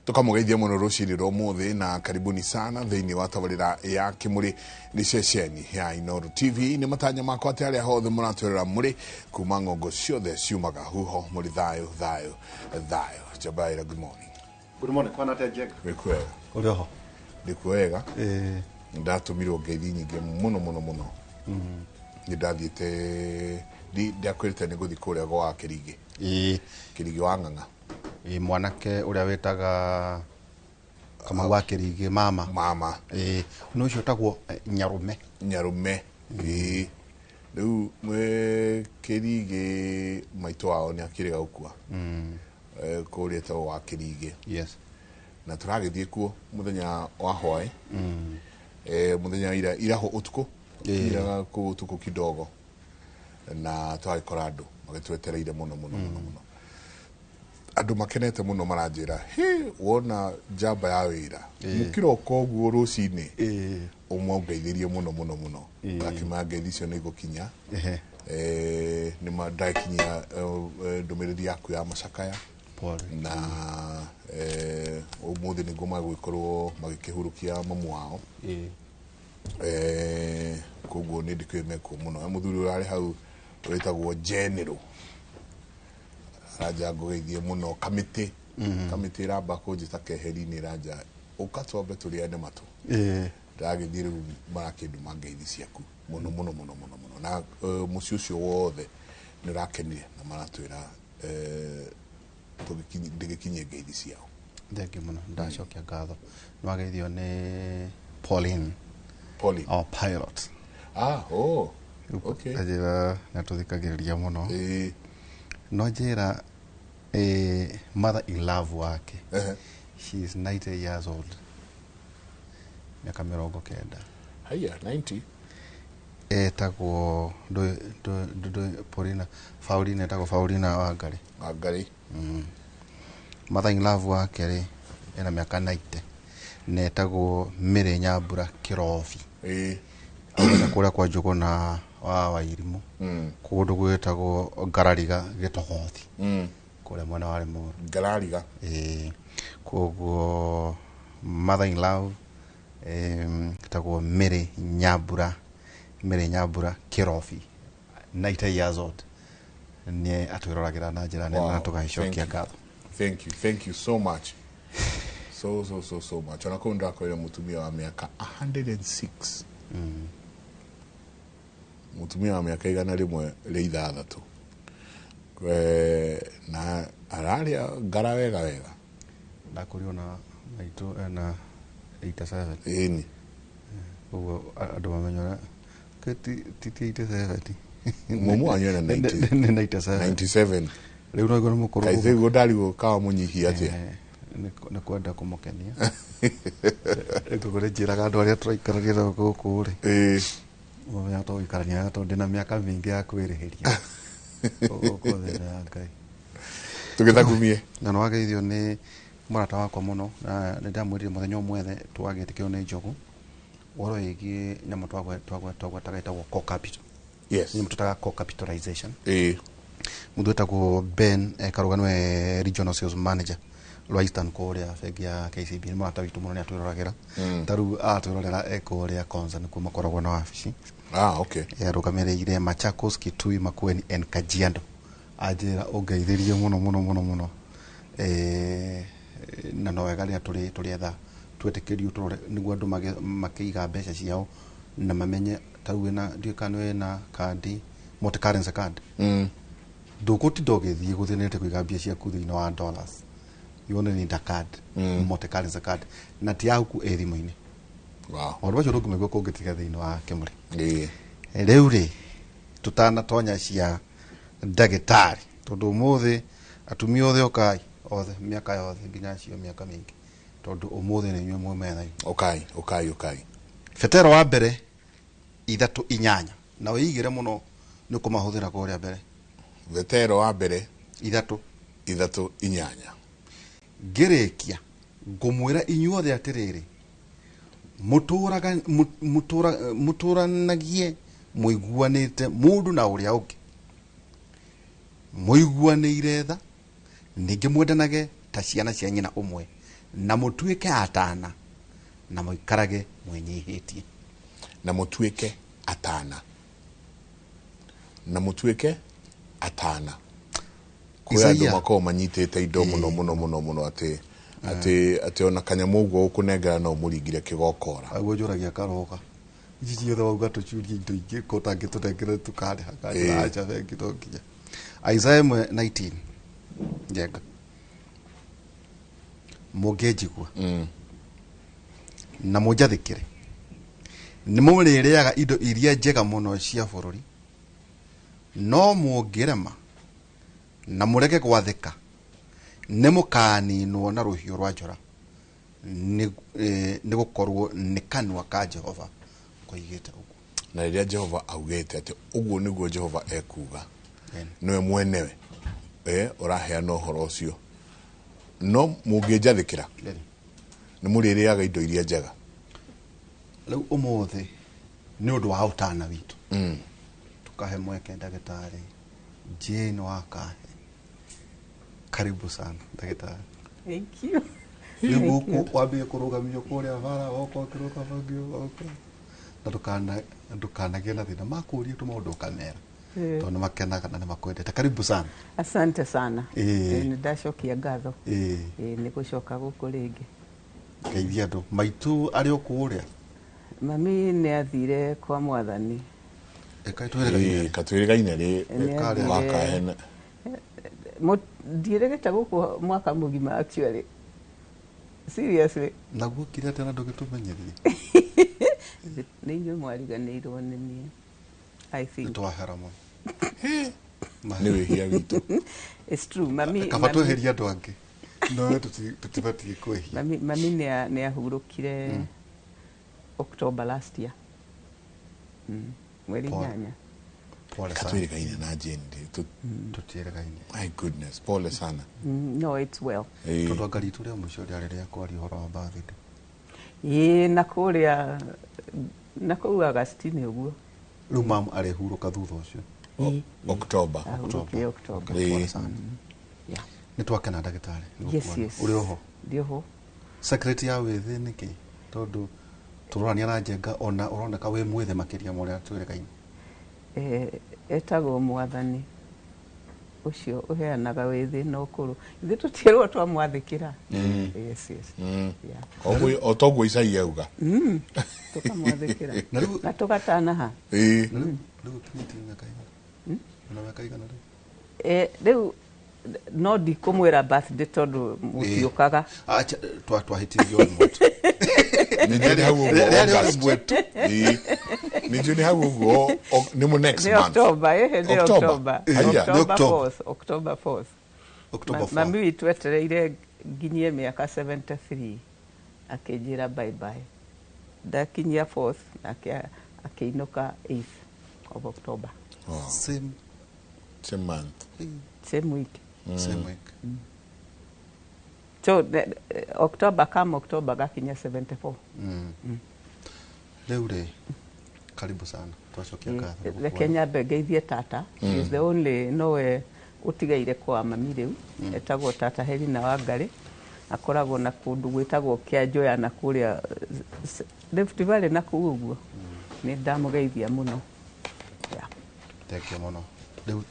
Tukamũgeithia mũno rũcinĩ rwa ũmũthĩ na karibuni sana thĩinĩ wa tabarĩra ya Kĩmũrĩ nĩ ceceni ya Inooro TV. Nĩ matanya makwa atĩ arĩa hothe mũratwĩrora mũrĩ kuma ng'ongo ciothe ciumaga huho mũrĩ thayũ thayũ thayũ. Njabaira, good morning. Good morning. Kwana atia, Njenga? Wĩkwega? Uri oho? Ndĩkwega. Ndatũmirwo ngeithi nyingĩ mũno mũno mũno. Nĩ ndathiĩte, ndakwĩrĩte nĩ ngũthiĩ kũrĩa gwa Kĩrigĩ. Kĩrigĩ wa Ng'ang'a. Ĩĩ, mwanake ũrĩa wĩtaga Kamau wa Kĩrigĩ mama. Mama. Ĩĩ, nĩ ũcio ũtagwo Nyarume. Nyarume. Ĩĩ, rĩu Kĩrigĩ maitũ wao nĩ akĩrĩga gũkua. Kũrĩa etagwo wa Kĩrigĩ. Na tũragĩthiĩ kuo mũthenya wa hwaĩ. Mũthenya wa ira, iraho ũtukũ. Iraga kũu ũtukũ kidogo. Na twagĩkora andũ magĩtwetereire mũno mũno mũno mũno. Andũ makenete mũno maranjĩra, "Hĩ, wona njamba ya wĩra. Mũkĩroka ũguo rũcinĩ." Ũmwe ũngeithĩrie mũno mũno mũno. Akĩmaya ngeithi icio nĩ igũkinya. Nĩ ma ndakinyia ndũmĩrĩri yaku ya macakaya. Pole. Na ũmũthĩ nĩguo magũgĩkorwo magĩkĩhurũkia mamu wao. Koguo nĩ ndĩkĩũĩ mekuo mũno. He mũthuri ũrarĩ hau wĩtagwo General. Aranja ngũgeithie mũno kamĩtĩ. Kamĩtĩ ĩramba kũnjĩta keheri-inĩ ĩranja ũka twambe tũrĩane matũ. Ndĩragĩthiĩ rĩu marakĩndũma ngeithi ciaku mũno mũno mũno mũno mũno. Na mũciĩ ũcio wothe nĩ ũrakenire na maratwĩra ndĩgĩkinyie ngeithi ciao. Thengiũ mũno, ndacokia ngatho. Nĩ wageithio nĩ Pauline. Pauline. Our pilot. Ah, oh. Okay. Njĩra nĩ atũthikagĩrĩria mũno. No njĩra mother in love wake. She is 90 years old. Miaka 90. Haya, 90. Etagwo Paulina, Paulina etagwo Paulina Wangari. Wangari. Mother in love wake rĩ ena mĩaka 90. Na etagwo Mary Nyambura Kĩrobi. Aumĩte kũrĩa kwa Njũgũna wa Wairimũ. Kũndũ gwĩtagwo Ngarariga Gĩtogothi. Kũrĩa mwena wa Limuru. Ngarariga. Koguo mother in love etagwo Mary Nyambura, Mary Nyambura Kĩrobi, 90 years old. Nĩ atwĩroragĩra na njĩra nene na tũgagĩcokia ngatho. Thank you, thank you so much. So so so so much. Ona kũu ndakorire mũtumia wa mĩaka 106. Mũtumia wa mĩaka 106. Na ararĩa ngara wega wega. Ndakũrio na maitũ ena 87. Ĩni. Ũguo andũ mamenye ũrĩa ti 87. Mũmũ wanyu ena 90. Nĩ 97. 97. Rĩu no igũrũ mũkũrũ. Kaithe guo ndarigwo kawa mũnyihia atĩa. Nĩ kwenda kũmũkenia. Rĩu kũrĩ njĩraga andũ arĩa tũraikarania nao gũkũ rĩ. Mũmenya tũgũikarania wega tondũ ndĩna mĩaka mĩingĩ ya kwĩrĩhĩria. Gũkũ thĩ ya Ngai. Tũgĩthagumie. Na nĩ wageithio nĩ mũrata wakwa mũno na nĩ ndamwĩrire mũthenya ũmwe twagĩtĩkĩrwo nĩ Njogu ũhoro wĩgiĩ nyamũ twagwetaga ĩtagwo core capital. Nyamũ twĩtaga core capitalization. Mũndũ wĩtagwo Ben Karuga nĩwe regional sales manager rwa Eastern kũrĩa bengi ya KCB. Nĩ mũrata witũ mũno, nĩ atwĩroragĩra. Ta rĩu atwĩrorera e kũrĩa Konza nĩkuo makoragwo na wabici. Ah, okay. Arũgamĩrĩire Machakos, Kitui, Makueni and Kajiado. Anjĩra ũngeithĩrie mũno mũno mũno mũno. Na no wega rĩrĩa tũrĩetha twĩtĩkĩrio tũrore nĩguo andũ makĩiga mbeca ciao na mamenye ta rĩu wĩna, ndiũĩ kana wĩna kandi, multi currency card. Ndũgũtinda ũgĩthiĩ gũthĩnĩte kũiga mbia ciaku thĩinĩ wa dollars. You only need a card, multi currency card. Na ti yaku ĩ thimũ-inĩ. Maũndũ macio ndũngĩmaigua kũngĩ tiga thĩinĩ wa Kĩmũrĩ. Rĩu rĩ, tũtanatonya cia ndagĩtarĩ, tondũ ũmũthĩ atumia othe ũkai, othe, mĩaka yothe, nginya acio mĩaka mĩingĩ, tondũ ũmũthĩ nĩ inyuĩ mwĩ metha-inĩ. Ũkai, ũkai, ũkai. Petero wa mbere 3:8, na wĩigĩre mũno nĩ ũkũmahũthĩra kũrĩa mbere. Petero wa mbere 3 3:8. Ngĩrĩkia ngũmwĩra inyuothe atĩrĩrĩ, mũtũranagie mũiguanĩte mũndũ na ũrĩa ũngĩ, mũiguanĩire tha, ningĩ mwendanage ta ciana cia nyina ũmwe, Na mũtuĩke atana na mũikarage mwĩnyihĩtie. Na mũtuĩke atana, na mũtuĩke atana. Kwĩ andũ Isaia. Makoragwo manyitĩte indo mũno mũno mũno mũno atĩ ona kanyamũ ũguo ũkũnengera no ũmũringire kĩgokora. Aguo njũragia karoga ici ciothe wauga tũcurie indo ingĩ ko ũtangĩtũnengere tũkarĩha kanjĩra. Aca, bengi no nginya. Isaiah 1:19, Njenga, mũngĩnjigua na mũnjathĩkĩre, nĩ mũrĩrĩaga indo iria njega mũno cia bũrũri, no mũngĩrema na mũrege gwathĩka, nĩ mũkaninwo na rũhiũ rwa njora, nĩ gũkorwo nĩ kanua ka Jehova koigĩte ũguo. Na rĩrĩa Jehova augĩte atĩ ũguo nĩguo Jehova ekuga, nĩwe mwenewe ũraheana ũhoro ũcio, no mũngĩnjathĩkĩra nĩ mũrĩrĩaga indo iria njega. Rĩu ũmũthĩ nĩ ũndũ wa ũtana witũ tukahe mweke ndagĩtarĩ Jane Wakahe. Karibu sana, ndagĩtarĩ. Thank you. Rĩu gũkũ wambie kũrũgamio kũrĩa bara woka ũkĩrũgamagio woka na ndũkanagĩe na thĩna makũrie tũmaũndũ ũkamera tondũ nĩ makenaga na nĩ makwendete. Karibu sana. Asante sana. Nĩ ndacokia ngatho. Nĩ gũcoka gũkũ rĩngĩ. Ngeithia andũ maitũ arĩ o kũrĩa. Mami nĩ athire kwa Mwathani. Ĩka twĩrĩgaine. Katwĩrĩgaine rĩ. Nĩ athire. Wakahena. Ndiĩrĩgĩte gũkũ mwaka mũgima, actually. Seriously. Naguo kire atĩa na ndũgĩtũmenyithie? Nĩ inyuĩ mwariganĩirwo nĩ niĩ, I Nĩ think. twahera mũno. Nĩ wĩhia witũ. It's true. Mami, kaba mami, tweherie andũ angĩ no tũtibatiĩ kwĩhia. Mami nĩ ahurũkire October last year. Mweri Pole. 8. Pole sana. Katwĩrĩgaine na Jane Tũtiĩrĩgaine. My goodness, pole sana. No, it's well. Tondũ anga ritũ rĩa mũico rĩarĩ rĩa kwaria ũhoro wa birthday. Ĩĩ, na kũrĩa na kũu Agastini ũguo. Rĩu mamu arĩhurũka thutha ũcio? October. Ahurũkire October. Pole sana. Nĩ twakena, ndagĩtarĩ, nĩ gũkuona. Ũrĩ oho? Ndĩ oho. Secret ya wĩthĩ nĩkĩ, tondũ tũrorania na Njenga ona ũroneka wĩ mwĩthĩ makĩria ma ũrĩa twĩrĩgaine? Etagwo Mwathani ũcio ũheanaga wĩthĩ na ũkũrũ. Ithuĩ tũtiĩrwo twamwathĩkĩra. Yes. Yeah. O toguo Isaia auga. Tũkamwathĩkĩra. Na rĩu Na tũgatanaha. Na rĩu ũkinyĩtie mĩaka igana na mĩaka igana rĩu? Rĩu no ndikũmwĩra birthday tondũ mũtiũkaga. Acha, twahĩtĩrio rĩmwe tu. Nĩ nĩ hau ũguo Rĩarĩ o August. rĩmwe tu. Nĩ njũĩ nĩ hau ũguo nĩ mu next Nĩ month. October, nĩ October. October. Aya. Nĩ October October. 4th, October 4th. October 4. Mami witũ etereire nginyie mĩaka 73 akĩnjĩra bye bye. Ndakinyia 4th nake akĩinũka 8th of October. Oh, Same same month. Same week. Same week. So October come October gakinya 74. Rĩu rĩ, karibu sana, twacokia ngatho nĩ Reke gũkuona. nyambe ngeithie tata. She is the only nowe ũtigaire kwa mami rĩu. Etagwo tata Helena Wangari, akoragwo na kũndũ gwĩtagwo Kĩanjoya na kũrĩa Rift Valley na kũu ũguo. Nĩ ndamũgeithia mũno. Yeah. Thank you mũno. Rĩu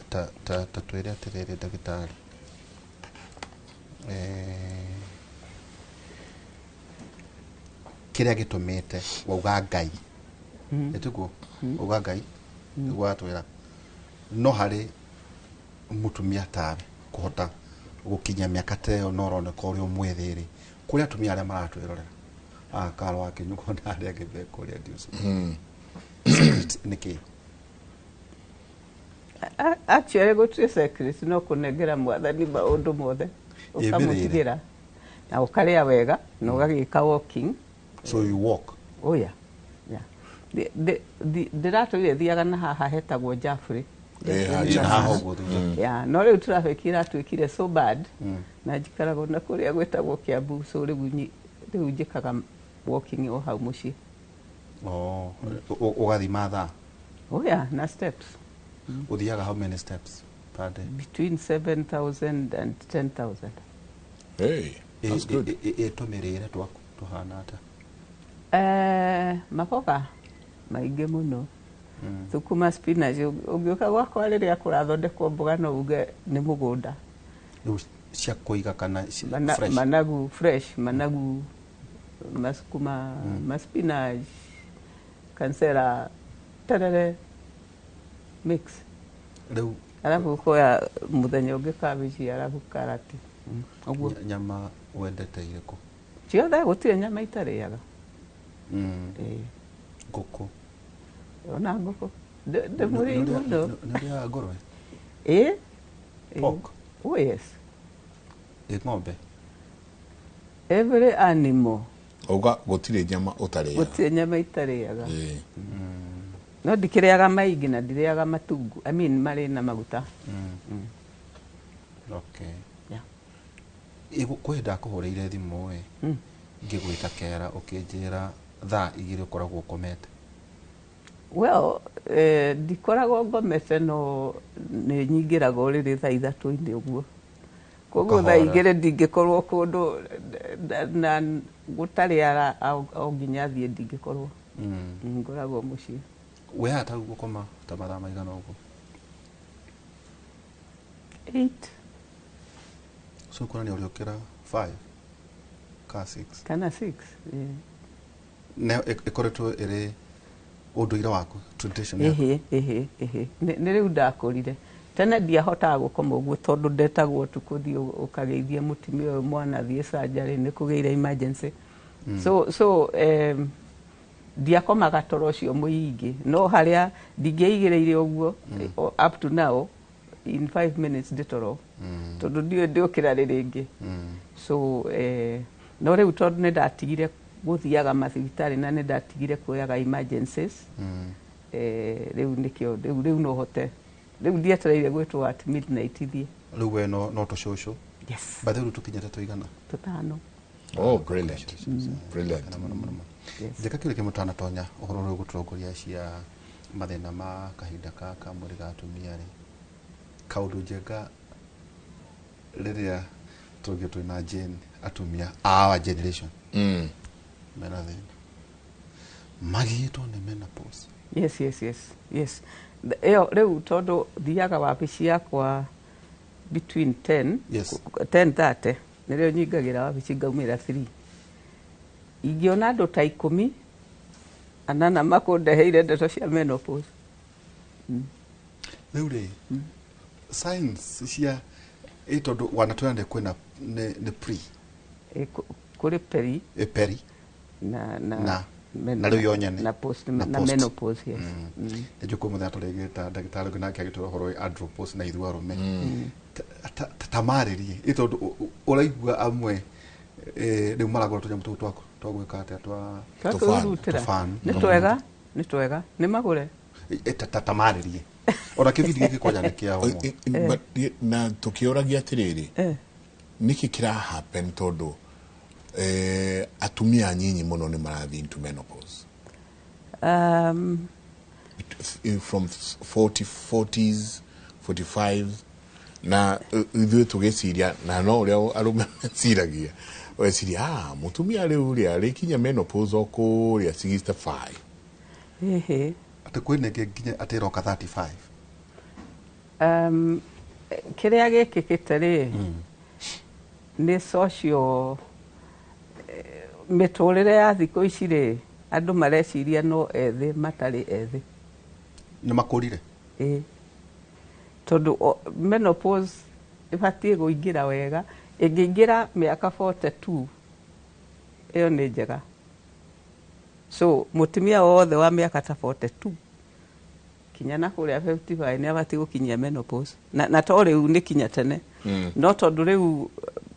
ta twĩre atĩrĩrĩ, ndagĩtarĩ, kĩrĩa gĩtũmĩte wauga Ngai ĩtiguo wauga Ngai nĩguo watwĩra, no harĩ mũtumia tawe kũhota gũkinya mĩaka ta ĩyo na ũroneka ũrĩ o mwĩthĩ rĩ, kũrĩ atumia arĩa maratwĩrorera Karũ wa Kĩnyugo na arĩa angĩ me kũrĩa ndiũci, secret nĩ kĩĩ? Actually gũtirĩ secret, no kũnengera Mwathani maũndũ mothe. Ĩ, mĩrĩre. Ũkamũtigĩra na ũkarĩa wega na ũgagĩka walking. So you walk? Oh yeah. Ndĩratũire thiaga na haha hetagwo Jaffrey. Haha. Na haha ũguo thutha. Yeah, no rĩu traffic iratuĩkire so bad na njikaragwo na kũrĩa gwĩtagwo Kiambu, so rĩu rĩu njĩkaga walking o hau mũciĩ. Oh, ũgathima thaa? Oh yeah, na steps. Ũthiaga how many steps per day? Between 7000 and 10,000. Hey. That's good. Tũmĩrĩre twaku tũhana ata? Maboga maingĩ mũno, thũkũma, spinach. Ũngĩũka gwakwa rĩrĩa kũrathondekwo mboga no uge nĩ mũgũnda. Rĩu cia kũiga kana fresh? Managu fresh, managu, masukuma, maspinach, kansera, terere, mix. Rĩu Arabu ũkoya mũthenya ũngĩ cabbage, arabu karati. Ũguo. Nyama wendete irĩkũ? Ciothe, gũtirĩ nyama itarĩaga. Ĩĩ. Ngũkũ? Ona ngũkũ. Ndĩmũrĩi mũno. Nĩ ũrĩaga ngũrwe? Ĩĩ. Ĩĩ. Pork? Oh yes. Ĩ ng'ombe? Every animal. Uga gũtirĩ nyama ũtarĩaga. Gũtirĩ nyama itarĩaga. Ĩĩ. No ndikĩrĩaga maingĩ na ndirĩaga matungu, I mean, marĩ na maguta. Okay. Yeah. Kwĩ ndakũhũrĩire thimũ ĩ, ngĩgwĩta kera, ũkĩnjĩra thaa 2 ũkoragwo ũkomete. Well, ndikoragwo ngomete, no nĩ nyingĩraga ũrĩrĩ thaa 3-inĩ ũguo, koguo thaa Ũkahora. 2 ndingĩkorwo kũndũ na gũtarĩ ara o nginya thiĩ ndingĩkorwo. Ngoragwo mũciĩ. We ta rĩu gũkoma ta mathaa maigana ũguo? 8. So kuonania ũrĩũkĩra 5 ka 6? Kana 6, yeah. Na ĩkoretwo ĩrĩ ũndũire waku, tradition yaku? Ĩhĩ, nĩ rĩu ndakũrire. Tene ndiahotaga gũkoma ũguo tondũ ndetagwo ũtukũ, thiĩ ũkageithie mũtumia ũyũ, mwana thiĩ surgery, nĩ kũgĩire emergency, so ndiakomaga toro ũcio mũingĩ, no harĩa ndingĩigĩrĩire ũguo, up to now in 5 minutes ndĩ toro, tondũ ndiũĩ ndĩũkĩra rĩ rĩngĩ. So no rĩu tondũ nĩ ndatigire gũthiaga mathibitarĩ na nĩ ndatigire kuoyaga emergencies, rĩu nĩkĩo rĩu no hote, rĩu ndietereire gwĩtwo at midnight thiĩ. Rĩu we no tũcũcũ? Yes. Bathe rĩu tũkinyĩte tũigana? Tũtano. Oh, brilliant, brilliant. Mũno mũno mũno. Yes. Njĩka kĩũria kĩmwe twanatonya ũhoro ũrĩa ũgũtũrongoria cia mathĩna ma kahinda ka mwĩrĩ ga atumia rĩ, kaũndũ njega rĩrĩa tũngĩ twĩna Jane, atumia a our generation mena thĩna magiĩtwo nĩ menopause. Yes, ĩyo rĩu tondũ thiaga wabici yakwa between 10 10:30 nĩrĩo nyingagĩra wabici, ngaumĩra 3. Ingĩona andũ ta 18 makũndeheire ndeto cia menopause. Rĩu rĩ, signs cia ĩ, tondũ wanatwĩra nĩ kwĩna nĩ pre Ĩ, kũrĩ peri ĩ peri na na rĩu yo nyene. Na post na na post. Menopause, yes. Nĩnjũĩ kwĩ mũthenya tũrĩgĩta ndagĩtarĩ ũngĩ nake agĩtwĩra ũhoro wĩ andropause na ithuĩ arũme. Ta marĩrie ĩ, tondũ ũraigua amwe rĩu maragũra tũnyamũ tũu twa gwĩka atĩa, twa Twa Tũfan. kwĩrutĩra. Tũfan. Nĩ twega, nĩ twega, nĩ magũre. Ta marĩrie ona kĩbindi gĩkĩ kwanja nĩ kĩa ũmwe. But na tũkĩũragia atĩrĩrĩ, nĩkĩ kĩra happen, tondũ atumia anyinyi mũno nĩ marathiĩ into menopause from 40, 40s, 45, na ithuĩ tũgĩciria na no ũrĩa arũme meciragia, weciria, ah, mũtumia rĩu rĩ arĩkinya menopause o kũrĩa 65. Ĩhĩ. Atĩ kwĩna ĩngĩ nginya atĩ ĩroka 35. Kĩrĩa gĩkĩkĩte rĩ, nĩ social mĩtũrĩre ya thikũ ici rĩ, andũ mareciria no ethĩ matarĩ ethĩ. Nĩ makũrire. Ĩ, tondũ menopause ĩbatiĩ kũingĩra wega, ĩngĩingĩra mĩaka 42 ĩyo nĩ njega. So mũtumia wothe wa mĩaka ta 42 kinya na kũrĩa 55 nĩ abatiĩ gũkinyia menopause, na to rĩu nĩ kinya tene, no tondũ rĩu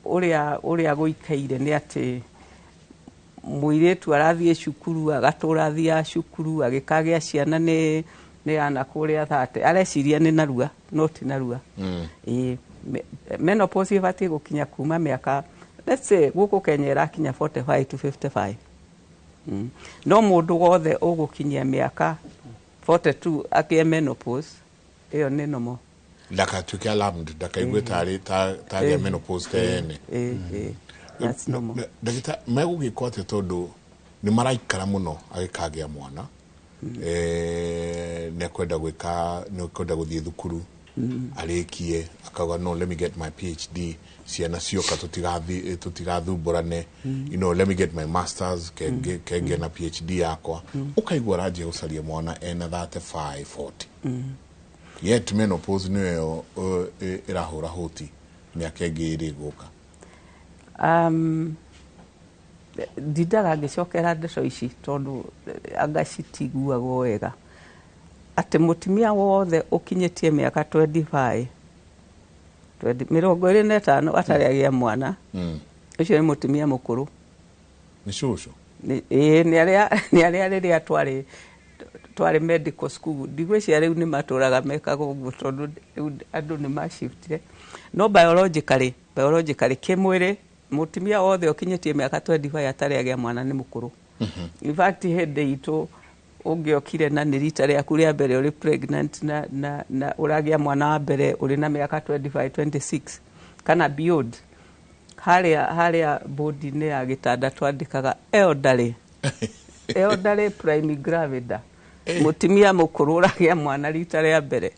ũrĩa gũikaire nĩ atĩ mũirĩtu arathiĩ cukuru, agatũra athiaga cukuru, agĩkagĩa ciana nĩ ana kũrĩa 30, areciria nĩ narua, no ti narua. Ĩĩ, menopause ĩbatiĩ gũkinya kuma mĩaka, let's say gũkũ Kenya ĩrakinya 45 to 55. No mũndũ wothe ũgũkinyia mĩaka 42 akĩe menopause, ĩyo nĩ normal. Ndakatuĩke alarmed, ndakaigue tarĩ tagĩa menopause tene. Ĩĩ. That's normal. Ndagĩta, megũgĩkwo atĩa tondũ nĩ maraikara mũno agĩkagĩa mwana? Nĩ akwenda gwĩka, nĩ akwenda gũthiĩ thukuru arĩkie, akauga, "No, let me get my PhD, ciana cioka tũtigathumbũrane, let me get my masters, kenge na PhD yakwa." Ũkaigua aranjia gũcaria mwana ena 35, 40, yet menopause nĩyo ĩrahũra hũti mĩaka ĩngĩ ĩrĩ gũka. Ndindaga ngĩcokera ndeto ici tondũ anga citiguagwo wega, atĩ mũtumia wothe ũkinyĩtie mĩaka 25, 20, 25 atarĩ agĩa mwana, ũcio nĩ mũtumia mũkũrũ. Nĩ cũcũ. Ĩĩ, nĩ arĩa rĩrĩa twarĩ medical school, ndigwĩciria rĩu nĩ matũraga mekaga ũguo tondũ rĩu andũ nĩ mashiftire, no biologically, kĩmwĩrĩ, mũtumia wothe ũkinyĩtie mĩaka 25 atarĩ agĩa mwana nĩ mũkũrũ. In fact, hĩndĩ itũ ũngĩokire na nĩ rita rĩaku rĩa mbere ũrĩ pregnant na ũragĩa mwana wa mbere ũrĩ na mĩaka 25, 26 kana beyond, harĩa bodi-inĩ ya gĩtanda twandĩkaga elderly primigravida, mũtumia mũkũrũ ũragĩa mwana rita rĩa mbere.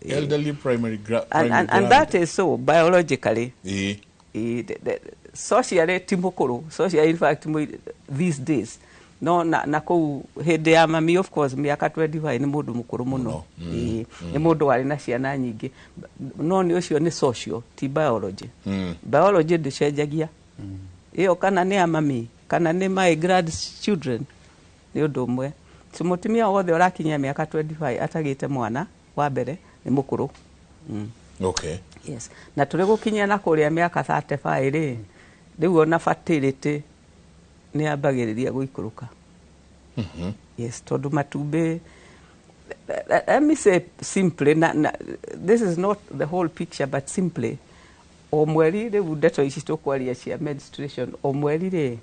Elderly primary and, primary and that is so biologically. Socially ti mũkũrũ, socially, in fact, these days no na kũu hĩndĩ ya mami, of course, mĩaka 25 nĩ mũndũ mũkũrũ mũno. Mũno. Ĩĩ, nĩ mũndũ warĩ na ciana nyingĩ, no nĩ ũcio nĩ social, ti biology. Biology ndĩcenjagia ĩyo, kana nĩ ya mami kana nĩ my grandchildren, nĩ ũndũ ũmwe. So mũtumia wothe ũrakinyia mĩaka 25 atagĩte mwana wa mbere nĩ mũkũrũ. Yes, na tũrĩ gũkinyia na kũrĩa mĩaka 35 rĩ, rĩu ona fertility nĩ yambagĩrĩria gũikũrũka. Yes, tondũ matumbĩ, let me say simply, na this is not the whole picture, but simply, o mweri rĩu, ndeto ici tũkwaria cia menstruation, o mweri rĩ,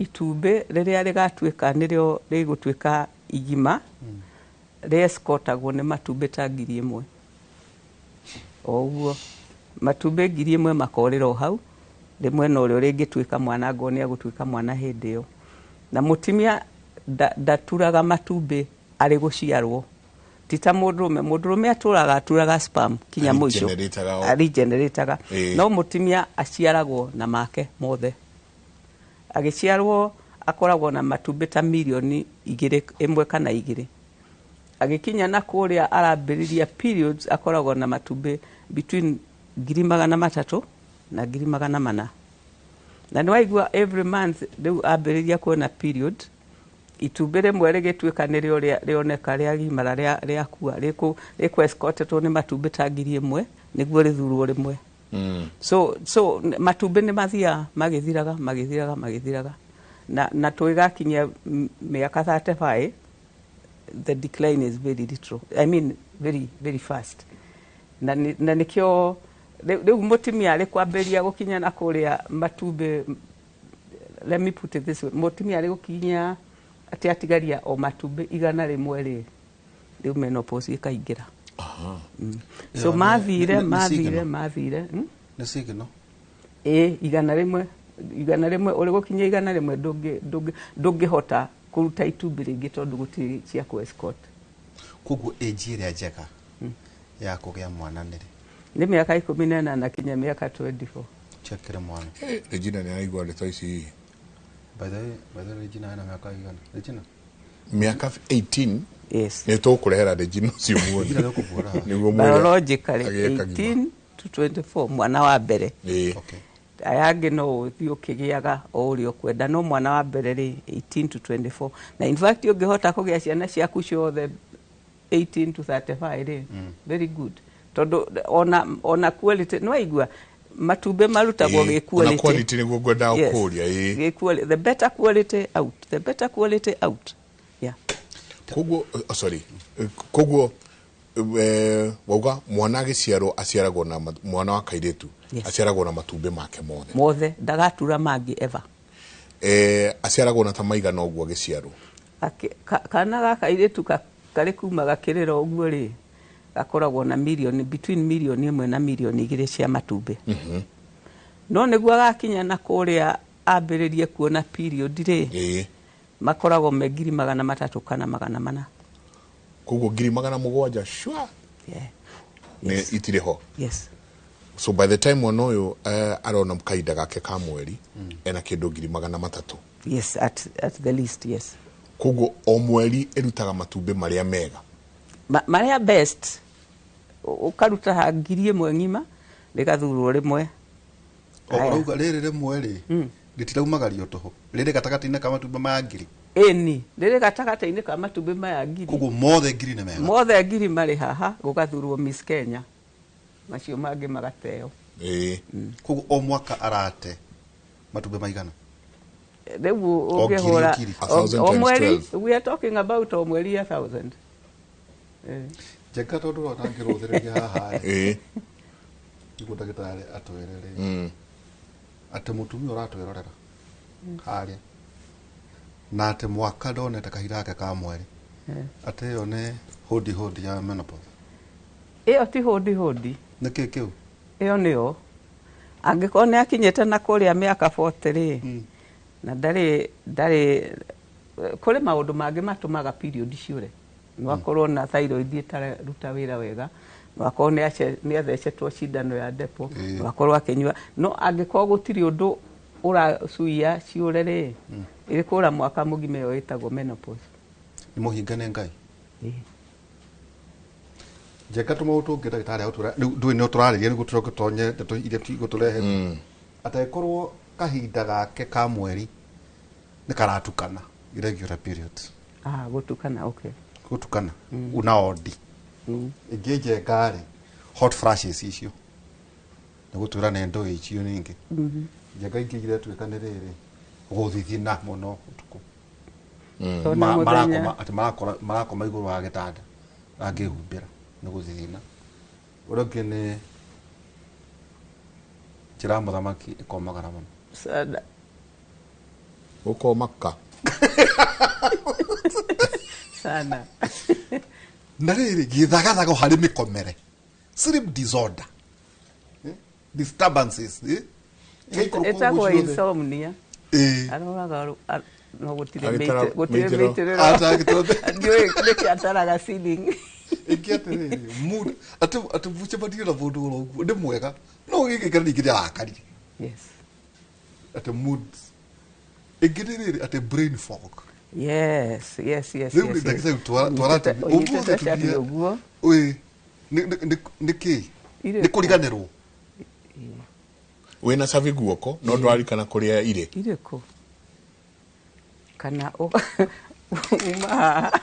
itumbĩ rĩrĩa rĩgatuĩka nĩrĩo rĩgũtuĩka igima, rĩescotagwo nĩ matumbĩ ta 1,000. O ũguo matumbĩ 1,000 makorĩra o hau rĩmwe, na ũrĩa rĩngĩtuĩka mwana ngo nĩ agũtuĩka mwana hĩndĩ ĩyo. Na mũtumia ndaturaga matumbĩ arĩ gũciarwo, ti ta mũndũrũme. Mũndũrũme atũraga aturaga sperm kinya mũico. Regenerataga o. Regenerataga. No mũtumia aciaragwo na make mothe. Agĩciarwo akoragwo na matumbĩ ta mirioni 2, 1 kana 2. Agĩkinya na kũrĩa arambĩrĩria periods, akoragwo na matumbĩ between 300,000 na 400,000. Na nĩ waigua, every month rĩu ambĩrĩria kuona period, itumbĩ rĩmwe rĩgĩtuĩka nĩrĩo rĩoneka rĩagimara, rĩakua, rĩkũ escortetwo nĩ matumbĩ ta 1,000 nĩguo rĩthurwo rĩmwe. So matumbĩ nĩ mathiaga magĩthiraga, magĩthiraga, magĩthiraga, na tũgĩgakinyia mĩaka 35, the decline is very little, I mean, very very fast. Na nĩkĩo rĩu mũtumia arĩ kwambĩrĩria gũkinya na kũrĩa matumbĩ, let me put it this way, mũtumia arĩ gũkinya atĩ atigaria o matumbĩ 100 rĩ, rĩu menopause ĩkaingĩra. So Ĩyo mathire nĩ mathire signal. mathire, Nĩ signal. Ĩ 100, 100, ũrĩ gũkinya 100 ndũngĩhota kũruta itumbĩ rĩngĩ tondũ gũtirĩ cia kũ escort. Koguo age ĩrĩa njega ya kũgĩa mwana nĩ rĩ? Nĩ mĩaka 18 kinya mĩaka 24. Chekere mwana. Regina nĩ araigua ndeto ici. By the way, Regina ena mĩaka igana, Regina? Mĩaka 18. Yes. Nĩ tũkũrehera Regina ũcio muone. Regina nĩ ũkũbuora. Nĩguo mwĩre Biologically, agĩe kagima. 18 to 24 mwana wa mbere. Aya angĩ no ũthiĩ ũkĩgĩaga o ũrĩa ũkwenda, no mwana wa mbere rĩ, 18 to 24. Na in fact, ũngĩhota kũgĩa ciana ciaku ciothe 18 to 35 rĩ, very good, tondũ ona quality, nĩ waigua matumbĩ marutagwo gĩ Ona quality. Quality nĩguo ngwendaga Yes. kũria, ĩĩ. Gĩ quality, the better quality out, the better quality out, yeah. Koguo, oh, sorry, koguo wauga mwana agĩciarwo aciaragwo na mwana wa kairĩtu aciaragwo na matumbĩ make mothe. Mothe, ndagatura mangĩ ever. Aciaragwo na ta maigana ũguo agĩciarwo? Kana ga kairĩtu karĩ kuma gakĩrĩra ũguo rĩ, gakoragwo na mirioni, between 1 million na 2 million cia matumbĩ. No nĩguo agakinya na kũrĩa ambĩrĩrie kuona period rĩ, makoragwo me 300,000 kana 400. Koguo 700,000 shwa. Yeah. Nĩ itirĩ ho. Yes. So by the time mwana ũyũ arona kahinda gake ka mweri, ena kĩndũ 300,000. Yes, at the least, yes. Koguo o mweri ĩrutaga matumbĩ marĩa mega. Marĩa best ũkaruta ha 1,000 ng'ima rĩgathurwo rĩmwe. O ũrauga rĩrĩ rĩmwe rĩ, rĩtiraumagario tũhũ, rĩrĩ gatagatĩ-inĩ ka matumbĩ maya 1,000. Ĩni, rĩrĩ gatagatĩ-inĩ ka matumbĩ maya 1,000. Koguo mothe 1,000 nĩ mega. Mothe 1,000 marĩ haha, gũgathurwo Miss Kenya, macio mangĩ magateo. Koguo o mwaka arate matumbĩ maigana? Rĩu O ngiri, ũngĩhũra ngiri. A thousand o times mweri, 12. we are talking about o mweri 1,000. Njenga tondũ ũrona ngĩrũthĩrĩria haha rĩ. Nĩguo ndagĩtarĩ atwĩre rĩ, atĩ mũtumia ũratwĩrorera harĩa, na atĩ mwaka ndonete kahinda gake ka mweri, atĩ ĩyo nĩ hũndi hũndi ya menopause. Ĩyo ti hũndi hũndi. Nĩ kĩ kĩu? Ĩyo nĩyo. Angĩkorwo nĩ akinyĩte na kũrĩa mĩaka 40 rĩ, na ndarĩ kũrĩ maũndũ mangĩ matũmaga period ciũre. No akorwo na thyroid ĩtararuta wĩra wega, no akorwo nĩ athecetwo cindano ya depo, no akorwo akĩnyua. No angĩkorwo gũtirĩ ũndũ ũracuia ciũre rĩ, ĩkũra mwaka mũgima, ĩyo ĩtagwo menopause. Nĩ mũhinga nĩ Ngai. Njenga tũmaũndũ tũngĩ ndagĩtarĩ agũtwĩra, rĩu ndũĩ nĩ tũrarĩria nĩguo tũcoke tũtonye ndeto iria igũtũrehe. Atangĩkorwo kahinda gake ka mweri nĩ karatukana, irregular periods. Ah, gũtukana, okay. Gũtukana, una ondi. Ĩngĩ njenga rĩ, hot flashes icio nĩ gũtwĩra nĩ ndũĩ icio ningĩ. Njenga ingĩ iretuĩka nĩ rĩrĩ, gũthithina mũno ũtukũ. Tondũ mũthenya Marakoma, atĩ marakoma igũrũ wa gĩtanda angĩhumbĩra nĩ gũthithina. Ũrĩa ũngĩ nĩ njĩra ya mũthamaki ĩkomagara mũno. Sada. Gũkomaka. Sana. Na rĩrĩ, gĩthagathago harĩ mĩkomere, sleep disorder, Disturbances, Gĩikũrũko Ĩtagwo ũguo ciothe. insomnia. Aroraga no gũtirĩ Agĩtara gũtirĩ mĩitĩro. mĩitĩrĩro. Ata agĩtara Ndiũĩ nĩkĩ ataraga ceiling. Ĩngĩ atĩrĩrĩ, mood, atĩ mũcemanie na mũndũ oro ũguo nĩ mwega, no gĩgĩkĩra ningĩ nĩ arakarire. Yes. Atĩ moods. Ĩngĩ nĩ rĩrĩ, atĩ brain fog. Yes. Rĩu Yes. ndagĩtarĩ twara Ũnyitĩte ũmũthĩ cabi tũthiĩ- ũguo. Ĩĩ, nĩ kĩ? Irĩ Nĩ kũriganĩrwo. Wĩna cabi guoko no ndũrarikana kũrĩa irĩ. Irĩ kũ? Kana uma haha,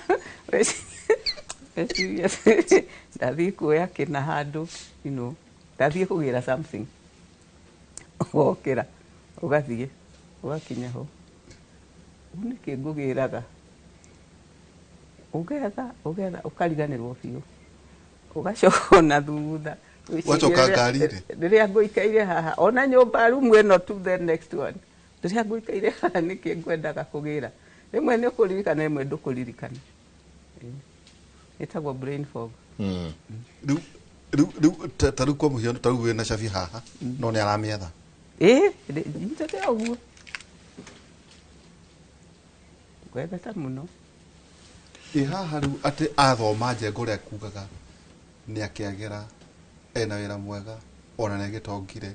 wecirie ndathiĩ kuoya kĩna handũ, ndathiĩ kũgĩra something. Ũgokĩra, ũgathiĩ, ũgakinya ho. Ũũ nĩkĩ ngũgĩraga? Ũgetha, ũgetha, ũkariganĩrwo biũ. Ũgacoka ona thutha. Ũgacoka ngari-inĩ. Rĩrĩa ngũikaire haha, ona nyũmba room ĩno to the next one. Rĩrĩa ngũikaire haha nĩkĩ ngwendaga kũgĩra? Rĩmwe nĩ ũkũririkana, rĩmwe ndũkũririkana. Ĩtagwo brain fog. Rĩu ta rĩu kwa mũhiano, ta rĩu wĩna cabi haha, no nĩ aramĩetha. Ĩĩ, nyitĩte ũguo. Ngwethete mũno. Ĩ haha rĩu atĩ athoma njenga ũrĩa kugaga nĩ akĩagĩra, ena wĩra mwega, ona nĩ agĩtongire,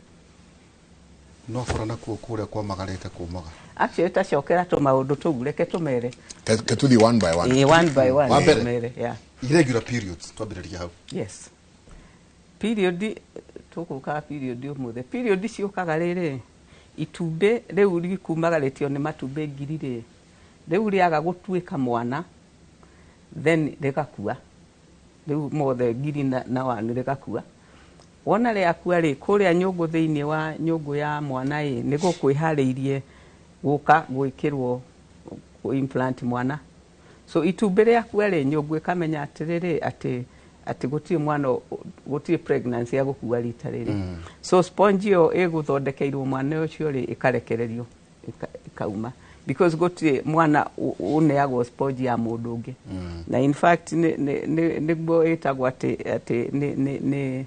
no bora nakuo kũrĩa kwamagarĩte kũmaga. Actually tacokera tũmaũndũ tũu, reke tũmere. Ke tũthiĩ one by one. Ĩĩ, one by one, Wa mbere. tũmere, yeah. Irregular periods, twambĩrĩria hau. Yes. Period, tũgũkaga period ũmũthĩ. Period ciũkaga rĩrĩ, itumbĩ rĩu rĩkumagarĩtio nĩ matumbĩ 1,000 rĩ, rĩu rĩaga gũtuĩka mwana, then rĩgakua. Rĩu mothe 1,000 na one rĩgakua. Wona rĩakua rĩ, kũrĩa nyũngũ thĩinĩ wa nyũngũ ya mwana ĩ, nĩ gũkwĩharĩirie gũka gwĩkĩrwo implant mwana. So itumbĩ rĩakua rĩ, nyũngũ ĩkamenya atĩrĩrĩ, atĩ gũtirĩ mwana, gũtirĩ pregnancy ya gũkua rita rĩrĩ. So sponge ĩyo ĩgũthondekeirwo mwana ũcio rĩ, ĩkarekererio, ĩkauma. Because gũtirĩ mwana ũneagwo sponge ya mũndũ ũngĩ. Na in fact nĩguo ĩtagwo atĩ nĩ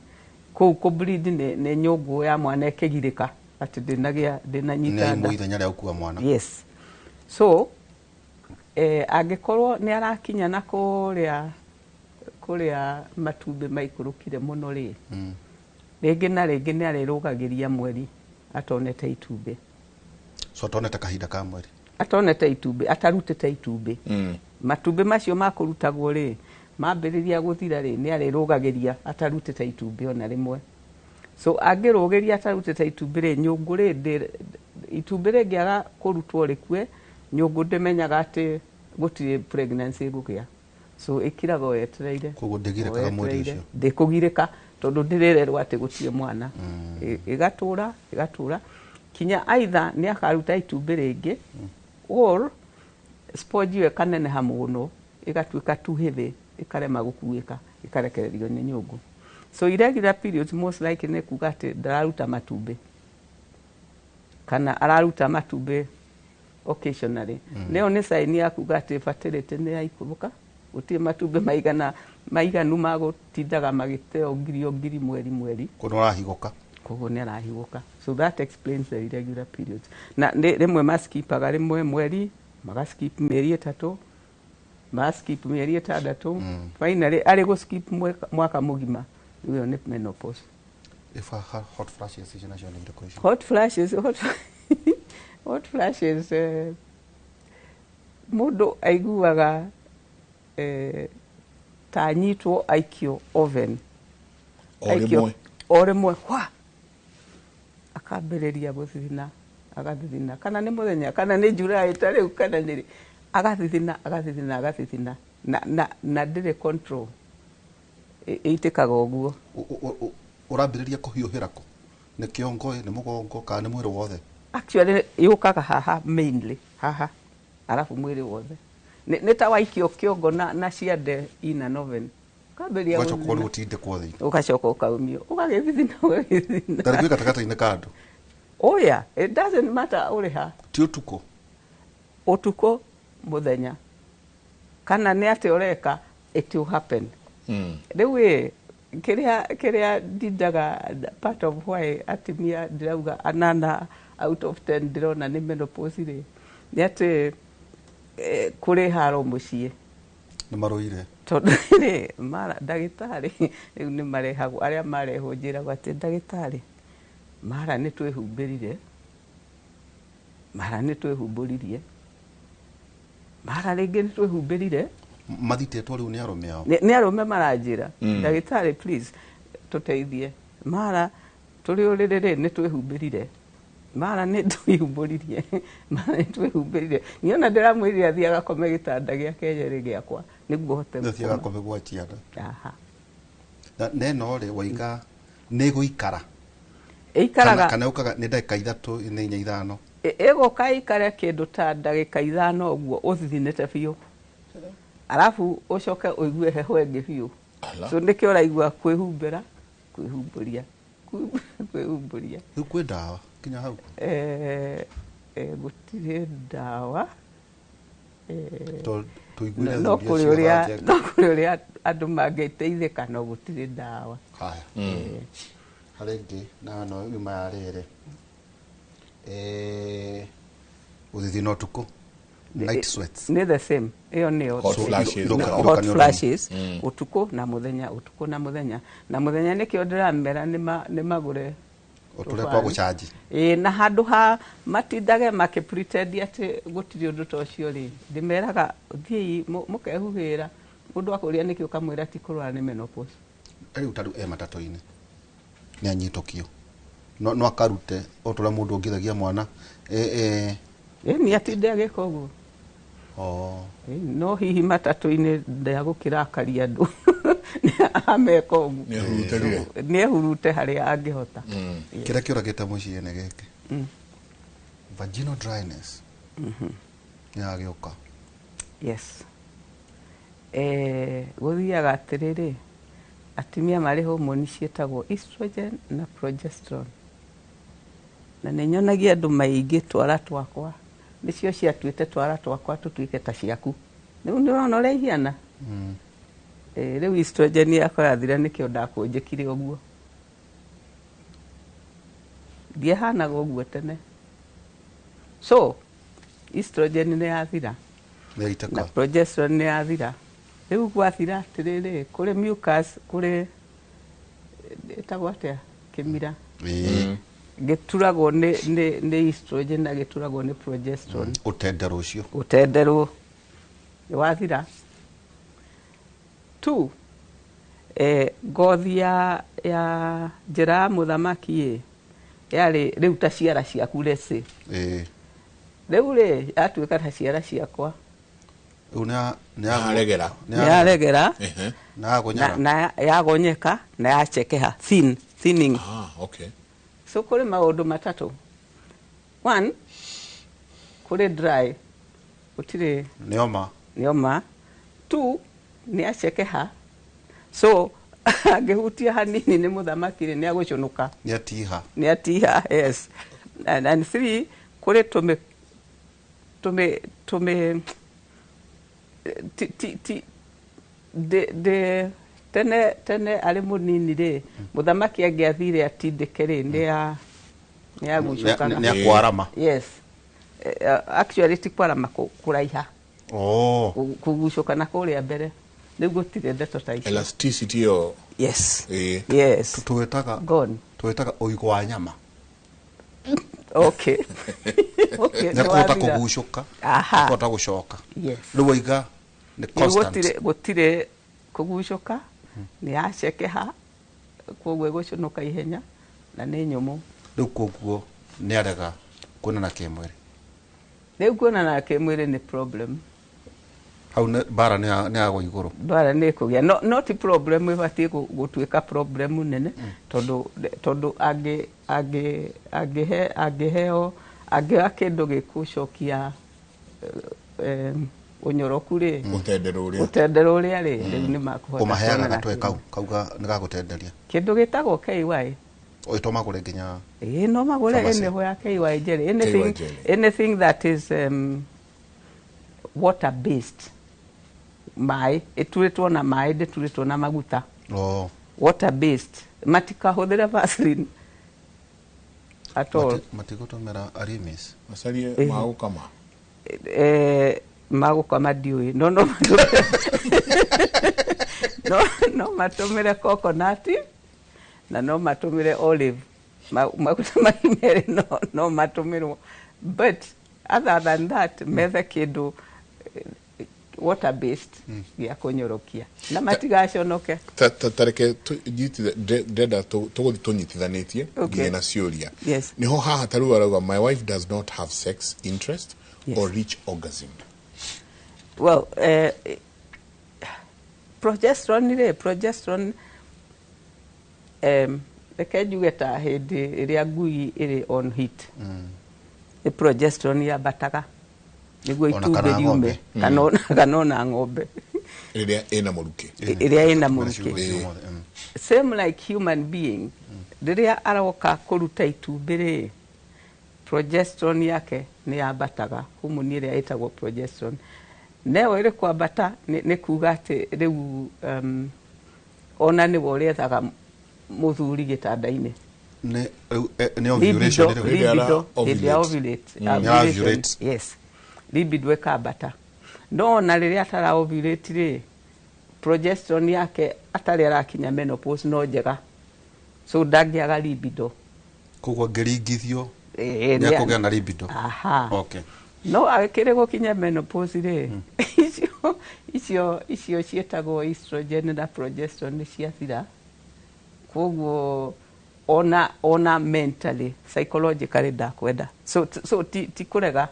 kũu kũ bleed nĩ nyũngũ ya mwana ĩkĩgirĩka. atĩ ndĩnagĩa ndĩnanyita Nĩ nda. ithenya rĩa gũkua mwana. Yes. So angĩkorwo nĩ arakinya na kũrĩa kũrĩa matumbĩ maikũrũkire mũno rĩ, rĩngĩ na rĩngĩ nĩ arĩrũgagĩria mweri atonete itumbĩ. So atonete kahinda ka mweri. Atonete itumbĩ, atarutĩte itumbĩ. Matumbĩ macio makũrutagwo rĩ, mambĩrĩria gũthira rĩ, nĩ arĩrũgagĩria atarutĩte itumbĩ ona rĩmwe. So angĩrũgĩria atarutĩte itumbĩ rĩ, nyũngũ rĩ, itumbĩ rĩngĩaga kũrutwo rĩkue, nyũngũ ndĩmenyaga atĩ gũtirĩ pregnancy ĩgũgĩa. So ĩkiraga o yetereire. Koguo ndĩgirĩkaga mweri ũcio. Ndĩkũgirĩka tondũ ndĩrĩrerwo atĩ gũtirĩ mwana. Ĩgatũra ĩgatũra kinya either nĩ akaruta itumbĩ rĩngĩ or sponge ĩyo ĩkaneneha mũno ĩgatuĩka too heavy, ĩkarema gũkuĩka, ĩkarekererio nĩ nyũngũ. So irregular periods most likely nĩ kuga atĩ ndararuta matumbĩ kana araruta matumbĩ occasionally. Nĩyo nĩ sign ya kuga atĩ fertility nĩ yaikũrũka, gũtirĩ matumbĩ maigana maiganu ma gũtindaga magĩteo ngiri o ngiri mweri mweri. Koguo arahigũka. Koguo nĩ arahigũka. So that explains the irregular periods. Na rĩmwe maskipaga rĩmwe mweri, magaskip mĩeri 3, magaskip mĩeri 6, finally arĩ gũskip mwaka mũgima. Rĩu ĩyo nĩ menopause. If I have hot flashes icio nacio nĩ irĩkũ icio? Hot flashes, hot flashes, mũndũ aiguaga ta anyitwo aikio oven. O rĩmwe. O rĩmwe hwa akambĩrĩria gũthithina, agathithina, kana nĩ mũthenya kana nĩ July ta rĩu kana nĩ rĩ, agathithina agathithina agathithina na ndĩrĩ control, ĩitĩkaga ũguo. Ũrambĩrĩria kũhiũhĩra kũ? Nĩ kĩongo, nĩ mũgongo kana nĩ mwĩrĩ wothe? Actually yũkaga haha mainly, haha arabu mwĩrĩ wothe. Nĩ ta waikio kĩongo na ciande in an oven. Ũkambĩrĩria ũgacoka gũthithina. Ũgũtindĩkwo thĩinĩ. Ũgacoka ũkaumio, ũgagĩthithina ũgagĩthithina. Ta rĩngĩ gatagatĩ-inĩ ka andũ. Oh yeah, it doesn't matter ũrĩ ha. Ti ũtukũ. Ũtukũ, mũthenya. Kana nĩ atĩ ũreka, it will happen. Rĩu ĩ, kĩrĩa ndindaga part of why atumia ndĩrauga 8 out of 10 ndĩrona nĩ menopause rĩ, nĩ atĩ kũrĩ haro mũciĩ. Nĩ marũire. Tondũ rĩ, mara ndagĩtarĩ rĩu nĩ marehagwo, arĩa marehwo njĩragwo atĩ ndagĩtarĩ, mara nĩ twĩhumbĩrire, mara nĩ twĩhumbũririe, mara rĩngĩ nĩ twĩhumbĩrire. Mathitĩtwo rĩu nĩ arũme ao. Nĩ arũme maranjĩra, ndagĩtarĩ please tũteithie, mara tũrĩ ũrĩrĩ rĩ nĩ twĩhumbĩrire, mara nĩ twĩhumbũririe, mara nĩ twĩhumbĩrire. Niĩ ona ndĩramwĩrire athiĩ agakome gĩtanda gĩake nyerĩ gĩakwa nĩguo hote Athiĩ gũkoma. agakome gwa ciana. Aha. Na neno rĩ waiga nĩ gũikara. Ĩikaraga. Kana ũkaga nĩ ndagĩka 3 nĩ 4 5. Ĩgũka ĩikare kĩndũ ta ndagĩka 5 ũguo ũthithinĩte biũ, arabu ũcoke ũigue heho ĩngĩ biũ. So nĩkĩo ũraigua kwĩhumbĩra, kwĩhumbũria, kwĩhumbũria. Rĩu kwĩ ndawa kinya hau? Gũtirĩ ndawa. Tũiguire No thuri kũrĩ acio ũrĩa, aranjeka. no kũrĩ ũrĩa andũ mangĩteithĩka, no gũtirĩ ndawa. Haya. Harĩ ĩngĩ nayo no yuma ya rĩrĩ. Gũthithina ũtukũ. Night sweats. Nĩ the same. Ĩyo nĩyo. Hot flashes. Hot flashes. Ũtukũ na mũthenya, ũtukũ na mũthenya. Na mũthenya nĩkĩo ndĩramera nĩ magũre Ũtũre twa gũcanji. Na handũ ha matindage makĩ-pretend atĩ gũtirĩ ũndũ ta ũcio rĩ, ndĩmeraga thiĩi mũkehuhĩra. Mũndũ akũria nĩkĩ ũkamwĩra ti kũrwara nĩ menopause. Rĩu ta rĩu e matatũ-inĩ nĩ anyitũkio. No akarute o ta ũrĩa mũndũ ongithagia mwana. Nĩ atinde agĩka ũguo. No hihi matatũ-inĩ ndegũkĩrakaria andũ. Ameka ũguo. Nĩehurutĩrire. Nĩehurute harĩa angĩhota. Kĩrĩa kĩũragĩte mũciĩ nĩ gĩkĩ. Vaginal dryness. Nĩ yagĩũka. Yes. Gũthiaga atĩrĩrĩ, atumia marĩ hormone ciĩtagwo estrogen na progesterone. Na nĩ nyonagia andũ maingĩ twara twakwa. Nĩcio ciatuĩte twara twakwa tũtuĩke ta ciaku. Rĩu nĩ ũrona ũrĩa ihiana? Rĩu estrogen yakwa yathira nĩkĩo ndakũnjĩkire ũguo. Ndiehanaga ũguo tene. So estrogen nĩ yathira nĩ na yaitĩka. Progesterone nĩ yathira. Rĩu gwathira atĩrĩrĩ, kũrĩ mucus, kũrĩ ĩtagwo atĩa, kĩmira gĩturagwo nĩ estrogen na gĩturagwo nĩ progesterone. Ũtendero ũcio. Ũtenderwo nĩ wathira. Two, ngothi ya njĩra ya mũthamaki ĩ yarĩ rĩu ta ciara ciaku, let's say. Rĩu rĩ yatuĩka ta ciara ciakwa. Rĩu nĩ Yaregera. Nĩ yaregera. Ehe. Nĩ na, yagonyera. Na yagonyeka na yacekeha, thin, thinning. Ah, okay. So kũrĩ maũndũ matatũ. One, kũrĩ dry, gũtirĩ. Nĩ oma. Nĩoma. Two, nĩ acekeha, so angĩhutia hanini nĩ mũthamaki rĩ, nĩ agũcũnũka. Nĩ atiha. Nĩ atiha, yes. And three, kũrĩ tũmĩ tũmĩ tũmĩ ti ti ti ndĩ ndĩ tene tene arĩ mũnini rĩ, mũthamaki angĩathire atindĩke rĩ, nĩ yagucũkaga. Nĩ akwarama. Yes. Actually ti kwarama, kũraiha. Oh. Kũgucũka na kũrĩa mbere. Rĩu gũtirĩ ndeto ta icio. Elasticity ĩyo. Yes. Yes. Tũwĩtaga Gone. Tũwĩtaga ũigũ wa nyama. Okay, nĩ akũhota nĩwathira. Kũgucũka. Aha. Akũhota gũcoka. Yes. Rĩu waiga nĩ Rĩu constant. gũtirĩ kũgucũka, nĩ yacekeha, koguo ĩgũcũnũka ihenya na nĩ nyũmũ. Rĩu koguo nĩ arega kuonana kĩmwĩrĩ. Rĩu kuonana kĩmwĩrĩ nĩ problem. Hau mbara nĩ yagwa igũrũ. Ndwara nĩ kũgĩa, no ti problem ĩbatiĩ gũtuĩka problem nene, tondũ angĩ angĩ angĩhe angĩheo angĩoya kĩndũ gĩkũcokia ũnyoroku rĩ, Ũtendero ũrĩa. Ũtendero ũrĩa rĩ, rĩu nĩ makũhota Ũmaheaga kuonana gatwe kĩmwĩrĩ. Kau kauga nĩ gagũtenderia. Kĩndũ gĩtagwo KY. Ĩto magũre nginya Ĩĩ, no magũre. Pharmacy. Ĩnĩho ya KY jelly, anything, KY jelly. Anything that is water based, maĩ ĩturĩtwo na maĩ, ndĩturĩtwo na maguta. Oh. Water based, matikahũthĩre Vaseline at all. Matigũtũmĩra Arimis. Macarie magũkama. Magũkama ndiũĩ, no matũmĩre coconut na no matũmĩre olive. Maguta mai merĩ no matũmĩrwo, but other than that methe kĩndũ water based gĩa kũnyorokia na matigaconoke. Ta reke ndĩrenda tũgũthiĩ tũnyitithanĩtie nginya na ciũria. Yes. Niho haha ta rĩu arauga, "My wife does not have sex interest or reach orgasm." Well, progesterone rĩ, progesterone, reke njuge ta hĩndĩ ĩrĩa ngui ĩrĩ on heat, nĩ progesterone yambataga nĩguo Ona itumbĩ kana riume. Ng'ombe. Kana ona ng'ombe. Rĩrĩa ĩna mũrukĩ. Ĩrĩa ĩna mũrukĩ. Ciugo ciothe. Same like human being, rĩrĩa aroka kũruta itumbĩ rĩ, progesterone yake nĩ yambataga, hormone ĩrĩa ĩtagwo progesterone. Neyo ĩrĩ kwambata nĩ kuga atĩ rĩu ona nĩwe ũrĩethaga mũthuri gĩtanda-inĩ. Nĩ rĩu, nĩ ovulation Libido, rĩu. Rĩrĩa ara libido, hĩndĩ ya ovulate. ovulate. Nĩ Ovulation, ovulate. yes, libido ĩkambata, no ona rĩrĩa atara ovulate rĩ, progesterone yake atarĩ arakinya menopause no njega, so ndangĩaga libido. Koguo angĩringithio Eh, nĩ akũgĩa na libido. Aha. Okay. No agĩkĩrĩ gũkinya menopause rĩ, icio ciĩtagwo estrogen na progesterone nĩ ciathira, koguo ona mentally, psychologically ndakwenda, so ti kũrega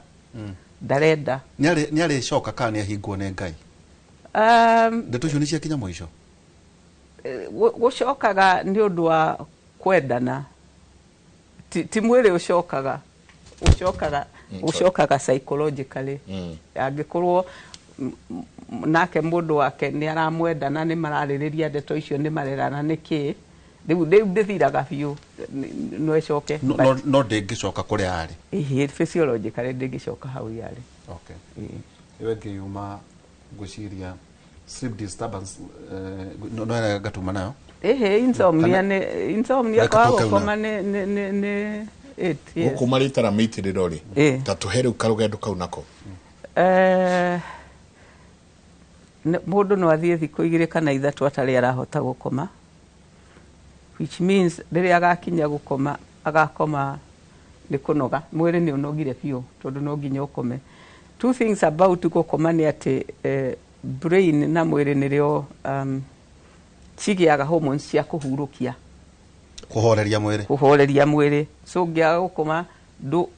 ndarenda. Nĩ arĩcoka kana nĩ ahingwo nĩ Ngai? Ndeto icio nĩ ciakinya mũico. Gũcokaga nĩ ũndũ wa kwendana, ti mwĩrĩ ũcokaga, ũcokaga psychologically. Angĩkorwo nake mũndũ wake nĩ aramwenda na nĩ mararĩrĩria ndeto icio, nĩ marerana nĩ kĩ, rĩu ndĩthiraga biũ, no ĩcoke. No ndĩngĩcoka kũrĩa arĩ. Ĩhĩ, physiologically ndĩngĩcoka hau yarĩ. Okay. Ĩĩ. Ĩyo ĩngĩ yuma ngwĩciria sleep disturbance, no ĩrĩa ngatuma nayo. Ĩhĩ, insomnia nĩ insomnia, Reke kwaga tũke gũkoma nĩ Eight, yes. Gũkũ marĩtara mĩitĩrĩro rĩ, ta tũhe rĩu karũgendo kau nako. Mũndũ no athiĩ thikũ 2 kana 3 atarĩ arahota gũkoma, which means rĩrĩa agakinya gũkoma agakoma nĩ kũnoga, mwĩrĩ nĩ ũnogire biũ tondũ no nginya ũkome. Two things about gũkoma nĩ atĩ brain na mwĩrĩ nĩrĩo cigĩaga hormones cia kũhurũkia, kũhoreria mwĩrĩ, kũhoreria mwĩrĩ. So ũngĩaga gũkoma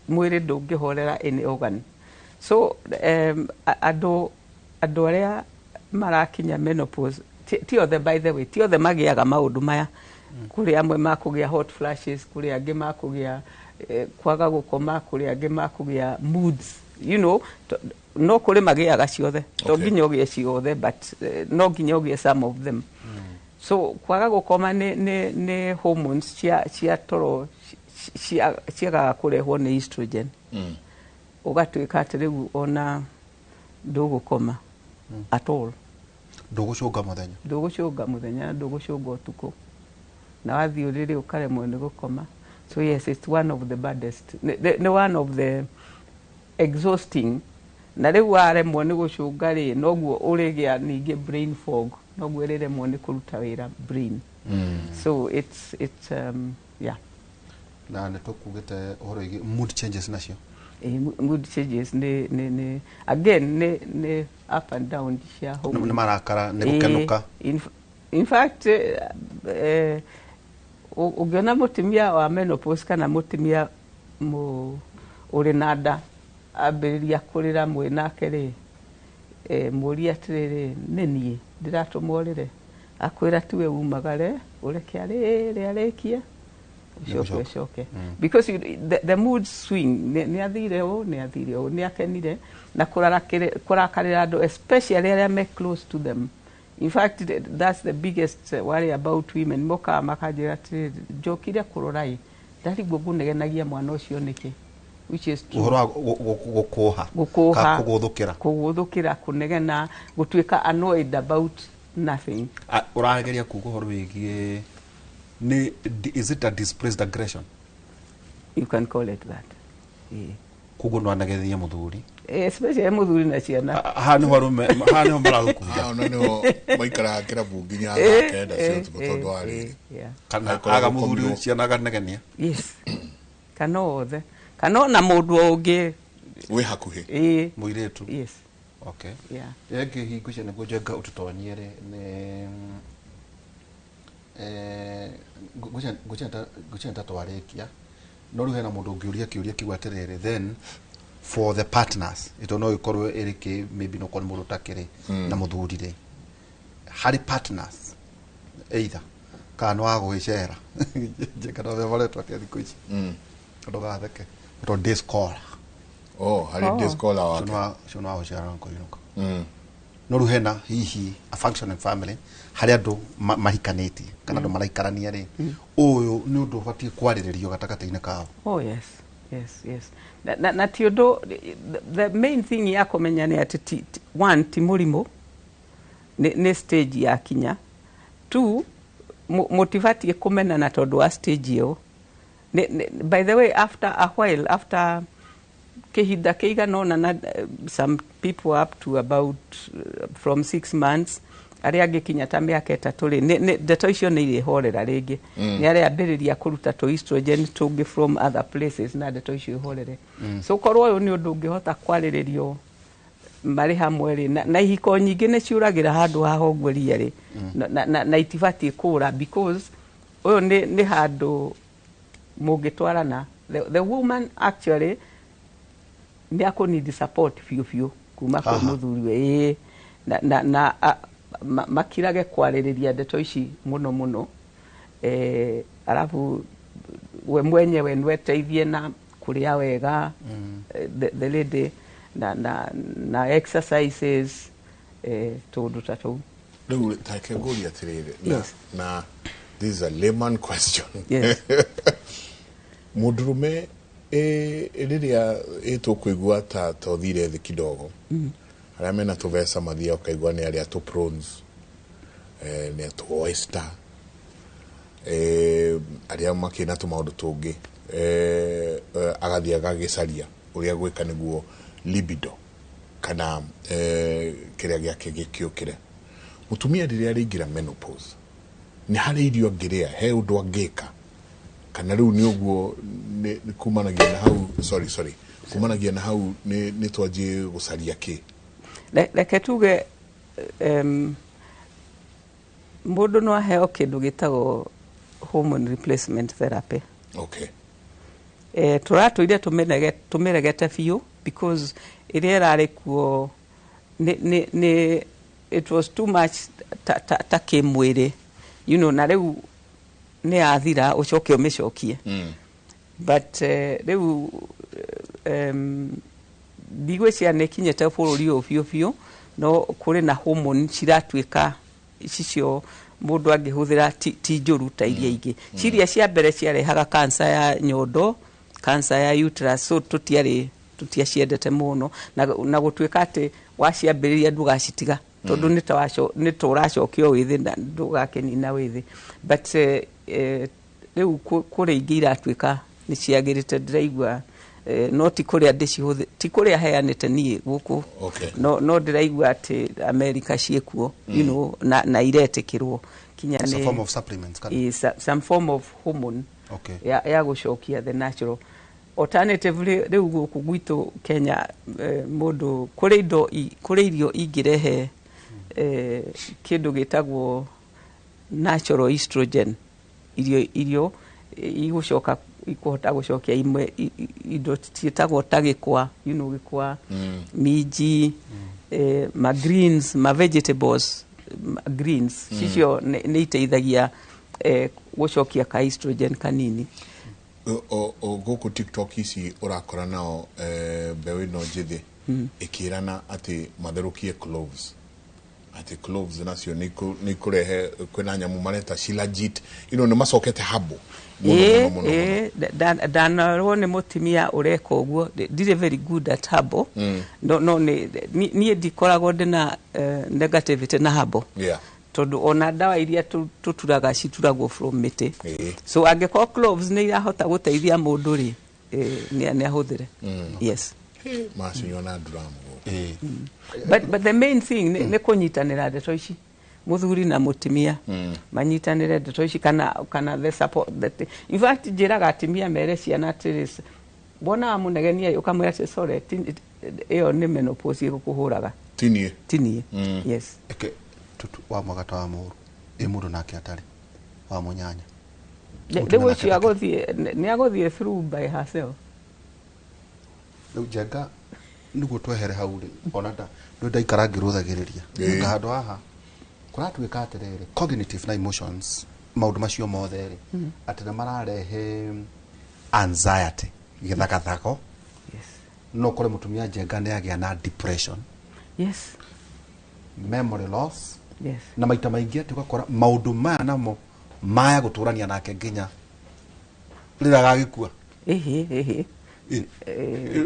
mwĩrĩ ndũngĩhorera any organ. So andũ arĩa marakinya menopause ti othe, by the way, ti othe magĩaga maũndũ maya. Kũrĩ amwe makũgĩa hot flashes, kũrĩ angĩ makũgĩa kwaga gũkoma, kũrĩ angĩ makũgĩa moods, you know, no kũrĩ magĩaga ciothe, to nginya ũgĩe ciothe, but no nginya ũgĩe some of them. So kwaga gũkoma nĩ hormones cia toro ciagaga kũrehwo nĩ estrogen. Ũgatuĩka atĩ rĩu ona ndũgũkoma at all. Ndũgũcũnga mũthenya. Ndũgũcũnga mũthenya, ndũgũcũnga ũtukũ. Na wathiĩ ũrĩrĩ ũkaremwo nĩ gũkoma. So yes, it's one of the baddest. Nĩ one of the exhausting. Na rĩu waremwo nĩ gũcũnga rĩ, noguo ũrĩgĩa ningĩ brain fog, noguo ĩrĩremwo nĩ kũruta wĩra brain. So it's yeah. Na nĩ tũkugĩte ũhoro wĩgiĩ mood changes nacio. Mood changes nĩ again nĩ up and down cia hormones. Nĩ marakara, nĩ gũkenũka. In fact, ũngĩona mũtumia wa menopause kana mũtumia ũrĩ na nda ambĩrĩria kũrĩra mwĩ nake rĩ, mũrie atĩrĩrĩ, nĩ niĩ ndĩratũma ũrĩre? Akwĩra tiwe umagare, ũreke arĩre arĩkie, ũcoke ũcoke. Because the mood swing, nĩ athire ũũ, nĩ athire ũũ, nĩ akenire, na kũrakarĩra andũ, especially arĩa me close to them. In fact, that's the biggest worry about women. Mokaga makanjĩra atĩrĩrĩ, njokire kũrora ĩ, ndarigwo ngũnegenagia mwana ũcio nĩkĩ? Which is true. Ũhoro wa gũkũha, gũkũha, kũgũthũkĩra, kũgũthũkĩra, kũnegena, gũtuĩka annoyed about nothing. Ũrageria kuga ũhoro wĩgiĩ nĩ, is it a displaced aggression? You can call it that. Yeah. Koguo no anegethie mũthuri. Especially mũthuri na ciana. Haha nĩho arũme, haha nĩho maragũkunda. Haha nĩho maikaraga kĩrabu nginya thaa 9 cia ũtukũ tondũ wa rĩrĩ. Kana aga mũthuri ciana akanegenia. Yes. Kana othe. Kana ona mũndũ ũngĩ wĩ hakuhĩ. Mũirĩtu. Yes. Okay. Yeah. Ĩngĩ hingo cia nĩguo Njenga ũtũtonyie rĩ nĩ ngwĩciria ta twarĩkia no rĩu hena mũndũ ũngĩũria kĩũria kiu atĩrĩrĩ, then for the partners ito no ĩkorwo ĩrĩ kĩ, maybe no korwo mũndũ ũtakĩrĩ na mũthuri rĩ, harĩ partners either kana nĩ wa gũgĩcera Njenga no maretwo atĩa thikũ ici, ndũgatheke, to day scholar. Oh, harĩ day scholar wake. Ũcio nĩ wa gũcera na kũinũka. No rĩu hena hihi a functioning family harĩa andũ mahikanĩtie kana andũ maraikarania rĩ, ũyũ nĩ ũndũ ũbatiĩ kwarĩrĩrio gatagatĩ-inĩ kao. Oh yes, yes, yes. Na ti ũndũ, the main thing ya kũmenya nĩ atĩ one, ti mũrimũ, nĩ stage ya kinya. Two, mũtibatiĩ kũmenana tondũ wa stage ĩyo. By the way, after a while, after kihinda kĩigana ũna na some people up to about from 6 months, arĩa angĩ kinya ta mĩaka 3 rĩ, ndeto icio nĩ irĩhorera rĩngĩ. Nĩ arĩambĩrĩria kũruta tũ estrogen tũngĩ from other places na ndeto icio ihorere. So korwo ũyũ nĩ ũndũ ũngĩhota kwarĩrĩrio marĩ hamwe rĩ, na ihiko nyingĩ nĩ ciũragĩra handũ haha ũguo ria rĩ, na itibatiĩ kũũra because ũyũ nĩ handũ mũngĩtwarana. The woman actually nĩ akũneed support biũ biũ kuma kwĩ mũthuriwe, na makirage kwarĩrĩria ndeto ici mũno mũno. Arabu we mwenyewe nĩweteithie na kũrĩa wega, the lady na exercises, tũndũ ta tũu. Rĩu take ngũria atĩrĩrĩ, na this is a layman question. Yes. Mũndũrũme rĩrĩa ĩtũkũigua ta tothire thĩ kidogo, arĩa mena tũbeca mathiaga ũkaigua nĩ arĩa tũ prawns, nĩ tũ oyster, arĩa makĩna tũmaũndũ tũngĩ, Agathiĩ agagĩcaria ũrĩa gwĩka nĩguo libido kana kĩrĩa gĩake gĩkĩũkĩre. Mũtumia rĩrĩa arĩingĩra menopause, nĩ harĩ irio angĩrĩa, he ũndũ angĩka, kana rĩu nĩ ũguo nĩ kumanagia na hau, sorry sorry, kumanagia na hau nĩ twanjie gũcaria kĩ? Reke tuge mũndũ no aheo kĩndũ gĩtagwo hormone replacement therapy. Tũratũire tũmĩregete biũ because ĩrĩa ĩrarĩ kuo nĩ it was too much ta kĩmwĩrĩ, na rĩu nĩ yathira, ũcoke ũmĩcokie. But rĩu ndigwĩciria nĩ ĩkinyĩte bũrũri ũyũ biũ biũ, no kũrĩ na hormone ciratuĩka cicio mũndũ angĩhũthĩra, ti njũru ta iria ingĩ. Ciria cia mbere ciarehaga cancer ya nyondo, cancer ya uterus, so tũtiarĩ tũtiaciendete mũno, na gũtuĩka atĩ waciambĩrĩria ndũgacitiga, tondũ nĩ ta ũracokio wĩthĩ na ndũgakĩnina wĩthĩ. But rĩu kũrĩ ingĩ iratuĩka nĩ ciagĩrĩte, ndĩraigua, no ti kũrĩa ndĩcihũthĩ, ti kũrĩa heanĩte niĩ gũkũ. No ndĩraigua atĩ America ciĩkuo na iretĩkĩrwo kinya. It's a form of supplements kana? Is some form of hormone ya gũcokia the natural. Alternatively, rĩu gũkũ gwitũ Kenya, mũndũ kũrĩ indo kũrĩ irio ingĩrehe kĩndũ gĩtagwo natural estrogen, irio igũcoka ikũhota gũcokia imwe indo ciĩtagwo ta gĩkwa, gĩkwa, minji, ma greens, ma vegetables, ma greens cicio nĩ iteithagia gũcokia ka estrogen kanini. O gũkũ TikTok ici ũrakora nao mbeũ ĩno njĩthĩ ĩkĩrana atĩ matherũkie cloves, atĩ cloves nacio nĩ ikũrehe, kwĩna nyamũ mareta shilajit, nĩ macokete habo mũno mũno mũno mũno. Ĩĩ, ndanarwo nĩ mũtumia ũreka ũguo. Ndirĩ very good at herbal, no niĩ ndikoragwo ndĩna negativity na herbal, tondũ ona ndawa iria tũturaga cituragwo from mĩtĩ. So angĩkorwo cloves nĩ irahota gũteithia mũndũ rĩ, nĩ ahũthĩre, yes. Macinyua na nduramu gũkũ. But the main thing nĩ kũnyitanĩra ndeto ici, mũthuri na mũtumia manyitanĩre ndeto ici, kana the support that, in fact, njĩraga atumia mere ciana atĩrĩ, wona wamũnegenia ũkamwĩra atĩ sorry, ĩyo nĩ menopause ĩgũkũhũraga. Tinie. Tinie, yes. Eke tutu wa mwaka ta wa mũru ĩ mũndũ nake atarĩ wa mũnyanya. Rĩu ũcio agũthiĩ nĩ agũthiĩ through by herself. Rĩu njenga nĩguo twehere hau rĩ, ona nda nĩ ndaikara ngĩrũthagĩrĩria. Nga handũ haha kũratuĩka atĩrĩrĩ, cognitive na emotions, maũndũ macio mothe rĩ, atĩ nĩ mararehe anxiety, gĩthagathako. No ũkore mũtumia njenga nĩ agĩa na depression, memory loss, na maita maingĩ atĩ ũgakora maũndũ maya namo maya gũtũrania nake nginya rĩrĩa agagĩkua. Ĩhĩ ĩhĩ.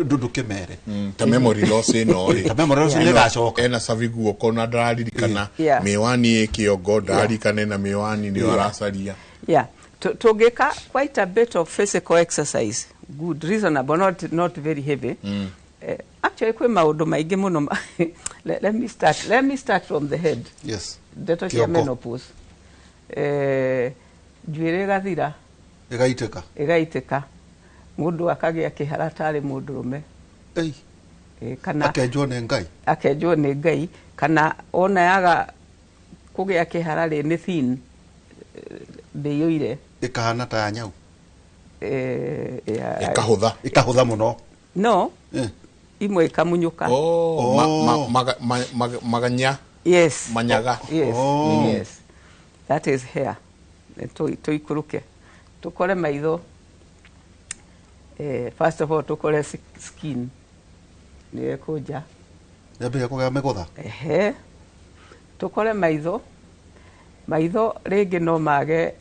Ndũkĩmere. Ta memory loss ĩno rĩ. Ta memory loss nĩ ĩgacoka. Ena cabi guoko na ndararirikana mĩwani ĩ kĩongo, ndararirikana ena mĩwani nĩyo aracaria. Yeah, tũngĩka quite a bit of physical exercise, good, reasonable, not very heavy. Actually kwĩ maũndũ maingĩ mũno. Let me start from the head. Ndeto cia Kĩongo. menopause, njuĩrĩ ĩgathira. Ĩgaitĩka. Ĩgaitĩka, mũndũ akagĩa kĩhara tarĩ mũndũrũme. Ei. Kana akenjwo nĩ Ngai. Akenjwo nĩ Ngai, kana ona yaga kũgĩa kĩhara rĩ, nĩ thin, ndĩiyũire. Ĩkahana ta ya nyau. Ĩkahũtha. Ĩkahũtha mũno. No imwe ikamunyũka. Oh, maganya. Yes. Manyaga. Yes. Oh. Yes, that is hair. Tũikũrũke tũkore maitho. First of all tũkore skin nĩ ĩkũnja. Yambĩrĩria kũgĩa mĩgũtha. Ehe, tũkore maitho. Maitho rĩngĩ no mage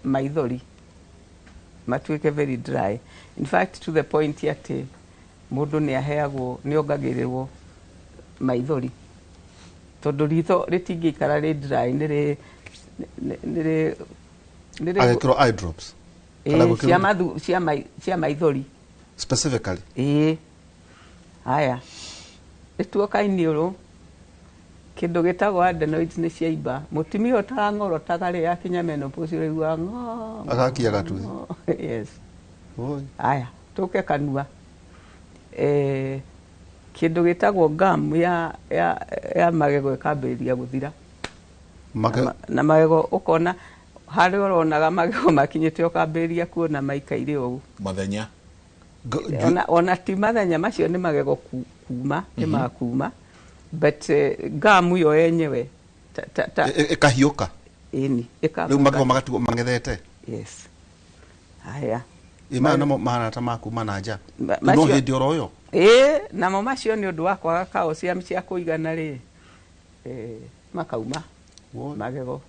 maithori, matuĩke very dry, in fact to the point atĩ mũndũ nĩ aheagwo, nĩ ongagĩrĩrwo maithori, tondũ ritho rĩtingĩikara rĩ dry, nĩ rĩ Agekĩrwo eye drops. Kana Ĩĩ, gũkĩrwo- cia mathu cia mai- cia maithori. Specifically. Ĩĩ, haya, nĩtuoka iniũrũ, kĩndũ gĩtagwo adenoids nĩ ciaimba. Mũtumia ũtarang'orotaga rĩ, akinya menopause ũraigua ng'o. Agakia gatuthi. Ng'o. Yes. Oi. Haya, tũke kanua. Kĩndũ gĩtagwo gum ya magego ĩkambĩrĩria gũthira. Na magego ũkona harĩa ũronaga magego makinyĩte, ũkambĩrĩria kuona maikaire ũũ. Mathenya. Ona ti mathenya macio, nĩ magego kuma, nĩ makuma, but gum yo yenyewe ta Ĩkahiũka. Ĩni. Rĩu magego magatigwo mang'ethete. Yes, haya. Ĩ maya namo mahana ta makuma na nja. No hĩndĩ oro ĩyo. Ĩĩ, namo macio nĩ ũndũ wa kwaga calcium cia kũigana rĩ, makauma. Woi. Magego.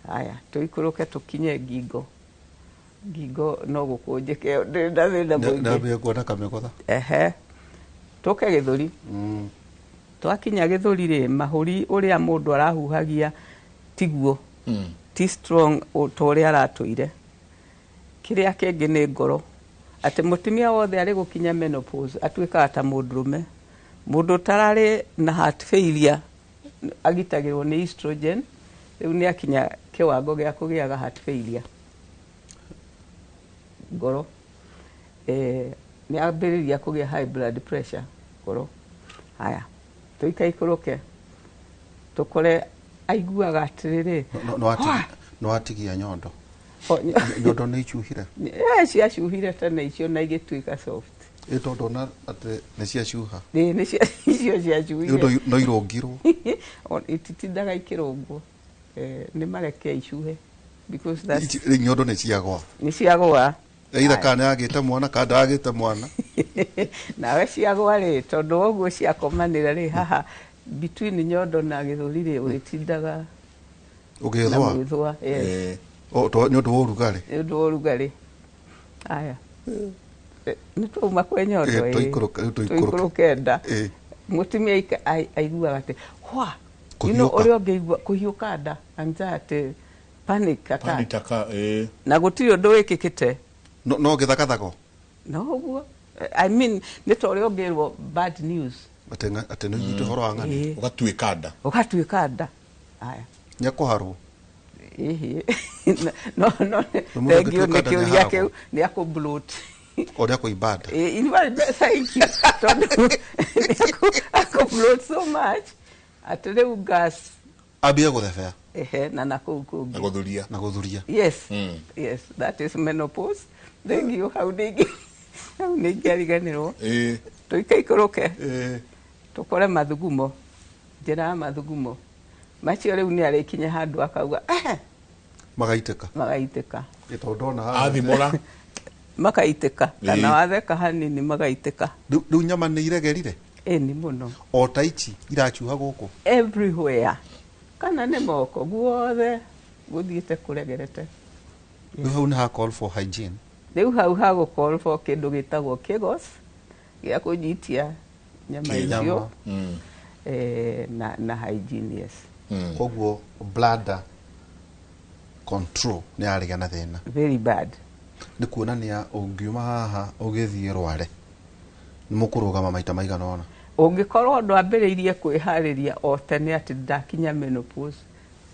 Haya, tũikũrũke tũkinye ngingo. Ngingo no gũkũnjĩke, ndĩrĩ na thĩna mũingĩ. Ndambia kuona kamĩgotha. Ehe, tũke gĩthũri. Twakinya gĩthũri rĩ, mahũri ũrĩa mũndũ arahuhagia tiguo, ti strong ta ũrĩa aratũire. Kĩrĩa kĩngĩ nĩ ngoro, atĩ mũtumia wothe arĩ gũkinya menopause atuĩkaga ta mũndũrũme. Mũndũ ũtararĩ na heart failure agitagĩrwo nĩ estrogen, rĩu nĩ akinya kĩwango gĩa kũgĩaga heart failure. Ngoro, nĩ ambĩrĩria kũgĩa high blood pressure, ngoro. Haya, tũikaikũrũke tũkore aiguaga atĩrĩrĩ. No watigia nyondo. Nyondo nĩ icuhire. Ciacuhire tene icio na igĩtuĩka soft. Ĩ tondũ ona atĩ nĩ ciacuha. Ĩ, nĩ icio ciacuhire. Rĩu no irũngirwo. Ititindaga ikĩrũngwo. Nĩ mareke icuhe because that's Rĩu nyondo nĩ ciagwa. Nĩ ciagwa. Either kana nĩ agĩte mwana kana ndagĩte mwana. Nawe ciagwa rĩ, tondũ wa ũguo ciakomanĩra rĩ, haha between nyondo na gĩthũri rĩ, ũrĩtindaga na Ũgĩthũa. Gwĩthũa, yes. Nĩ ũndũ wa ũrugarĩ. Nĩ ũndũ wa ũrugarĩ. Aya, nĩ twauma kwĩ nyondo. Ĩ, tũikũrũke, rĩu tũikũrũke. Tũikũrũke nda. Mũtumia aiguaga atĩ hwa, you know, Kũhiũka. ũrĩa ũngĩigua kũhiũka nda, anxiety, panic attack. Panic attack, eh. Na gũtirĩ ũndũ wĩkĩkĩte. No gĩthagathago. No ũguo, I mean, nĩ ta ũrĩa ũngĩrwo bad news. Atĩ nĩ ũnyite ũhoro wa ng'ani. Ũgatuĩka nda. Ũgatuĩka nda. Aya. Nĩ ekũharwo. Ĩhĩ, no. Mũndũ Thengiũ angĩtuĩka nĩ nda nĩ kĩũria aharagwo. kĩu nĩ akũ-bloat. Ũrĩa kũimba nda. In fact, thank you, tondũ nĩ akũ-bloat so much atĩ rĩu gas. Ambie gũthebea. Ehe, na nakũu kũngĩ. Na gũthuria. Na gũthuria. Yes. Yes, that is menopause. Thank you. Hau nĩ ingĩariganĩrwo. Tũikaikũrũke tũkore mathugumo, njĩra ya mathugumo macio rĩu nĩ arĩkinya handũ akauga "Eh," Magaitĩka. Magaitĩka. Ĩ, tondũ ndona haha. Athimũra. Makaitĩka kana watheka hanini magaitĩka. Rĩu nyama nĩ iregerire. Ĩni mũno. O ta ici iracuha gũkũ. Everywhere, kana nĩ moko, guothe gũthiĩte kũregerete. Rĩu hau nĩ ha call for hygiene. Rĩu hau hagũ call for kĩndũ gĩtagwo kegels gĩa kũnyitia nyama Kĩga. icio, na hygiene, yes. Koguo bladder control nĩ yarĩgĩa na thĩna. Very bad. Nĩ kuonania ũngiuma haha ũgĩthiĩ rware nĩ mũkũrũgama maita maigana ũna. Ũngĩkorwo ndwambĩrĩirie kwĩharĩria o tene atĩ ndakinya menopause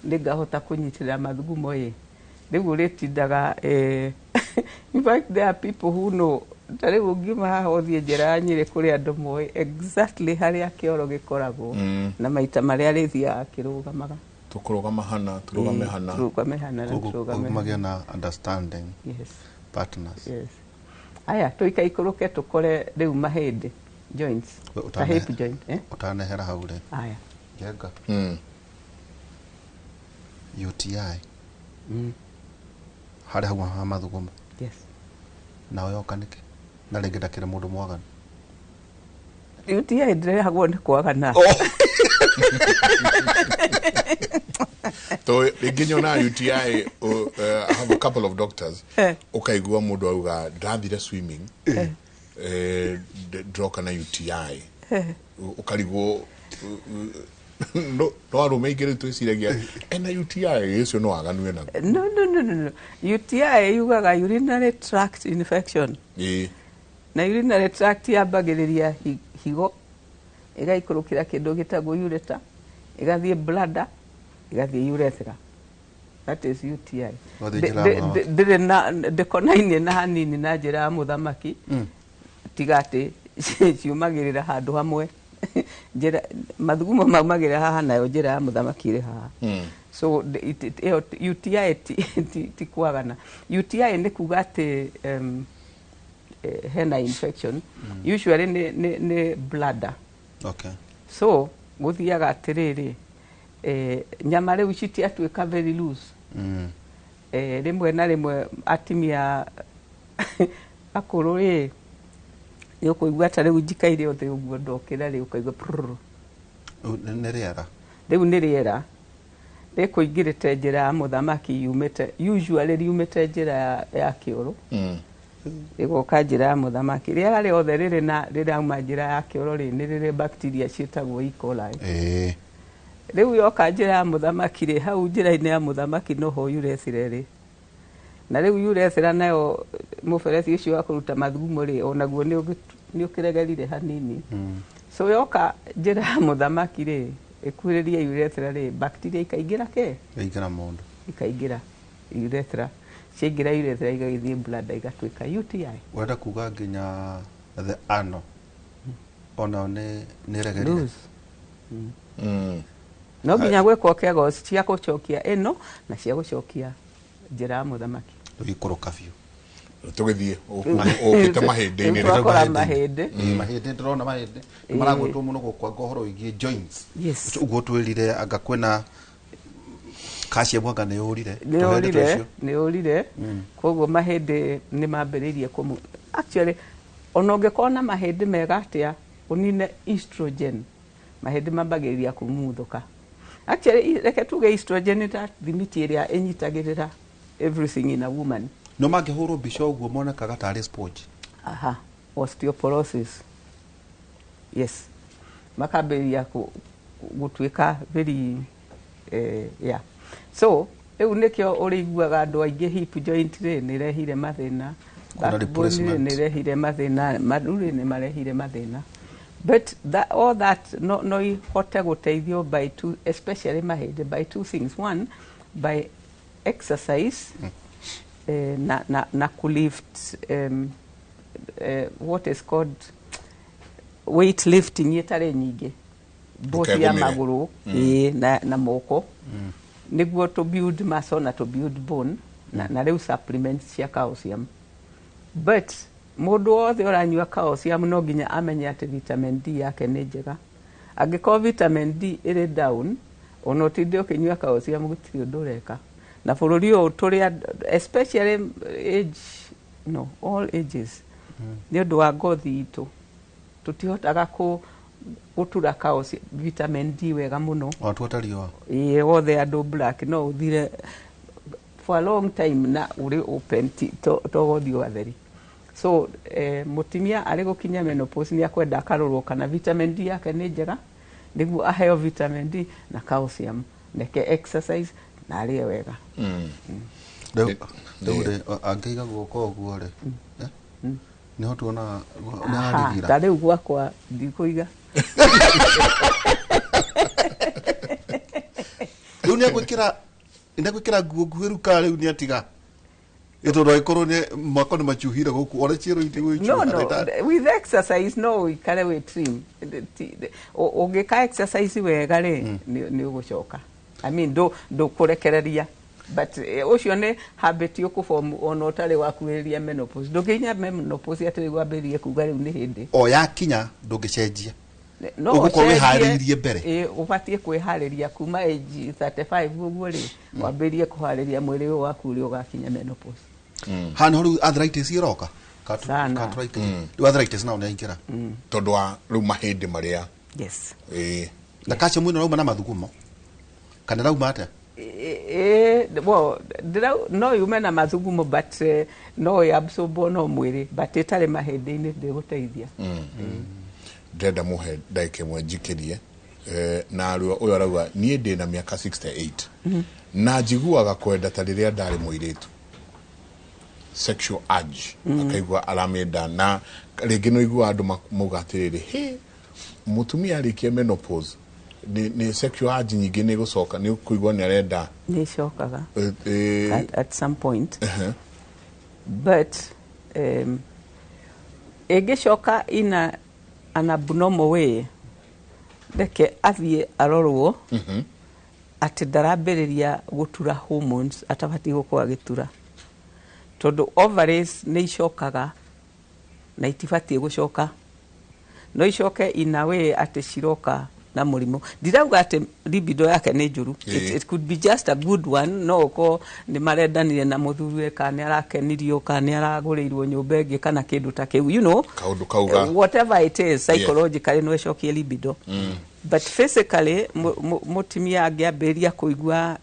nĩngahota kũnyitĩrĩra mathugumo ĩ, rĩu ũrĩtindaga, in fact there are people who know. Ta rĩu ũngiuma haha ũthiĩ njĩra ya Nyĩrĩ, kũrĩ andũ moĩ exactly harĩa kĩoro gĩkoragwo na maita marĩa arĩthiaga akĩrũgamaga. Tũkũrũgama hana, tũrũgame hana. Tũrũgame hana na Koguo tũrũgame magĩe na understanding Yes. partners. Yes. Aya, tũikaikũrũke tũkore rĩu mahĩndĩ, joints. We Ta hip joint, eh? Ũtanehera hau rĩ. Aya. Njenga. UTI harĩa hau ha mathugumo. Yes. Nawe yoka nĩkĩ na rĩngĩ ndakĩrĩ mũndũ mwaganu? UTI ndĩrehagwo nĩ kwagana. To rĩngĩ nyona UTI, I have a couple of doctors. Ũkaigua mũndũ auga ndathire swimming, ndroka na UTI. Ũkarigwo. No no arũme aingĩ rĩu twĩciragia ena UTI ũcio no aganue naguo. No, no, no, no, no. UTI yugaga urinary tract infection. Ĩĩ. Na urinary tract yambagĩrĩria higo, ĩgaikũrũkĩra kĩndũ gĩtagwo ureter, ĩgathiĩ bladder, ĩgathiĩ urethra. That is UTI. Gathiĩ njĩra ya mũthamaki. Ndĩrĩ na ndĩkonainie na hanini na njĩra ya mũthamaki, tiga atĩ ciumagĩrĩra handũ hamwe. Njĩra mathugumo maumagĩrĩra haha, nayo njĩra ya mũthamaki ĩrĩ haha. So ĩyo UTI ti kwagana. UTI nĩ kuga atĩ hena infection, usually nĩ bladder. So gũthiaga atĩrĩrĩ, nyama rĩu citiatuĩka very loose. Rĩmwe na rĩmwe atimia akũrũ rĩ, nĩ ũkũigua ta rĩu njikaire othe ũguo, ndokĩra rĩ, ũkaigua prrr. Nĩ rĩera. Rĩu nĩ rĩera rĩkũingĩrĩte njĩra ya mũthamaki, yumĩte usually riumĩte njĩra ya kĩoro, rĩgoka njĩra ya mũthamaki. Rĩera rĩothe rĩrĩ na rĩrauma njĩra ya kĩoro rĩ, nĩ rĩrĩ bacteria ciĩtagwo E. coli. Rĩu yoka njĩra ya mũthamaki rĩ, hau njĩra-inĩ ya mũthamaki noho urethra rĩ, na rĩu urethra nayo mũberethi ũcio wa kũruta mathugumo rĩ, onaguo nĩ ũkĩregerire hanini. So yoka njĩra ya mũthamaki rĩ, ĩkuhĩrĩria urethra rĩ, bacteria ikaingĩra ke. Ĩingĩra mũndũ. Ikaingĩra urethra, ciaingĩra urethra igagĩthiĩ bladder, igatuĩka UTI. Ũrenda kuga nginya the ano onao nĩ regerire? Loose. No nginya gwĩkwo kegos cia gũcokia ĩno na cia gũcokia njĩra ya mũthamaki. Rĩu ikũrũka biũ. Tũgĩthiĩ ũkĩte mahĩndĩ-inĩ. Rĩu twakora mahĩndĩ. Ĩĩ, mahĩndĩ, ndĩrona mahĩndĩ nĩ maragwetwo mũno gũkũ, anga ũhoro wĩgiĩ joints. Yes. Ũguo twĩrire anga kwĩna calcium, anga nĩ yũrire. Nĩ Tũhĩndĩ ũrire. tũcio. Nĩ ũrire, koguo mahĩndĩ nĩ mambĩrĩirie kũmũ. Actually, ona ũngĩkorwo na mahĩndĩ mega atĩa, ũnine estrogen, mahĩndĩ mambagĩrĩria kũmuthũka. Actually, reke tuge estrogen nĩ ta thimiti ĩrĩa ĩnyitagĩrĩra everything in a woman. No mangĩhũrwo mbica ũguo monekaga tarĩ sponge. Aha, osteoporosis, yes, makambĩrĩria gũtuĩka very yeah. So rĩu nĩkĩo ũrĩiguaga andũ aingĩ hip joint rĩ, nĩ ĩrehire mathĩna. Kuna Backbone rĩ, replacement. nĩ ĩrehire mathĩna, maru rĩ, nĩ marehire mathĩna. But that, all that no ihote gũteithio by two, especially mahĩndĩ, by two things. One, by exercise, na kulift, what is called weight lifting ĩtarĩ nyingĩ, both ya Ndũkegũmĩre. magũrũ, ĩĩ, na moko, nĩguo to build muscle na to build bone, na rĩu supplements cia calcium. But mũndũ wothe ũranyua calcium no nginya amenye atĩ vitamin D yake nĩ njega. Angĩkorwo vitamin D ĩrĩ down, ona ũtinde ũkĩnyua calcium, gũtirĩ ũndũ ũreka. Na bũrũri ũyũ tũrĩ especially age, no, all ages, nĩ ũndũ wa ngothi itũ, tũtihotaga gũtura calcium, vitamin D wega mũno. Ona tuota riũa. Ĩĩ, wothe andũ black no ũthire for a long time na ũrĩ open, ti to gũthiĩ watheri. So mũtumia arĩ gũkinya menopause nĩ akwenda akarorwo kana vitamin D yake nĩ njega, nĩguo aheo vitamin D na calcium, neke exercise na arĩe wega. Rĩu rĩu rĩ, angĩiga guoko ũguo rĩ, nĩho tuonaga nĩ Aha, harigira. Ta rĩu gwakwa ndikũiga. Rĩu nĩ egwĩkĩra nguo nguhĩ rĩu, kana rĩu nĩ atiga? Ĩ tondũ angĩkorwo nĩ mwako nĩ macuhire gũkũ ona ciĩro. No, no, with exercise no ũikare wĩ trim. Ũngĩka exercise wega rĩ, nĩ ũgũcoka, I mean, ndũkũrekereria, but ũcio nĩ habit ũkũform ona ũtarĩ wakuhĩrĩria menopause. Ndũngĩkinya menopause atĩ rĩu wambĩrĩrie kuga rĩu nĩ hĩndĩ. O yakinya ndũngĩcenjia? No Ũgũkorwo ũcenjie. wĩharĩirie mbere. Ĩ, ũbatiĩ kwĩharĩria kuma age 35 ũguo rĩ, wambĩrĩrie kũharĩria mwĩrĩ ũyũ waku ũrĩa ũgakinya menopause. Haha nĩho rĩu arthritis ĩroka. Sana. Rĩu arthritis nao nĩ yaingĩra. Tondũ wa rĩu mahĩndĩ marĩa. Yes. Ĩĩ. Na calcium ĩno rauma na mathugumo kana rauma atĩa? Well, no yume na mathugumo, but no ĩabsorbwo no mwĩrĩ, but ĩtarĩ mahĩndĩ-inĩ ndĩgũteithia. Ndĩrenda mũhe ndagĩka ĩmwe njikĩrie. Na rĩo ũyũ arauga niĩ ndĩ na mĩaka 68 na njiguaga kwenda ta rĩrĩa ndarĩ mũirĩtu, sexual urge, akaigua aramĩenda. Na rĩngĩ nĩ ũiguaga andũ mauga atĩrĩrĩ, he mũtumia arĩkia menopause nĩ sexual urge nyingĩ nĩ gũcoka, nĩ kũigua nĩ arenda. Nĩ icokaga at some point. But ĩngĩcoka ina an abnormal way, reke athiĩ arorwo atĩ ndarambĩrĩria gũtura hormones atabatiĩ gũkorwo agĩtura, tondũ ovaries nĩ icokaga na itibatiĩ gũcoka, no icoke in a way atĩ ciroka na mũrimũ. Ndirauga atĩ libido yake nĩ njũru. It could be just a good one. No ũkorwo nĩ marendanire na mũthuriwe, kana nĩ arakenirio, kana nĩ aragũrĩirwo nyũmba ĩngĩ, kana kĩndũ ta kĩu. Kaũndũ kauga. Whatever it is, psychologically no ĩcokie libido, but physically mũtumia angĩambĩrĩria kũigua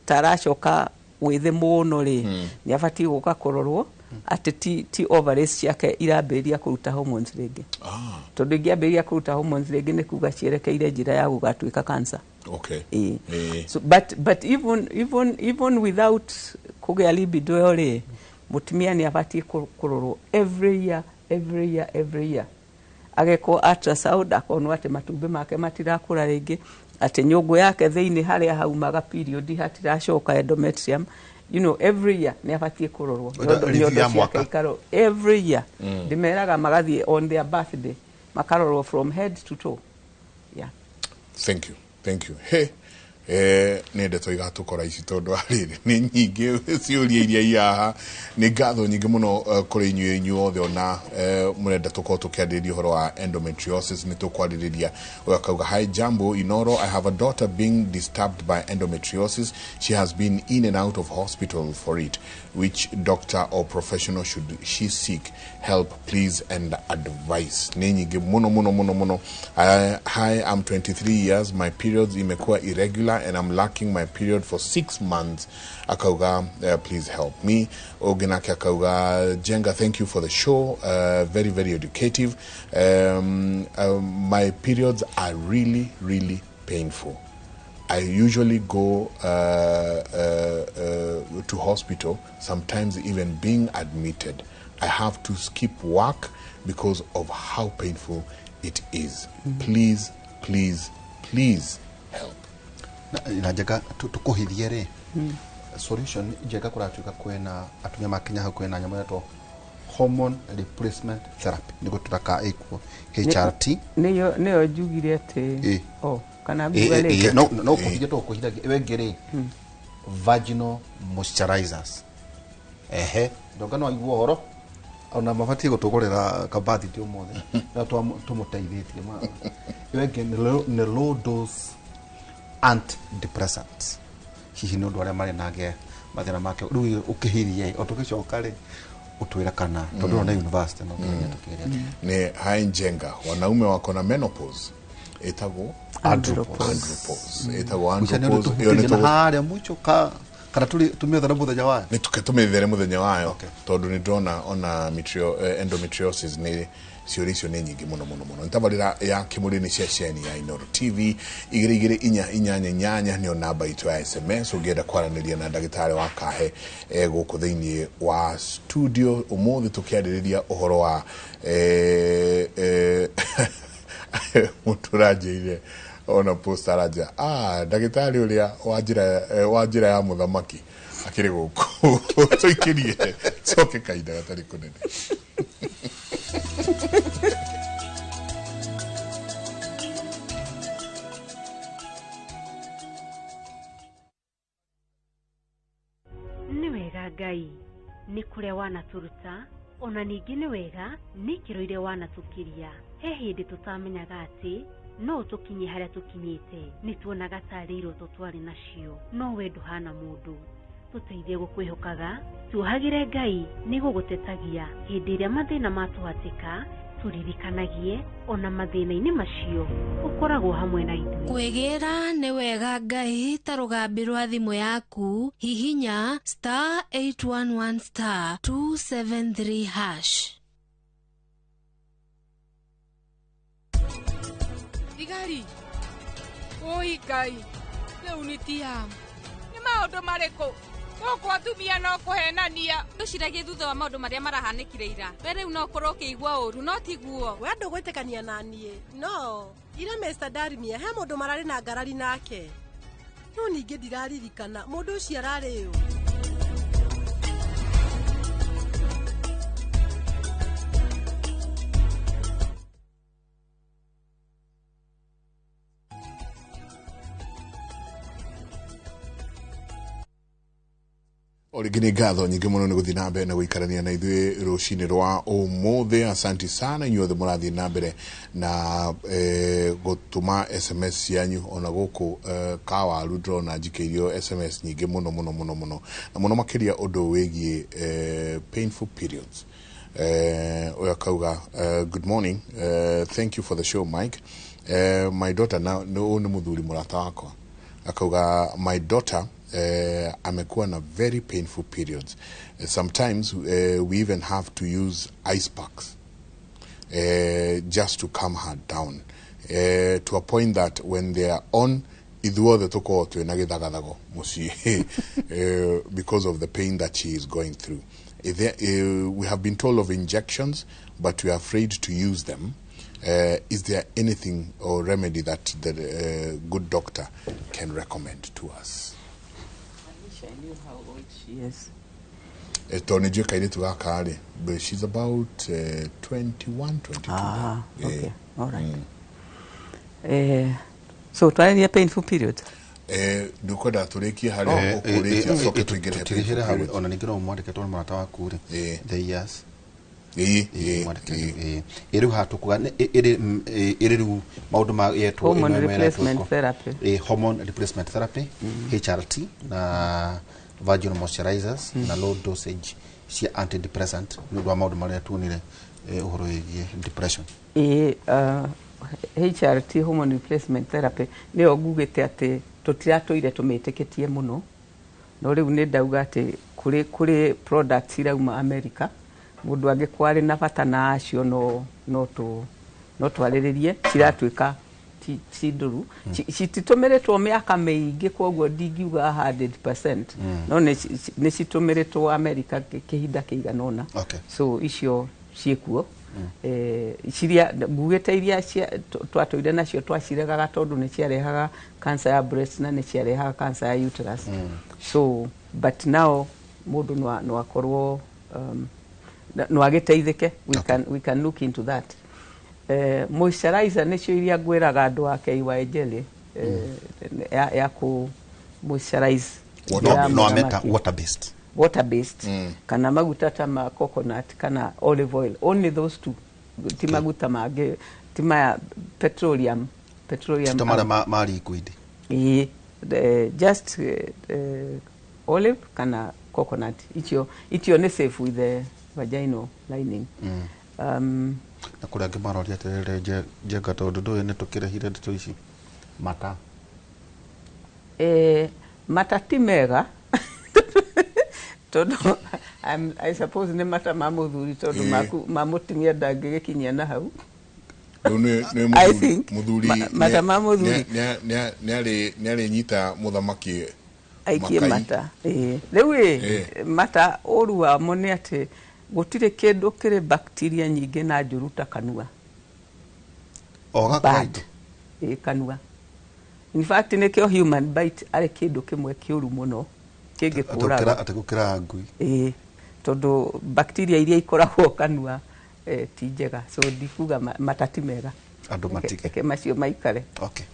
ta aracoka wĩthĩ mũno rĩ, nĩ abatiĩ gũka kũrorwo atĩ ti ovaries ciake irambĩrĩria kũruta hormones rĩngĩ, tondũ ingĩambĩrĩria kũruta hormones rĩngĩ nĩ kuga cierekeire njĩra ya gũgatuĩka cancer. Ĩĩ. So, but even without kũgĩa libido ĩyo rĩ, mũtumia nĩ abatiĩ kũrorwo every year, every year, every year, agekwo ultrasound, akonwo atĩ matumbĩ make matirakũra rĩngĩ, atĩ nyũngũ yake thĩinĩ harĩa haumaga period hatiracoka, endometrium. Every year nĩ abatiĩ kũrorwo. Review Nyondo ya ciake mwaka. ikarorwo every year. Ndĩmeraga magathiĩ on their birthday, makarorwo from head to toe, yeah. Thank you, thank you. He nĩ ndeto igatũkora ici, tondũ arĩrĩ nĩ nyingĩ ciũria iria ihaha. Nĩ ngatho nyingĩ mũno kũrĩ inyuĩ inyuothe ona mũrenda tũkorwo tũkĩarĩrĩria ũhoro wa endometriosis, nĩ tũkwarĩrĩria. Ũyũ akauga, "Hi, jambo Inoro. I have a daughter being disturbed by endometriosis. She has been in and out of hospital for it. Which doctor or professional should she seek help, please, and advice?" Nĩ nyingĩ mũno mũno mũno mũno. "Hi, I'm 23 years. My periods imekuwa irregular and I'm lacking my period for 6 months." Akauga, "Please help me." Ũngĩ nake akauga, "Jenga, thank you for the show. Very, very educative. My periods are really, really painful. I usually go to hospital, sometimes even being admitted. I have to skip work because of how painful it is. Please, please, please help." Na njega tũkũhithie rĩ, solution njega kũratuĩka kwĩna atumia makinya hau, kwĩna nyamũ ĩretwo hormone replacement therapy, nĩguo tũraka ĩkuo HRT. Nĩyo njugire atĩ oh, kana nguga rĩngĩ? No kũhithia tũkũhithagia. Ĩyo ĩngĩ rĩ, vaginal moisturizers. Ehe, ndonga no aigua ũhoro ona mabatiĩ gũtũgũrĩra kabathi ti ũmũthĩ na tũmũteithĩtie. Ĩyo ĩngĩ nĩ low dose antidepressants, hihi nĩ ũndũ arĩa marĩ nage mathĩna make. Rĩu ũkĩhirie o tũgĩcoka rĩ, ũtwĩre kana tondũ mm. university no kĩgeria tũkĩgeria. Ni hai njenga, wanaume wako na menopause ĩtagwo Andropause. Andropause, ĩtagwo Mũico nĩ ũndũ andropause. Ĩyo nĩ tũhutĩtie na harĩa mũico ka kana tũmĩethere mũthenya wayo. Nĩ tuke tũmĩthere mũthenya wayo. Tondũ nĩ ndĩrona ona endometriosis nĩ ciũria icio nĩ nyingĩ mũno mũno mũno. Nĩ tabarĩra ya Kĩmũrĩ, nĩ ceceni ya Inoro TV. 22488 nĩyo namba itũ ya SMS ũngĩenda kwaranĩria na ndagĩtarĩ wa kahe gũkũ thĩinĩ wa studio ũmũthĩ, tũkĩarĩrĩria ũhoro wa mũndũ ũranjĩire ona post aranjĩra, ndagĩtarĩ ũrĩa wa njĩra wa njĩra ya mũthamaki akĩrĩ gũkũ. Tũikĩrie coke kahinda gatarĩ kũnene. Nĩ wega Ngai nĩ kũrĩa wanatũruta, ona ningĩ nĩ wega nĩ ikĩro iria wanatũkiria. He hĩndĩ tũtamenyaga atĩ no ũtũkinyie harĩa tũkinyĩte. Nĩ tuonaga tarĩ iroto twarĩ nacio, no we ndũhana mũndũ. Tũteithie gũkwĩhokaga, tuohagĩre. Ngai nĩ gũgũtetagia hĩndĩ ĩrĩa mathĩna matũhatĩka, tũririkanagie ona mathĩna-inĩ macio ũkoragwo hamwe na ithuĩ. Kwĩgĩra nĩ wega Ngai ta rũgambi rwa thimũ yaku, hihinya *811*273#. Thigari. Oi Ngai, rĩu nĩ tiamu. Nĩ maũndũ marĩkũ? Gũkũ atumia no kũhenania. Tũciragie thutha wa maũndũ marĩa marahanĩkire ira. We rĩu no ũkorwo ũkĩigua ũru, no tiguo. We ndũgwĩtĩkania na niĩ. No, ira Mr. Darimia he mũndũ mararĩ na ngarari nake. No ningĩ ndiraririkana mũndũ ũcio ararĩ ũ. O rĩngĩ nĩ ngatho nyingĩ mũno nĩ gũthiĩ na mbere na gũikarania na ithuĩ rũcinĩ rwa ũmũthĩ. Asanti sana inyuothe mũrathiĩ na mbere na gũtũma SMS cianyu ona gũkũ kawaru ndĩrona njikĩirio SMS nyingĩ mũno mũno mũno mũno, na mũno makĩria ũndũ wĩgiĩ painful periods. Ũyũ akauga, good morning, thank you for the show Mike. My daughter, na ũyũ nĩ mũthuri mũrata wakwa, akauga my daughter amekuwa na very painful periods. Sometimes we even have to use ice packs just to calm her down, to a point that when they are on, ithuothe tukorwo twĩna gĩthagathago mũciĩ because of the pain that she is going through. We have been told of injections, but we are afraid to use them. Is there anything or remedy that the good doctor can recommend to us? I wish I knew how old she is. Tondũ nĩ njũĩ kairĩtu gaka rĩ, but she's about 21, 22. Ah, okay. All right. So twarĩria painful period. Ndũkwenda tũrĩkie harĩa ũkũrĩtie, coke tũingĩre tũtirĩhĩre hau. Ona ningĩ no mwandĩke tondũ mũrata waku rĩ, the years. Ĩ rĩu haha tũkuga ĩrĩ rĩu maũndũ ma yetwo hormone replacement therapy. Hormone replacement therapy, HRT, na vaginal moisturizers, na low dosage cia antidepressant nĩ ũndũ wa maũndũ marĩa tuonire ũhoro wĩgiĩ depression. HRT, hormone replacement therapy, nĩyo ngugĩte atĩ tũtiratũire tũmĩtĩkĩtie mũno, no rĩu nĩ ndauga atĩ kũrĩ products irauma America, mũndũ angĩkorwo arĩ na bata na acio no twarĩrĩrie. Ciratuĩka ti ndũru, cititũmĩrĩtwo mĩaka mĩingĩ, koguo ndingiuga 100%, no nĩ citũmĩrĩtwo America kĩhinda kĩigana ũna. So icio ciĩkuo. Ciria ngugĩte iria twatũire nacio twaciregaga tondũ nĩ ciarehaga cancer ya breast na nĩ ciarehaga cancer ya uterus. So but now mũndũ no akorwo no agĩteithĩke. We can look into that. Moisturizer nĩcio iria ngwĩraga andũ a KY Jelly, ya kũ moisturize. No ameta water based. Water based. Kana maguta ta ma coconut kana olive oil, only those two. Ti maguta mangĩ, ti maya petroleum. Ti marĩa ma liquid. Just olive kana coconut. Icio nĩ safe with the vaginal lining. Na kũrĩa angĩ maroria atĩrĩrĩ, Njenga, tondũ ndũĩ nĩ tũkĩrehire ndeto ici mata. Mata ti mega tondũ I suppose nĩ mata ma mũthuri, tondũ ma mũtumia ndangĩgĩkinyia na hau. I think mata ma mũthuri nĩ arĩnyita mũthamaki aikie mata. Rĩu ĩ mata ũru wamo nĩ atĩ gũtirĩ kĩndũ kĩrĩ bacteria nyingĩ na njũru ta kanua. Bad. Kanua. In fact nĩkĩo human bite arĩ kĩndũ kĩmwe kĩũru mũno kĩngĩkũraga. Atĩ gũkĩra ngui. Tondũ bacteria iria ikoragwo kanua ti njega. So ndikuga mata ti mega. Andũ matige. Reke macio maikare. Okay.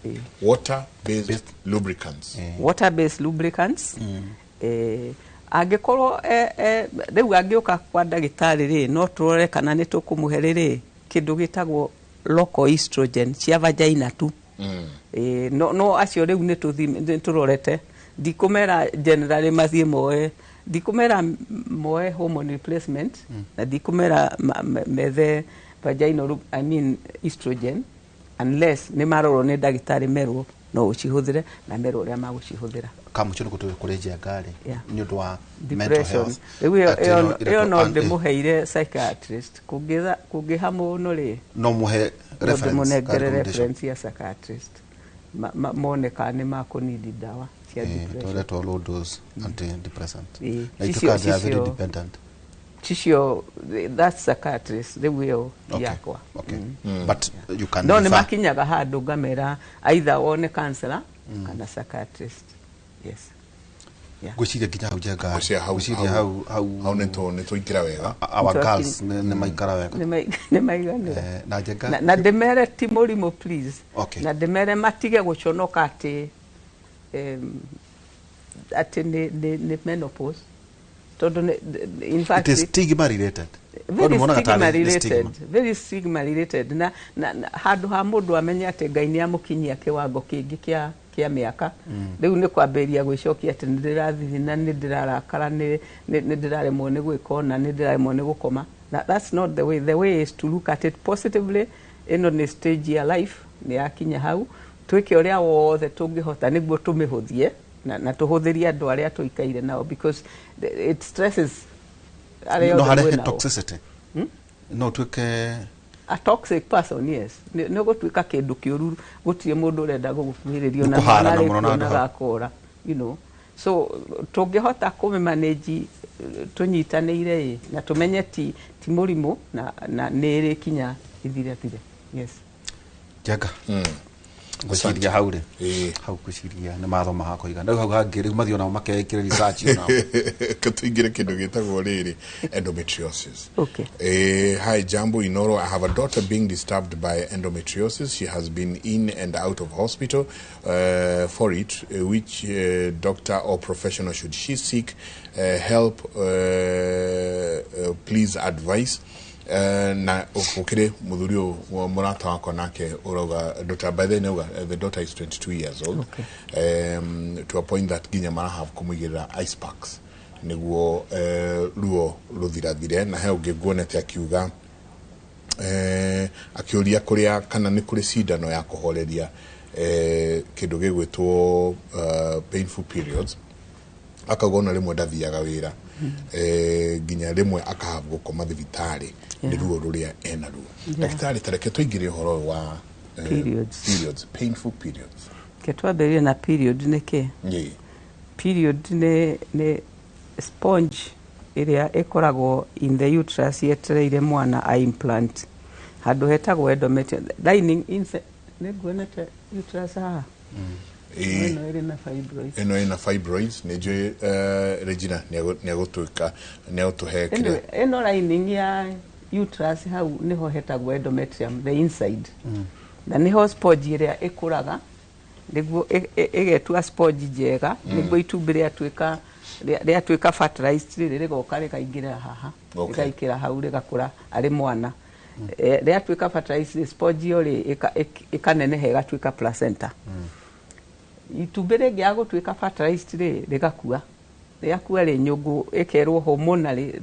Water based lubricants. Water based lubricants. Angĩkorwo rĩu angĩũka kwa ndagĩtarĩ rĩ, no tũrore kana nĩ tũkũmũhe rĩrĩ kĩndũ gĩtagwo local estrogen cia vagina tu. No acio rĩu nĩ tũrorete. Ndikũmera generally mathiĩ moe, ndikũmera moe hormone replacement, na ndikũmera methe vaginal, I mean estrogen, unless nĩ marorwo nĩ ndagĩtarĩ merwo no ũcihũthĩre na merwo ũrĩa magũcihũthĩra. Kamũcio nĩ gũtũrĩ kũrĩ Njenga rĩ, nĩ ũndũ wa mental health. Rĩu ĩyo no ndĩmũheire psychiatrist, kũngĩha mũno rĩ, no mũhe reference, ndĩmũnengere reference ya psychiatrist. Mone kana nĩ makũnidi ndawa cia depression. Tũretwo low dose antidepressant. Na Cicio- ituĩkaga they are very cicio- dependent. Cicio, that's psychiatrist rĩu ĩyo yakwa. Okay. But you can No nĩ refer. makinyaga handũ ngamera either wone counselor kana psychiatrist, yes, yeah. Ngwĩciria nginya hau, Njenga. Ngwĩciria hau- Ngwĩciria hau hau hau nĩ tũingĩra wega. Our girls nĩ maikara wega. Nĩ maiganĩra. Na Njenga. Na ndĩmere ti mũrimũ, please. Okay. Na ndĩmere matige gũconoka atĩ atĩ nĩ menopause, tondũ in fact It is stigma related. Very Tondũ monaga stigma tarĩ nĩ related. stigma. Very stigma related, na handũ ha mũndũ amenye atĩ Ngai nĩ amũkinyia kĩwango kĩngĩ kĩa mĩaka, rĩu nĩ kwambĩrĩria gwĩcokia atĩ nĩ ndĩrathithina, nĩ ndĩrarakara, nĩ ndĩraremwo nĩ gwĩka ũna, nĩ ndĩraremwo nĩ gũkoma. That's not the way. The way is to look at it positively. Ĩno nĩ stage ya life, nĩ yakinya hau, twĩke ũrĩa wothe tũngĩhota nĩguo tũmĩhũthie na tũhũthĩrie andũ arĩa tũikaire nao, because it stresses arĩa No othe harehe mwĩ nao. toxicity, no tuĩke A toxic person, yes. Nĩ gũtuĩka kĩndũ kĩũru, gũtirĩ mũndũ ũrenda gũgũkuhĩrĩria. Nĩ Ona kũharana mwana mũno na andũ hau. arĩkuonaga akora. So tũngĩhota kũmĩmanage tũnyitanĩire ĩ na tũmenye ti mũrimũ na nĩ ĩrĩ kinya ithirathire, yes. Njenga, ngwĩciria hau rĩ, hau ngwĩciria nĩ mathoma hakũigana. Rĩu hau hangĩ rĩu mathiĩ onao makeĩkĩre research onao. Tũingĩre kĩndũ gĩtagwo rĩrĩ endometriosis. Okay. Hi, Jambo Inoro. I have a daughter being disturbed by endometriosis. She has been in and out of hospital for it. Which doctor or professional should she seek help? Please advise. Na gũkĩrĩ mũthuri ũyũ wa mũrata wakwa nake ũrauga daughter, by then auga the daughter is 22 years old, to a point that nginya marahave kũmũigĩrĩra ice packs nĩguo ruo rũthirathire. Na he ũngĩ nguonete akiuga akĩũria kũrĩa kana nĩ kũrĩ cindano ya kũhoreria kĩndũ gĩgwĩtwo painful periods. Akauga ona rĩmwe ndathiaga wĩra, nginya rĩmwe akahave gũkoma thibitarĩ nĩ ruo rũrĩa ena ruo. Ndagĩtarĩ, tareke tũingĩre ũhoro ũyũ wa Periods. Periods, painful periods. Ke twambĩrĩrie na period nĩ kĩ? Period nĩ sponge ĩrĩa ĩkoragwo in the uterus yetereire mwana a implant handũ hetagwo endometrium lining nĩ nguonete uterus haha. Ĩno ĩrĩ na fibroids. Ĩno ĩna fibroids, nĩ njũĩ Regina nĩegũtuĩka nĩegũtũhe Anyway, kĩrĩa. Ĩno lining ya uterus hau nĩho hetagwo endometrium, the inside, na nĩho sponge ĩrĩa ĩkũraga nĩguo ĩgetua sponge njega nĩguo itumbĩ rĩatuĩka fertilized rĩrĩ rĩgoka rĩkaingĩra haha. Rĩgaikĩra hau rĩgakũra arĩ mwana. Rĩatuĩka fertilized sponge ĩyo rĩ ĩkaneneha ĩgatuĩka placenta. Itumbĩ rĩngĩaga gũtuĩka fertilized rĩ, rĩgakua. Rĩakua rĩ, nyũngũ ĩkerwo hormonally,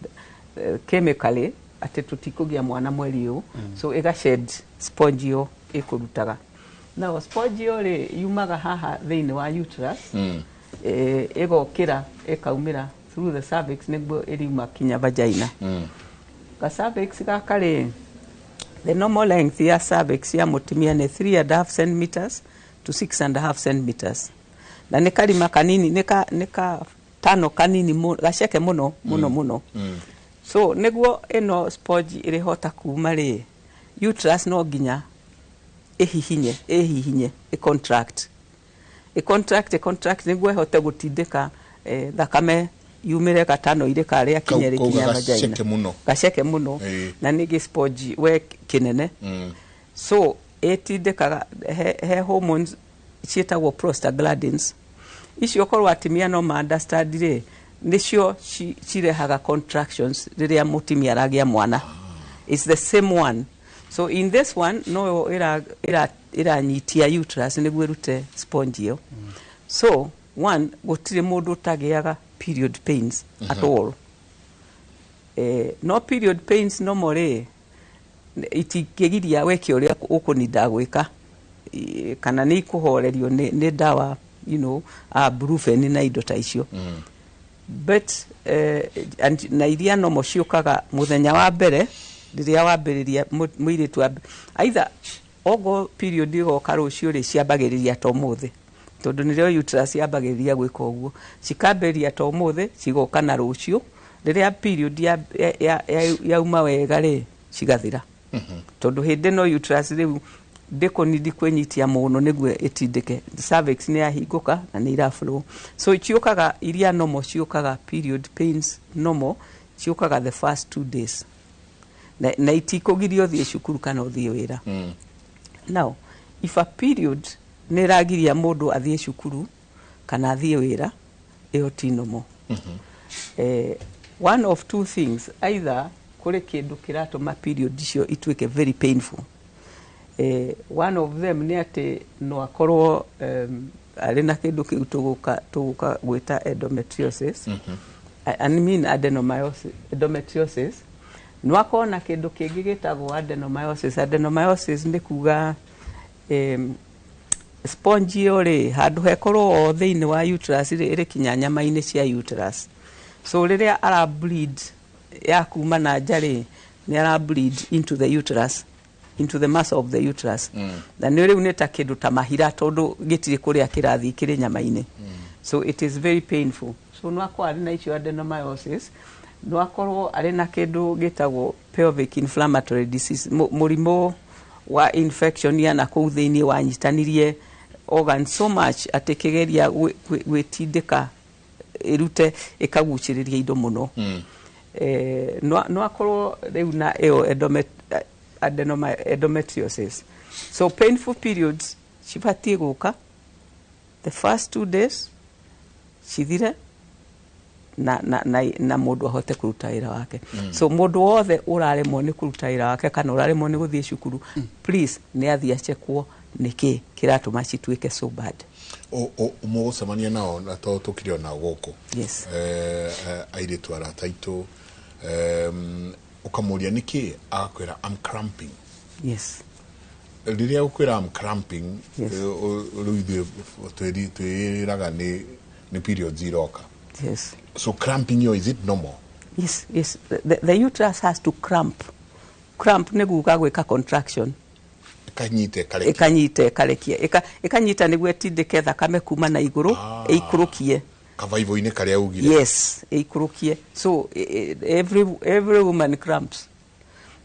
chemically atĩ tũtikũgĩa mwana mweri ũyũ, so ĩga shed sponge ĩyo ĩkũrutaga. Now sponge ĩyo rĩ yumaga haha thĩinĩ wa uterus, ĩgokĩra ĩkaumĩra through the cervix nĩguo ĩriuma kinya vagina. Ga cervix gaka rĩ, the normal length ya cervix ya mũtumia nĩ 3.5 centimeters to 6.5 centimeters, na nĩ karima kanini, nĩ ka tano kanini gaceke mũno mũno mũno. So nĩguo ĩno sponge ĩrĩhota kuma rĩ, uterus no nginya ĩhihinye ĩcontract, ĩcontract, ĩcontract nĩguo ĩhote gũtindĩka thakame yumĩre gatano-inĩ karĩa kinye Kau rĩkinya gaceke vagina. Mũno. Gaceke mũno. Na nĩ gĩ sponge we kĩnene, so ĩtindĩkaga he hormones ciĩtagwo prostaglandins. Icio korwo atumia no ma understand rĩ, nĩcio cirehaga contractions rĩrĩa mũtumia aragĩa mwana. It's the same one. So in this one no ĩranyitia uterus nĩguo ĩrute sponge ĩyo. So one, gũtirĩ mũndũ ũtagĩaga period pains at all. No period pains normal rĩ, itingĩgiria weke ũrĩa ũkũninda gwĩka, kana nĩ ikũhorerio nĩ ndawa, brufen na indo ta icio. But and, na iria nomo ciũkaga mũthenya wa mbere rĩrĩa wambĩrĩria mũirĩtu either Ogo period igoka rũciũ rĩ, ciambagĩrĩria ta ũmũthĩ, tondũ nĩrĩo uterus yambagĩrĩria gwĩka ũguo. Cikambĩrĩria ta ũmũthĩ, cigoka na rũciũ rĩrĩa period yauma wega rĩ, cigathira, tondũ hĩndĩ ĩno uterus rĩu ndĩkũnidi kwĩnyitia mũno nĩguo ĩtindĩke. Cervix nĩ yahingũka na nĩ iraflow. So ciũkaga iria normal, ciũkaga period pains normal, ciũkaga the first 2 days na itikũgiria ũthiĩ cukuru kana ũthiĩ wĩra. Now if a period nĩ ĩragiria mũndũ athiĩ cukuru kana athiĩ wĩra, ĩyo ti normal. One of two things: either kũrĩ kĩndũ kĩratũma period icio ituĩke very painful. One of them nĩ atĩ no akorwo arĩ na kĩndũ kĩu tũgũka gwĩta endometriosis. I mean adenomyosis, endometriosis. No akorwo na kĩndũ kĩngĩ gĩtagwo adenomyosis. Adenomyosis nĩ kuga sponge ĩyo rĩ, handũ hekorwo o thĩinĩ wa uterus rĩ, ĩrĩ kinya nyama-inĩ cia uterus. So rĩrĩa ara bleed ya kuma na nja rĩ, nĩ ara bleed into the uterus, into the muscle of the uterus. Na nĩ rĩu nĩ ta kĩndũ ta mahira, tondũ gĩtirĩ kũrĩa kĩrathiĩ, kĩrĩ nyama-inĩ. So it is very painful. So no akorwo arĩ na icio adenomyosis, no akorwo arĩ na kĩndũ gĩtagwo pelvic inflammatory disease, mũrimũ wa infection ya na kũu thĩinĩ wanyitanirie organ so much atĩ kĩgeria gwĩtindĩka ĩrute, ĩkagucĩrĩria indo mũno. No akorwo rĩu na ĩyo endometriosis. So painful periods cibatiĩ gũka the first 2 days, cithire na mũndũ ahote kũruta wĩra wake. So mũndũ wothe ũraremwo nĩ kũruta wĩra wake kana ũraremwo nĩ gũthiĩ cukuru, please nĩ athiĩ acekwo nĩkĩ kĩratũma cituĩke so bad. Mũgũcemania nao na to tũkĩrĩ ona gũkũ? Yes. Airĩtu arata aitũ, ũkamũria nĩkĩ, agakwĩra, "I'm cramping." Rĩrĩa ũkwĩra "I'm cramping", rĩu ithuĩ twĩraga nĩ periods iroka. So cramping yo, is it normal? Yes. The uterus has to cramp. Cramp nĩ kuga gwĩka contraction. Ĩkanyita, ĩkarekia. Ĩkanyita, ĩkarekia. Ĩkanyita nĩguo ĩtindĩke thakame kuma na igũrũ, ĩikũrũkie. Kavaivũ-inĩ karĩa ugire. Yes, ĩikũrũkie. So every woman cramps.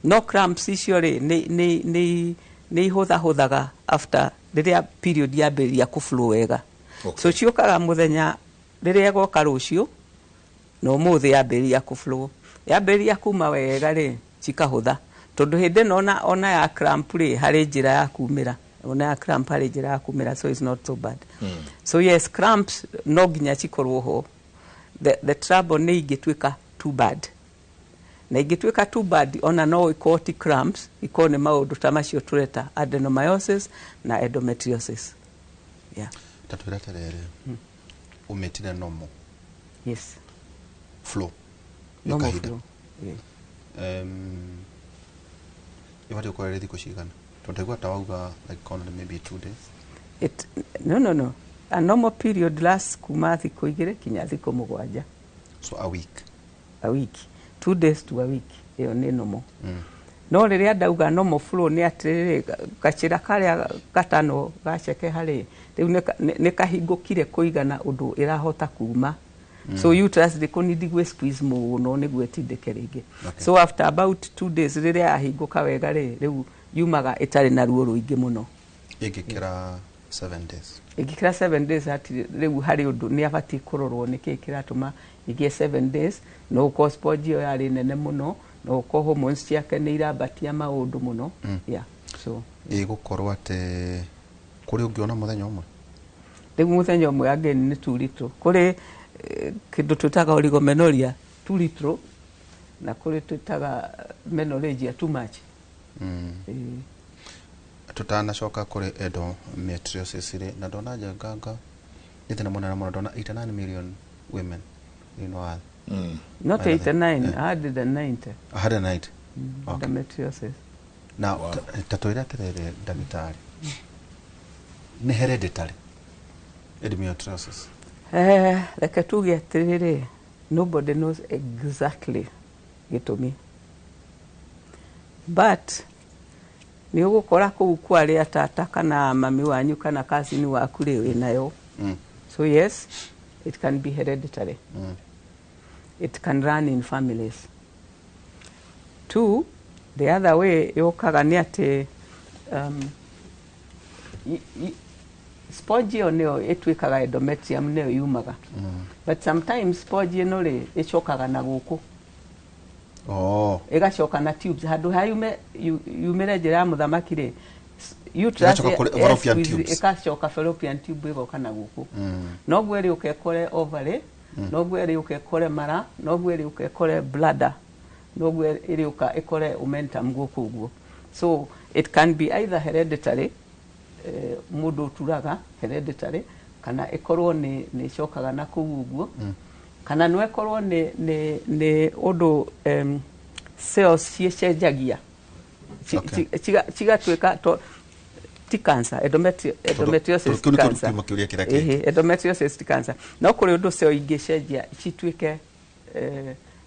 No cramps icio rĩ, nĩ ihũthahũthaga after rĩrĩa period yambĩrĩria kũflow wega. So ciũkaga mũthenya rĩrĩa ĩgoka rũciũ na ũmũthĩ yambĩrĩria kũflow, yambĩrĩria kuma wega rĩ, cikahũtha, tondũ hĩndĩ ĩno ona ya cramp rĩ, harĩ njĩra ya kumĩra. Ona ya cramp harĩ njĩra ya kumĩra, so it's not so bad. So yes, cramps no nginya cikorwo ho. The trouble nĩ ingĩtuĩka too bad, na ingĩtuĩka too bad, ona no ikorwo ti cramps, ikorwo nĩ maũndũ ta macio tũreta adenomyosis na endometriosis, yeah. Ta twĩre atĩrĩrĩ, ũmĩtire normal flow ya Normal kahinda. flow, yeah. Ĩbatiĩ gũkorwo ĩrĩ thikũ cigana? Tondũ ndaigua ta wauga like only maybe 2 days. No. A normal period lasts kuma thikũ 2 kinya thikũ 7. So a week. A week, 2 days to a week, ĩyo nĩ normal. No rĩrĩa ndauga normal flow nĩ atĩrĩrĩ, gacĩra karĩa gatano gaceke harĩ rĩu nĩ kahingũkire kũigana ũndũ ĩrahota kuma. So uterus ndĩkũnidi gwĩ squeeze mũno nĩguo ĩtindĩke rĩngĩ. So after about 2 days, rĩrĩa yahingũka wega rĩ, rĩu yumaga ĩtarĩ na ruo rũingĩ mũno. Ĩngĩkĩra 7 days? Ĩngĩkĩra 7 days, hatirĩ rĩu harĩ ũndũ, nĩ abatiĩ kũrorwo nĩkĩĩ kĩratũma ĩgĩe 7 days. No ũkorwo sponge ĩyo yarĩ nene mũno, no ũkorwo hormones ciake nĩ irambatia maũndũ mũno. Yeah, so Ĩgũkorwo atĩ kũrĩ ũngĩona mũthenya ũmwe? Rĩu mũthenya ũmwe again nĩ too little. Kũrĩ kĩndũ twĩtaga oligomenorrhea, too little, na kũrĩ twĩtaga menorrhagia, too much. Tutanacoka kũrĩ endometriosis rĩ, na ndona njanganga nĩ thĩna mũnene mũno, ndona 89 million women thĩinĩ wa thĩ. Not By the way, 89, 190. 190. Okay. Endometriosis. Na ta twĩre atĩrĩrĩ, ndagĩtarĩ, nĩ hereditary endometriosis? Reke tuge atĩrĩrĩ, nobody knows exactly gĩtũmi, but Nĩ ũgũkora kũu kwarĩa tata kana mami wanyu kana cousin waku rĩ wĩnayo. So yes, it can be hereditary. It can run in families. Two, the other way yũkaga nĩ atĩ sponge ĩyo nĩyo ĩtuĩkaga endometrium, nĩyo yumaga. But sometimes sponge ĩno rĩ ĩcokaga na gũkũ. Oh. Ĩgacoka na tubes handũ ha yume yumĩre njĩra ya mũthamaki rĩ, uterus Ĩgacoka kũrĩ fallopian tubes. Ĩgacoka fallopian tube, ĩgoka na gũkũ. Noguo ĩrĩũka ĩkore ovary, noguo ĩrĩũka ĩkore mara, noguo ĩrĩũka ĩkore bladder, noguo ĩrĩũka ĩkore omentum gũkũ ũguo. So it can be either hereditary, mũndũ ũturaga hereditary, kana ĩkorwo nĩ ĩcokaga na kũu ũguo, kana no ĩkorwo nĩ ũndũ cells ciĩcenjagia cigatuĩka ti cancer. Endometriosis Tondũ ti kĩu nĩkĩo cancer. Kiuma kĩũria kĩrĩa kĩngĩ. Ĩhĩ, endometriosis ti cancer, no kũrĩ ũndũ cell ingĩcenjia cituĩke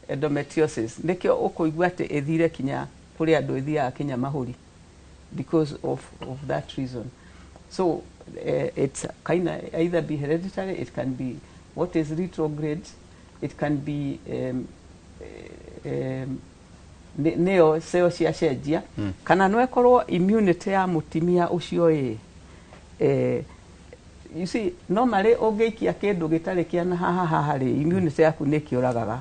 endometriosis. Nĩkĩo ũkũigua atĩ ĩthire kinya kũrĩ andũ, ĩthiaga kinya mahũri because of that reason. So it's kind of either be hereditary, it can be what is retrograde, it can be nĩyo cell ciacenjia, kana no ĩkorwo immunity ya mũtumia ũcio ĩ you see, normally ũngĩikia kĩndũ gĩtarĩ kĩa na haha haha rĩ, immunity yaku nĩ kĩũragaga.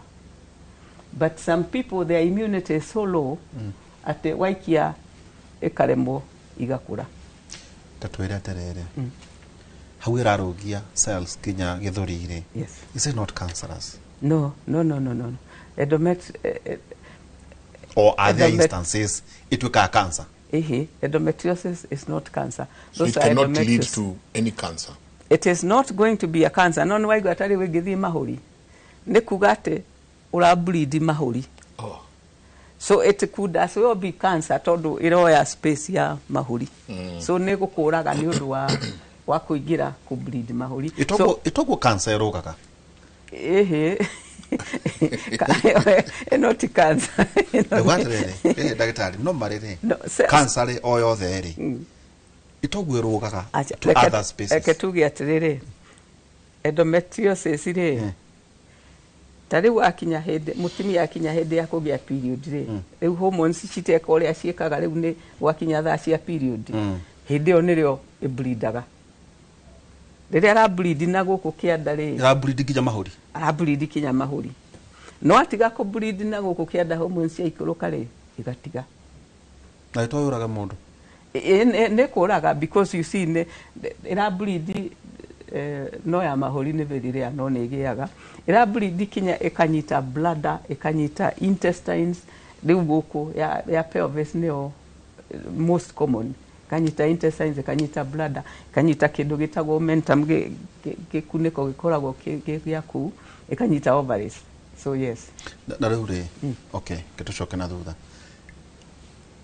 But some people, their immunity is so low atĩ waikia ĩkaremwo, igakũra. Ta twĩre atĩrĩrĩ, hau ĩrarũgia cells kinya gĩthũri-rĩ, Yes. is it not cancerous? No, no, no, no, no. Or are there instances ĩtuĩkaga cancer? Ehe, endometriosis is not cancer. So Those it are cannot lead endometriosis. to any cancer. It is not going to be a cancer. No nĩ waigua tarĩ ĩngĩthiĩ mahũri, nĩ kuga atĩ ũra bleed mahũri. Oh. So it could as well be cancer tondũ ĩroya space ya mahũri. So nĩ gũkũraga nĩ ũndũ wa kũingĩra kũ bleed mahũri. So Ĩtogwo cancer ĩrũgaga. Ĩhĩ, ĩno ti cancer. Ĩno Ndauga atĩrĩrĩ, ndagĩtarĩ, no marĩ rĩ, No, cancer rĩ o yothe rĩ, ĩtogwo ĩrũgaga Acha, to other spaces? Reke tuge atĩrĩrĩ, endometriosis rĩ, ta rĩu akinya hĩndĩ mũtumia akinya hĩndĩ ya kũgĩa period rĩ, rĩu hormones citeka ũrĩa ciĩkaga, rĩu nĩ gwakinya thaa cia period, hĩndĩ ĩyo nĩrĩo ĩbleedaga. Rĩrĩa arableed na gũkũ kĩanda rĩ, Ĩrableed nginya mahũri. Arableed kinya mahũri, no atiga kũbleed na gũkũ kĩanda, hormones ciaikũrũka rĩ, ĩgatiga. Na ĩto yũraga mũndũ? Nĩ kũraga because you see, nĩ ĩrableed no ya mahũri nĩ very rare, no nĩ ĩgĩaga. Ĩrableed kinya ĩkanyita bladder, ĩkanyita intestines. Rĩu gũkũ ya pelvis nĩyo most common. Ĩkanyita intestines, ĩkanyita bladder, ĩkanyita kĩndũ gĩtagwo omentum, gĩkunĩko gĩkoragwo gĩa kũu, ĩkanyita ovaries. So yes. Na rĩu rĩ, okay, ke tũcoke na thutha,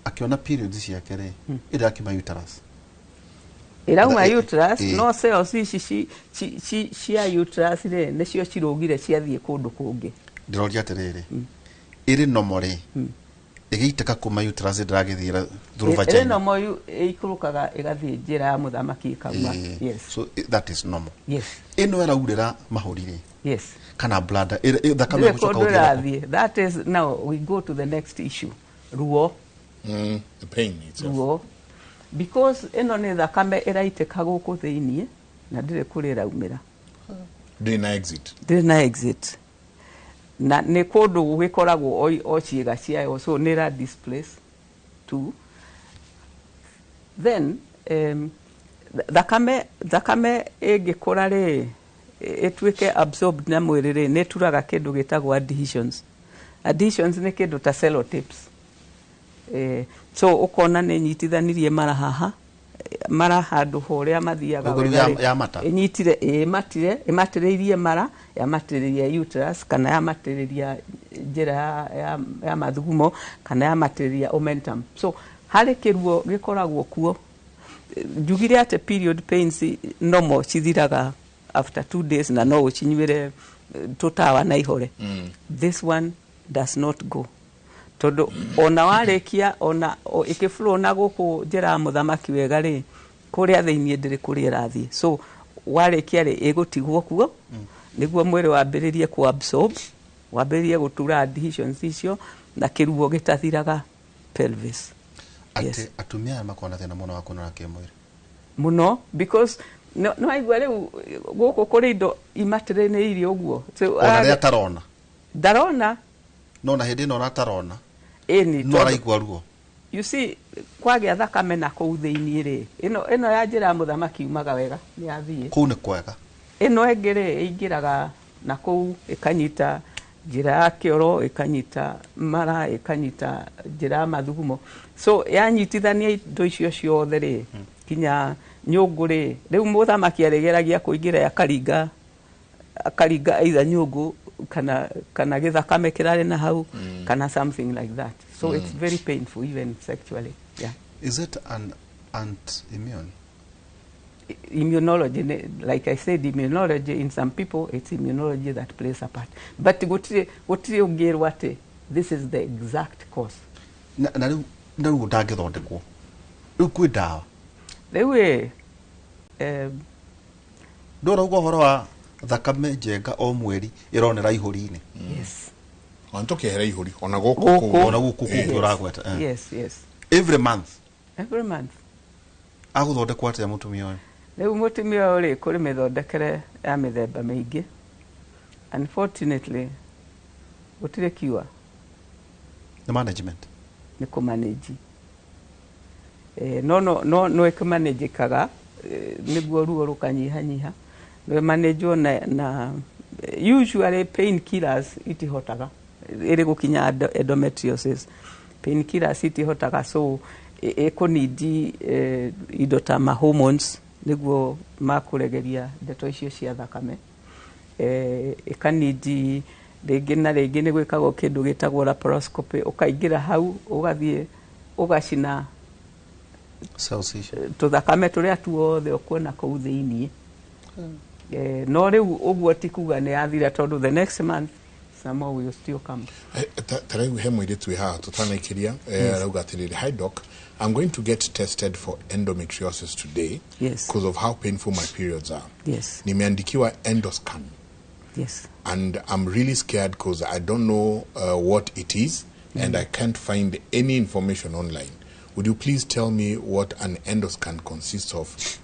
akĩona periods ciake rĩ, ĩrakiuma uterus? Ĩrauma uterus. No cells ici cia uterus rĩ, nĩcio cirũgire ciathiĩ kũndũ kũngĩ. Ndĩroria atĩrĩrĩ, ĩrĩ normal rĩ, ĩgĩitĩka kuma uterus, ndĩragĩthiĩra through Ĩrĩ vagina? nomo ĩikũrũkaga ĩgathiĩ njĩra ya mũthamaki ĩkauma. Yes. So that is normal? Yes. Ĩno ĩraurĩra mahũri rĩ, Yes. kana bladder, thakame Ndĩrĩ ĩgũcoka kũndũ gũthiĩ nakũ? ĩrathiĩ. That is, now we go to the next issue, ruo. The pain itself. Ruo, because ĩno nĩ thakame ĩraitĩka gũkũ thĩiniĩ na ndĩrĩ kũrĩa ĩraumĩra. Ndĩrĩ na exit. Ndĩrĩ na exit, na nĩ kũndũ gũgĩkoragwo o ciĩga ciayo, so nĩ ĩra displace too. Then thakame ĩngĩkũra rĩ, ĩtuĩke absorbed na mwĩrĩ rĩ, nĩ ĩturaga kĩndũ gĩtagwo adhesions. Adhesions nĩ kĩndũ ta cellotapes. So ũkona nĩ nyitithanirie mara haha, mara handũ ho ũrĩa mathiaga Ũguo rĩu wega rĩ, ya mata? Ĩnyitire, ĩmatire, ĩmatĩrĩirie mara, yamatĩrĩria uterus, kana yamatĩrĩria njĩra ya mathugumo, kana yamatĩrĩria omentum. So harĩ kĩruo gĩkoragwo kuo. Njugire atĩ period pains normal cithiraga after 2 days, na no ũcinyuĩre tũtawa na ihore. This one does not go. Tondũ ona warĩkia ona ĩkĩflow na gũkũ njĩra ya mũthamaki wega rĩ, kũrĩa thĩiniĩ ndĩrĩ kũrĩa ĩrathiĩ. So warĩkia rĩ, ĩgũtigwo kuo nĩguo mwĩrĩ wambĩrĩrie ku absorb, wambĩrĩrie gũtura adhesions icio na kĩruo gĩtathiraga pelvis. Atĩ atumia aya makoragwo na thĩna mũno wa kũnora kĩmwĩrĩ. Mũno, because no aigua rĩu gũkũ kũrĩ indo imatĩrĩnĩirie ũguo. So, ona rĩrĩa atarona, ndarona, no na hĩndĩ ĩno ona atarona, ĩni, no araigua ruo. You see, kwagĩa thakame na kũu thĩiniĩ rĩ, ĩno ya njĩra ya mũthamaki yumaga wega, nĩ yathiĩ. Kũu nĩ kwega. Ĩno ĩngĩ rĩ, ĩingĩraga na kũu ĩkanyita njĩra ya kĩoro, ĩkanyita mara, ĩkanyita njĩra ya mathugumo. So yanyitithania indo icio ciothe rĩ, kinya nyũngũ rĩ, rĩu mũthamaki arĩgeragia kũingĩra akaringa either nyũngũ kana gĩthakame kĩrarĩ na hau, kana something like that. So it's very painful even sexually. Yeah. Is it an anti-immune? Immunology, like I said, immunology in some people, it's immunology that plays a part. But gũtirĩ ũngĩrwo atĩ this is the exact cause. Na rĩu ndangĩthondekwo. Rĩu kwĩ ndawa. Rĩu ĩ ndũrauga ũhoro wa thakame njenga o mweri ĩronera ihũri-inĩ. Yes. Ona tũkĩehera ihũri ona gũkũ, ona gũkũ kũngĩ ũragweta. Yes, yes. Every month. Every month. Agũthondekwo atĩa mũtumia ũyũ? Rĩu mũtumia ũyũ rĩ, kũrĩ mĩthondekere ya mĩthemba mĩingĩ. Unfortunately, gũtirĩ cure. Nĩ management. Nĩ kũmanage. No ĩkĩmanagĩkaga nĩguo ruo rũkanyihanyiha. No ĩmanagwo na usually pain killers itihotaga ĩrĩ gũkinya endometriosis. Pain killers itihotaga, so ĩkũnidi indo ta ma hormones nĩguo makũregeria ndeto icio cia thakame. Ĩkanidi rĩngĩ na rĩngĩ nĩ gwĩkagwo kĩndũ gĩtagwo laparoscopy, ũkaingĩra hau ũgathiĩ ũgacina tũthakame tũrĩa tuothe ũkuona kũu thĩiniĩ. No rĩu ũguo ti kuga nĩ yathira, tondũ the next month some more will still come. Ta rĩu he mũirĩtu wĩ haha tũtanaikĩria, arauga atĩrĩrĩ, hi doc, I'm going to get tested for endometriosis today. Yes. Because of how painful my periods are. Yes. Nimeandikiwa endoscan. Yes. And I'm really scared because I don't know what it is, and I can't find any information online. Would you please tell me what an endoscan consists of?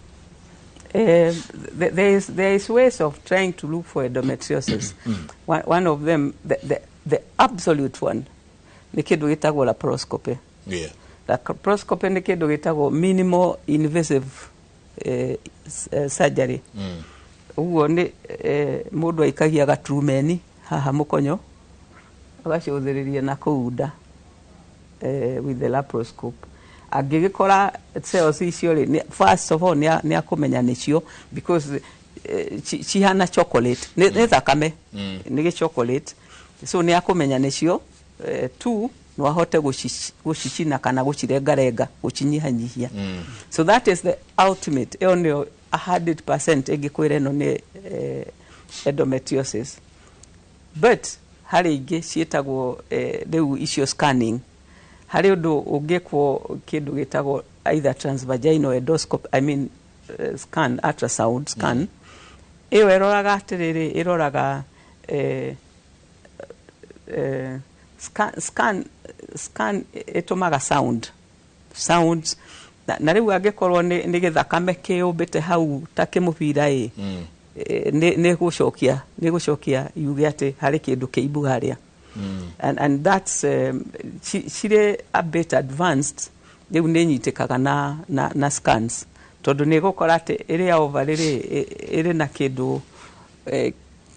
There is ways of trying to look for endometriosis. One of them, the absolute one, nĩ kĩndũ gĩtagwo laparoscopy. Yeah. Laparoscopy nĩ kĩndũ gĩtagwo minimal invasive surgery. Ũguo nĩ mũndũ aikagia gaturumeni haha mũkonyo, agacũthĩrĩria na kũu nda with the laparoscope. Angĩgĩkora cells icio rĩ, first of all nĩ akũmenya nĩcio, because cihana chocolate, nĩ thakame, nĩ gĩ chocolate, so nĩ akũmenya nĩcio. Two, no ahote gũcicina kana gũcirengarenga, gũcinyihanyihia. So that is the ultimate. Ĩyo nĩyo 100% ĩngĩkwĩra ĩno nĩ endometriosis. But harĩ ingĩ ciĩtagwo rĩu icio scanning. Harĩ ũndũ ũngĩkwo kĩndũ gĩtagwo either transvaginal endoscopy, I mean scan, ultrasound scan. Ĩyo ĩroraga atĩrĩrĩ, ĩroraga scan ĩtũmaga sounds na rĩu angĩkorwo nĩ gĩthakame kĩũmbĩte hau ta kĩmũbira ĩ, nĩ gũcokia yuge atĩ harĩ kĩndũ kĩimbu harĩa. And that's cirĩ a bit advanced, rĩu nĩ nyitĩkaga na scans, tondũ nĩ gũkora atĩ ĩrĩa ovary rĩ ĩrĩ na kĩndũ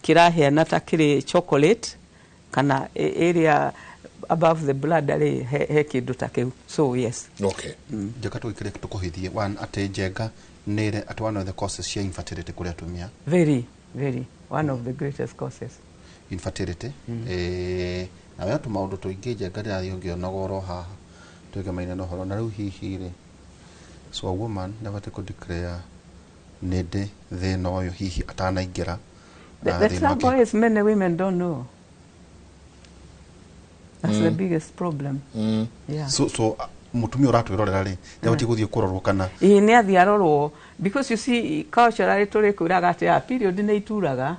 kĩraheana ta kĩrĩ chocolate, kana ĩrĩa above the bladder rĩ he kĩndũ ta kĩu. So yes. Okay. Njenga tũgĩkĩrĩa tũkũhithie one atĩ njenga nĩ atĩ one of the causes cia infertility kũrĩ atumia. Very, very one of the greatest causes. Infertility. Na we tũmaũndũ tũingĩ njenga ndĩrathiĩ ngĩonaga oro haha twĩgemaine na ũhoro na rĩu hihi rĩ, so a woman nĩabatiĩ kũ declare nĩ ndĩ thĩna ũyũ hihi atanaingĩra. The trouble is many women don't know. That's the biggest problem. Yeah. So mutumia uratwirorera ri nĩabatiĩ gũthiĩ kũrorwo kana? Ĩĩ, nĩ athiĩ arorwo, because you see, culturally tũrĩ kwĩraga atĩ period nĩ ituraga,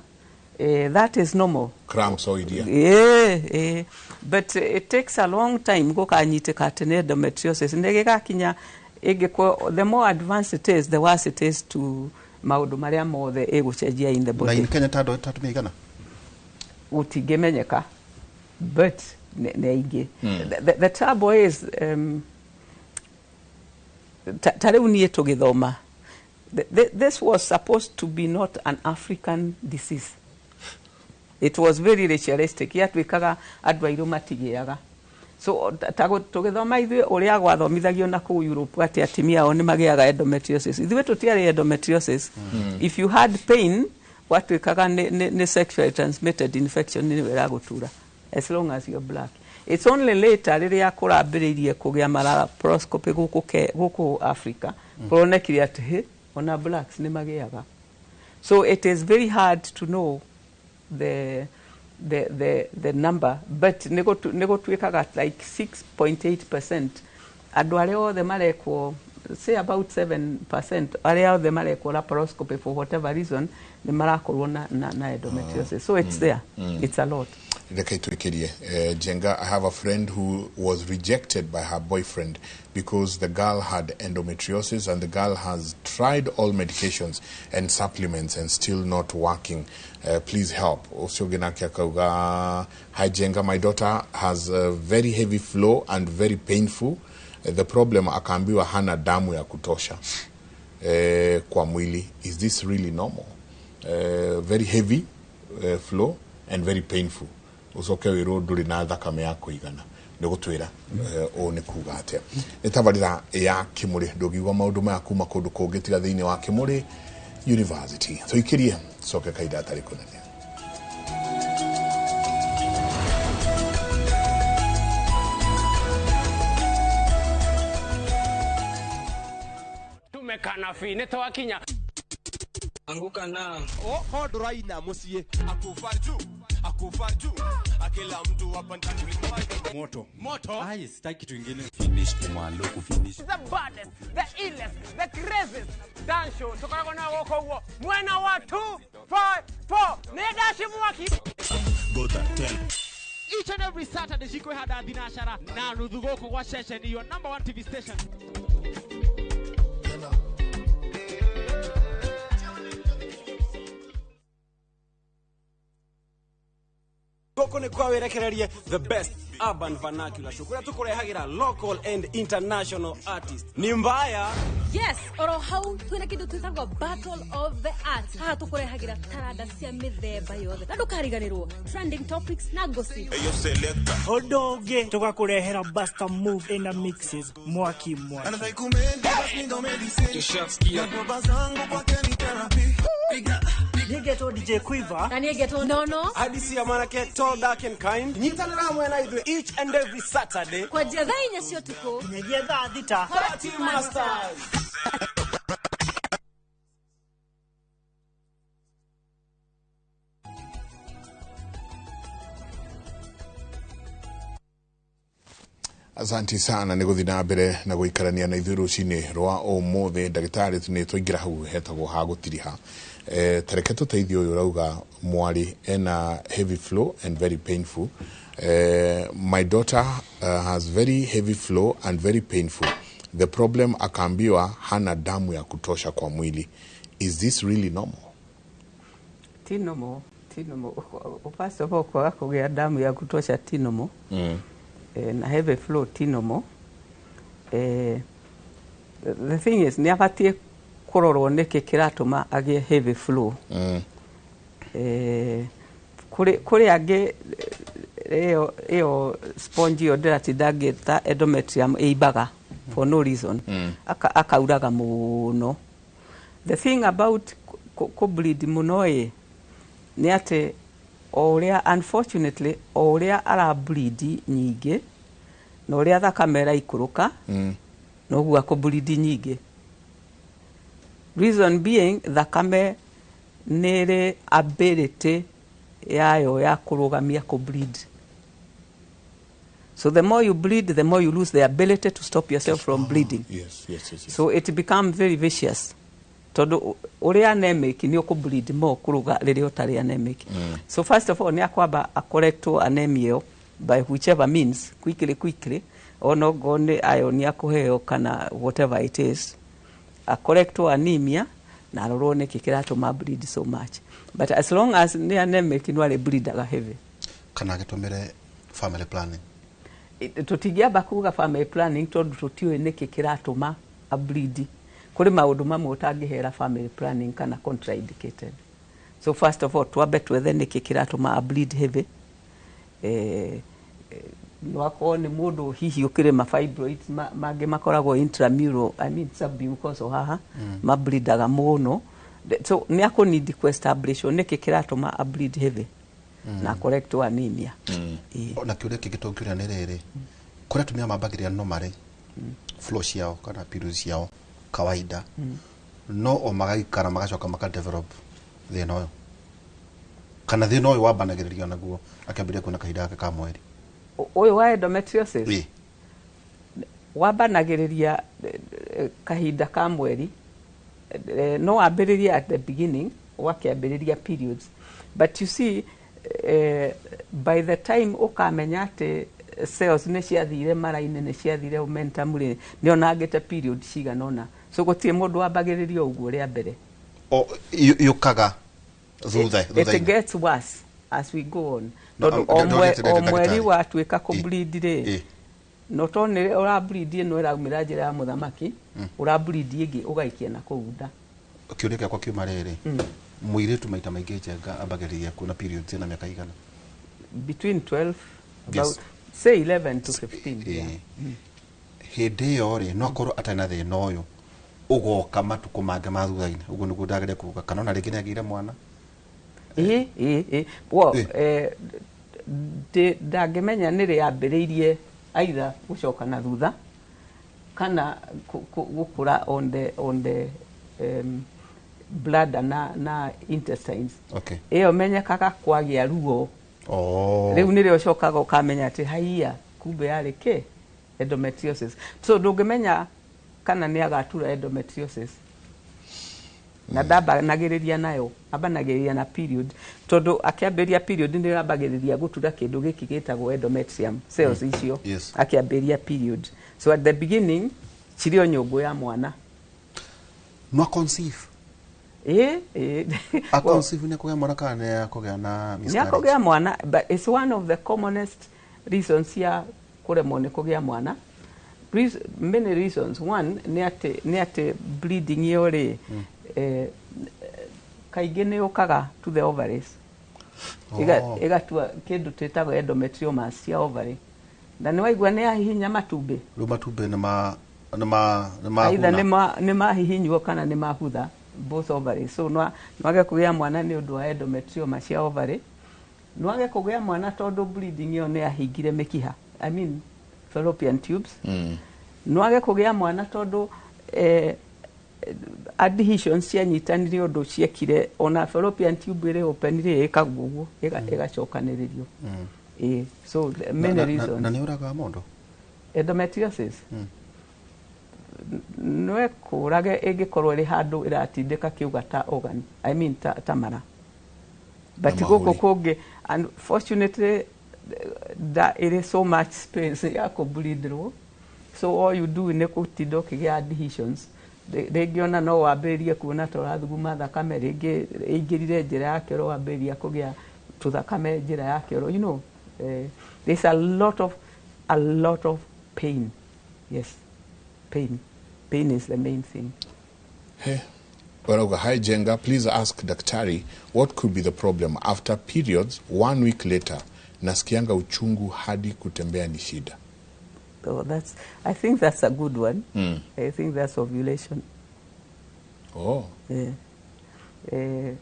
that is normal. Cramps o iria. Yeah. But it takes a long time gũkanyitĩka atĩ nĩ endometriosis. Nĩ gĩgakinya ĩngĩkorwo, the more advanced it is, the worse it is to maũndũ marĩa mothe ĩgũcenjia in the Na body. in Kenya ta andũ ta atumia igana? Gũtingĩmenyeka, but nĩ aingĩ. The trouble is, ta rĩu niĩ tũgĩthoma, this was supposed to be not an African disease. It was very racialistic. Yatuĩkaga andũ airũ matigĩaga. So ta tũgĩthoma ithuĩ, ũrĩa gwathomithagio na kũu Europe atĩ atumia ao nĩ magĩaga endometriosis, ithuĩ tũtiarĩ endometriosis. If you had pain, gwatuĩkaga nĩ sexually transmitted infection nĩwe ĩragũtura, as long as you're black. It's only later, rĩrĩa kũrambĩrĩirie kũgĩa malaparoscopy gũkũ Africa, kũronekire atĩ hĩ, ona blacks nĩ magĩaga. So it is very hard to know the number, but nĩ gũtuĩkaga like 6.8% andũ arĩa othe marekwo, say about 7% arĩa othe marekwo laparoscopy for whatever reason, nĩ marakorwo na endometriosis. So it's there. It's a lot. Reke twĩkĩrie. Jenga, I have a friend who was rejected by her boyfriend because the girl had endometriosis, and the girl has tried all medications and supplements and still not working. Please help. Ũcio ũngĩ nake akauga, "Hi Jenga, my daughter has a very heavy flow and very painful. The problem, akaambiwa hana damu ya kutosha kwa mwili. Is this really normal?" Very heavy flow and very painful, ucoke wĩrwo ndũrĩ na thakame ya kũigana. Nĩ gũtwĩra ũũ nĩ kuga atĩa? Nĩ tabarĩra ya Kĩmũrĩ. Ndũngĩigua maũndũ maya kuma kũndũ kũngĩ tiga thĩinĩ wa Kĩmũrĩ University. Tũikĩrie, coke kahinda gatarĩ kũnene. Tumekanabi nĩ twakinya. Anguka na Oho, ndũraina mũciĩ akufa juu, akufa juu, akila mtu hapa ndani. Moto. Moto. Ai, sitaki kitu ingine. Finish kumalo kufinish. The baddest, the illest, the craziest dance show tukoragwo na gũkũ ũguo mwena wa 254 nĩ ndaci mwaki. Gota 10. Each and every Saturday cikwĩhanda thinacara na nuthu gũkũ gwa ceceni your number one TV station. Gũkũ nĩ kwa wĩrekererie, the best urban vernacular show kũrĩa tũkũrehagĩra local and international artist nĩ mbaya. Yes, oro hau twina kindu twitagwo Battle of the Arts. Haha tukurehagira taranda cia mithemba yothe na ndukariganirwo trending topics na gossip. Eyo selector. Ũndũ ũngĩ tũgakũrehera Buster Move ina mixes mwaki mwaki. Nĩngetwo DJ Quiver. Na niĩ Nono. Hadisi ya manake tall, dark and kind. Nyitanĩra hamwe na ithuĩ each and every Saturday kwanjia thaa 4 cia ũtukũ nginyagia thaa 6. Party Masters. Asanti sana nĩ gũthiĩ na mbere na gũikarania na ithuĩ rũcinĩ rwa ũmũthĩ. Ndagĩtarĩ, nĩ twaingĩra hau hetagwo ha gũtiriha. Tareke tũteithie ũyũ ũrauga mwarĩ ena heavy flow and very painful. "My daughter has very heavy flow and very painful. The problem, akaambiwa hana damu ya kutosha kwa mwili. Is this really normal?" Ti normal, ti normal. First of all, kwaga kũgĩa damu ya kutosha ti normal. Na heavy flow ti normal. The thing is, nĩ abatiĩ kũrorwo nĩkĩ kĩratũma agĩe heavy flow. Kũrĩ angĩ ĩyo sponge ĩyo ndĩratinda ngĩta endometrium ĩimbaga for no reason. Akauraga mũno. The thing about kũ bleed mũno ĩ nĩ atĩ o ũrĩa, unfortunately, o ũrĩa ara bleed nyingĩ na ũrĩa thakame ĩraikũrũka, noguo akũ bleed nyingĩ. Reason being, thakame nĩ ĩrĩ ability yayo ya kũrũgamia kũ bleed. So the more you bleed, the more you lose the ability to stop yourself from bleeding. Yes. So it becomes very vicious, tondũ ũrĩ anemic nĩ ũkũ bleed more kũrũga rĩrĩa ũtarĩ anemic. So first of all, nĩ akwamba akoretwo anemia ĩyo by whichever means, quickly quickly, ona okorwo nĩ iron akũheo kana whatever it is, akoretwo anemia na arorwo nĩkĩ kĩratũma bleed so much. But as long as nĩ anemic, no arĩ bleedaga heavy. Kana agĩtũmĩre family planning? Tũtingĩamba kuga family planning tondũ tũtiũĩ nĩkĩ kĩratũma ableed. Kũrĩ maũndũ mamwe ũtangĩhera family planning kana contraindicated. So first of all, twambe twethe nĩkĩ kĩratũma ableed heavy. No akorwo nĩ mũndũ hihi ũkĩrĩ ma fibroids mangĩ makoragwo intramural, I mean submucosal haha, mableedaga mũno. So nĩ akũneed ku-establish nĩkĩ kĩratũma ableed heavy na correct anemia. Na kĩũria kĩngĩ tũngĩũria nĩ rĩrĩ, kũrĩ atumia mambagĩrĩria normally flow ciao kana periods ciao kawaida, no o magaikara magacoka maka develop thĩna ũyũ, kana thĩna ũyũ wambanagĩrĩria naguo akĩambĩrĩria kuona kahinda gake ka mweri? Ũyũ wa endometriosis? Ĩ. Wambanagĩrĩria kahinda ka mweri. No wambĩrĩrie at the beginning, wakĩambĩrĩria periods, but you see, by the time ũkamenya atĩ cells nĩ ciathire mara-inĩ, nĩ ciathire omentum rĩ, nĩ onangĩte period cigana ũna. So gũtirĩ mũndũ wambagĩrĩria ũguo rĩa mbere. O yũkaga thutha? It Thutha-inĩ. gets worse as we go on. No, Tondũ o ndagĩtarĩ. o mweri watuĩka kũbleed rĩ, Ĩ. no to nĩ ũrableed ĩno ĩraumĩra njĩra ya mũthamaki, ũrableed ĩngĩ ũgaikia na kũu nda. Kĩũria gĩakwa kiuma rĩrĩ, mũirĩtu maita maingĩ, Njenga, ambagĩrĩria kuona periods ena mĩaka igana? Between 12, about say 11 to 15, yeah. Hĩndĩ ĩyo rĩ, no akorwo atarĩ na thĩna ũyũ ũgoka matukũ mangĩ ma thutha-inĩ, ũguo nĩguo ndageria kuga, kana ona rĩngĩ nĩ agĩire mwana? Ĩ, well, ndangĩmenya nĩ rĩ yambĩrĩirie, either gũcoka na thutha kana gũkũra on the bladder na intestines. Ĩyo menyekaga kwagĩa ruo. Rĩu nĩrĩo ũcokaga ũkamenya atĩ haiya, kumbe yarĩ kĩ endometriosis. So ndũngĩmenya kana nĩ agatura endometriosis na ndambanagĩrĩria nayo, ambanagĩrĩria na period, tondũ akĩambĩrĩria period nĩ ambagĩrĩria gũtura kĩndũ gĩkĩ gĩtagwo endometrium cells icio. Akĩambĩrĩria period, so at the beginning cirĩ o nyũngũ ya mwana. No conceive? Ĩ. A conceive nĩ kũgĩa mwana kana nĩ akũgĩa na Nĩ miscarriage? akũgĩa mwana, but it's one of the commonest reasons cia kũremwo nĩ kũgĩa mwana. Many reasons. One nĩ atĩ bleeding ĩyo rĩ, kaingĩ nĩ yũkaga to the ovaries. Ĩgatua kĩndũ twĩtagwo endometriomas cia ovary, na nĩ waigua nĩ yahihinya matumbĩ. Rĩu matumbĩ nĩ Either mahuna. Nĩ mahihinywo kana nĩ mahutha, both ovaries. So no nwage kũgĩa mwana nĩ ũndũ wa endometrioma cia ovary, nwage kũgĩa mwana tondũ bleeding ĩyo nĩ yahingire mĩkiha, I mean fallopian tubes. Nwage kũgĩa mwana tondũ adhesions cianyitanire ũndũ ciekire ona fallopian tube ĩrĩ open rĩ, ĩkagwo ũguo, ĩgacokanĩrĩrio. Ĩ, so many reasons. Na nĩ ũragaga mũndũ? Endometriosis no ĩkũrage ĩngĩkorwo ĩrĩ handũ ĩratindĩka kĩũga ta organ, I mean ta mara, but Na gũkũ mahũri. kũngĩ unfortunately nda ĩrĩ so much space ya kũbleedirwo, so all you do nĩ gũtinda ũkĩgĩa adhesions. Rĩngĩ ona no wambĩrĩrie kuona ta ũrathuguma thakame, rĩngĩ ĩingĩrire njĩra ya kĩoro, wambĩrĩria kũgĩa tũthakame njĩra ya kĩoro. There's a lot of pain. Yes, pain, pain is the main thing. Hey. Warauga, "Hi Jenga, please ask daktari what could be the problem after periods, one week later nasikianga uchungu hadi kutembea ni shida." So that's, I think that's a good one. I think that's ovulation. Oh. Yeah.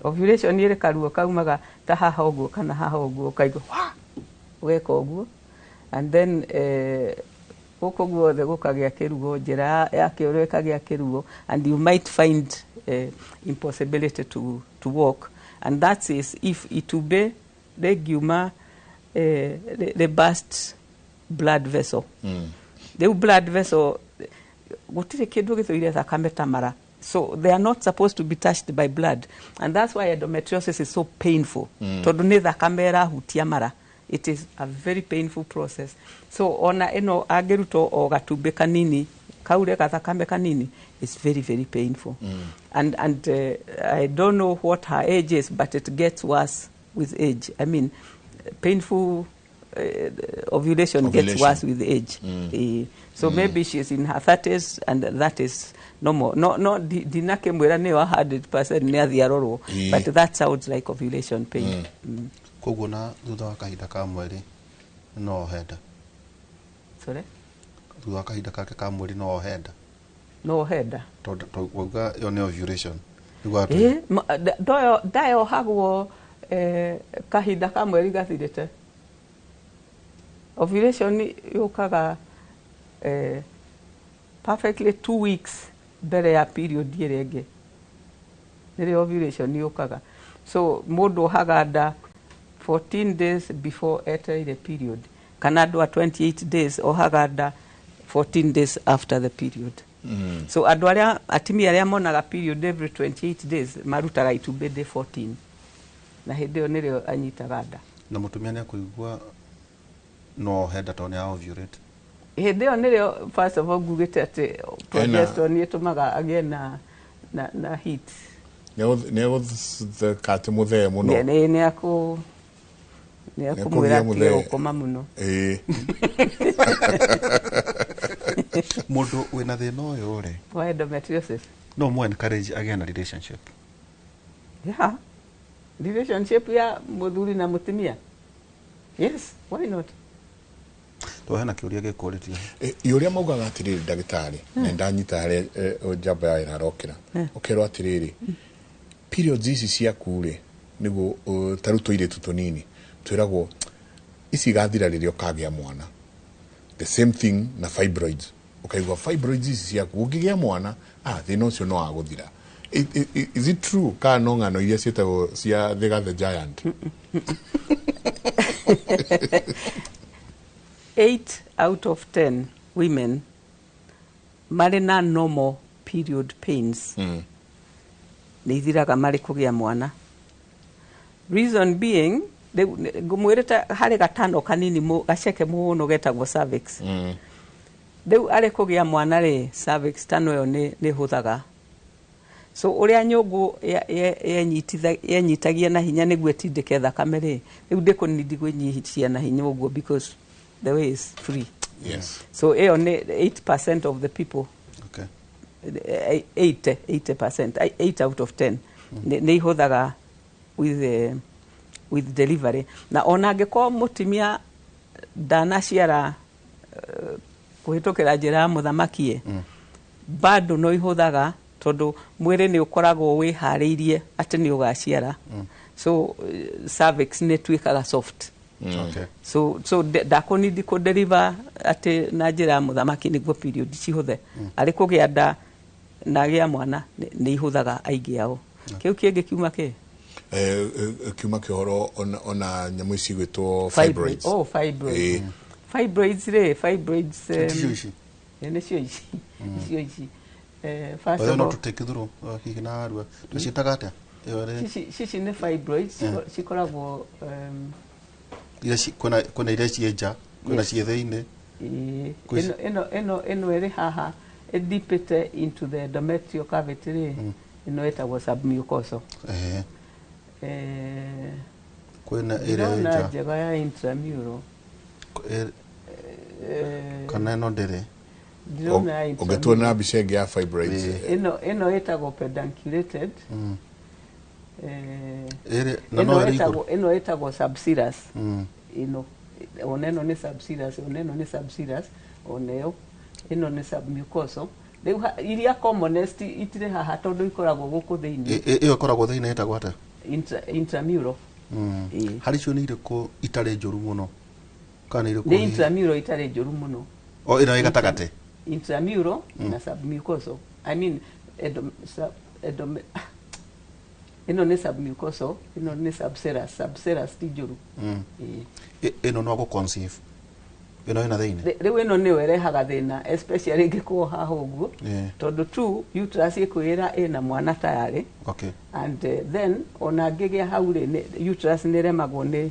Ovulation ĩrĩ karuo kaumaga ta haha ũguo kana haha ũguo, ũkaigua wa ũgeka ũguo, and then gũkũ guothe gũkagĩa kĩruo, njĩra ya kĩoro ĩkagĩa kĩruo, and you might find impossibility to walk, and that is if itumbĩ rĩngiuma, rĩ burst. blood vessel. Rĩu blood vessel, gũtirĩ kĩndũ gĩthũire thakame ta mara, so they are not supposed to be touched by blood, and that's why endometriosis is so painful, tondũ nĩ thakame ĩrahutia mara. It is a very painful process. So ona ĩno angĩrutwo o gatumbĩ kanini kaure gathakame kanini, it's very, very painful. And I don't know what her age is, but it gets worse with age. I mean, painful ovulation gets Ovulation. Worse with age. So maybe she's in her 30s and that is normal. No, ndinakĩmwĩra nĩyo 100% nĩ athiĩ arorwo, but that sounds like ovulation pain. Koguo na thutha wa kahinda ka mweri no ohe nda? Sorry? Thutha wa kahinda kake ka mweri no ohe nda? No ohe nda. Tondũ wauga ĩyo nĩ ovulation. Nĩguo atĩ- Ndoyohagwo kahinda ka mweri gathirĩte. Ovulation yũkaga perfectly 2 weeks mbere ya period ĩrĩa ĩngĩ, nĩrĩo ovulation yũkaga. So mũndũ ohaga nda 14 days before etereire period, kana andũ a 28 days ohaga nda 14 days after the period. So andũ arĩa atumia arĩa monaga period every 28 days marutaga itumbĩ day 14, na hĩndĩ ĩyo nĩrĩo anyitaga nda. Na mũtumia nĩ akũigua no ohe nda tondũ nĩ ovulate? Hĩndĩ ĩyo nĩrĩo, first of all, ngugĩte atĩ progesterone ĩtũmaga agĩe na heat. Nĩ egũtheka atĩ mũthee mũno. Nĩ akũ nĩ akũmwĩra Nĩakũgĩa atige mũthee. gũkoma mũno. Mũndũ wĩna thĩna ũyũ rĩ, wa endometriosis, no mũ encourage agĩe na relationship? Yeah, relationship ya mũthuri na mũtumia, yes, why not? Tondũ hena kĩũria gĩkũrĩtio. Ũrĩa maugaga atĩrĩrĩ, ndagĩtarĩ, na ndanyita harĩa njamba ya ĩrarokĩra, ũkerwo atĩrĩrĩ, periods ici ciaku rĩ, nĩguo ta rĩu tũirĩtu tũnini twĩragwo ici igathira rĩrĩa ũkagĩa mwana. The same thing na fibroids, ũkaigua fibroids ici ciaku ũngĩgĩa mwana, thĩna ũcio no wagũthira. Is it true kana no ng'ano iria ciĩtagwo cia Thiga the Giant? 8 out of 10 women marĩ na normal period pains nĩ ithiraga marĩ kũgĩa mwana. Reason being, rĩu ngũmwĩrĩte harĩ gatano kanini gaceke mũno getagwo cervix. Rĩu arĩ kũgĩa mwana rĩ, cervix tano ĩyo nĩ hũthaga, so ũrĩa nyũngũ yenyitagia na hinya nĩguo ĩtindĩke thakame rĩ, rĩu ndĩkũnindi kwĩnyitia na hinya ũguo because the way is free. So ĩyo nĩ 8% of the people. 80 80%, 8 out of 10 nĩ ihũthaga with delivery. Na ona angĩkorwo mũtumia ndanaciara kũhĩtũkĩra njĩra ya mũthamaki, bado no ihũthaga tondũ mwĩrĩ nĩ ũkoragwo wĩharĩirie atĩ nĩ ũgaciara. So cervix nĩ ĩtuĩkaga soft. So ndakũnindi kũ deliver atĩ na njĩra ya mũthamaki nĩguo period cihũthe. Arĩ kũgĩa nda na agĩa mwana nĩ ihũthaga aingĩ ao. Kĩu kĩngĩ kiuma kĩ? Kiuma kĩhoro ona nyamũ ici gwĩtwo fibroids. Oh, fibroids. Fibroids rĩ, fibroids Ticio ici? Nĩcio ici, icio ici. First Oyo of no all, tũtake through hihi na arua tũciĩtaga atĩa ĩyo rĩ? Cici nĩ fibroids. Cikoragwo Iria kwĩna iria ciĩ nja, kwĩna ciĩ thĩinĩ. Ĩĩ, ĩno ĩrĩ haha ĩdipĩte into the endometrial cavity rĩ, ĩno ĩtagwo submucosal. Kwĩna ĩrĩa ĩ Ndĩrona nja. njega ya intramural. Kana ĩno ndĩrĩ? Ndĩrona ya Ũngĩtuona intramural. mbica ĩngĩ ya fibroids. Ĩno ĩtagwo pedunculated. Ĩrĩ na no Ĩno ĩrĩ igũrũ. ĩno ĩtagwo subserous. Ĩno ona ĩno nĩ subserous, ona ĩno nĩ subserous, ona ĩyo ĩno nĩ submucosal. Rĩu iria commonest itirĩ haha tondũ ikoragwo gũkũ thĩinĩ. Ĩyo ĩkoragwo thĩinĩ ĩtagwo atĩa? Intramural. Ĩĩ. Harĩ icio nĩ irĩkũ itarĩ njũru mũno kana nĩ irĩkũ Nĩ hihi? intramural itarĩ njũru mũno. O ĩno ĩ gatagatĩ? Intramural na submucosal. I mean, ĩno nĩ submucosal, ĩno nĩ subserous. Subserous ti njũru. Ĩĩ. Ĩno no gũ conceive? Ĩno ĩna thĩinĩ. Rĩu ĩno nĩyo ĩrehaga thĩna, especially ĩngĩkorwo haha ũguo, tondũ tu uterus ĩkwĩra ĩna mwana tayarĩ. And then ona angĩgĩa hau rĩ, uterus nĩ ĩremagwo nĩ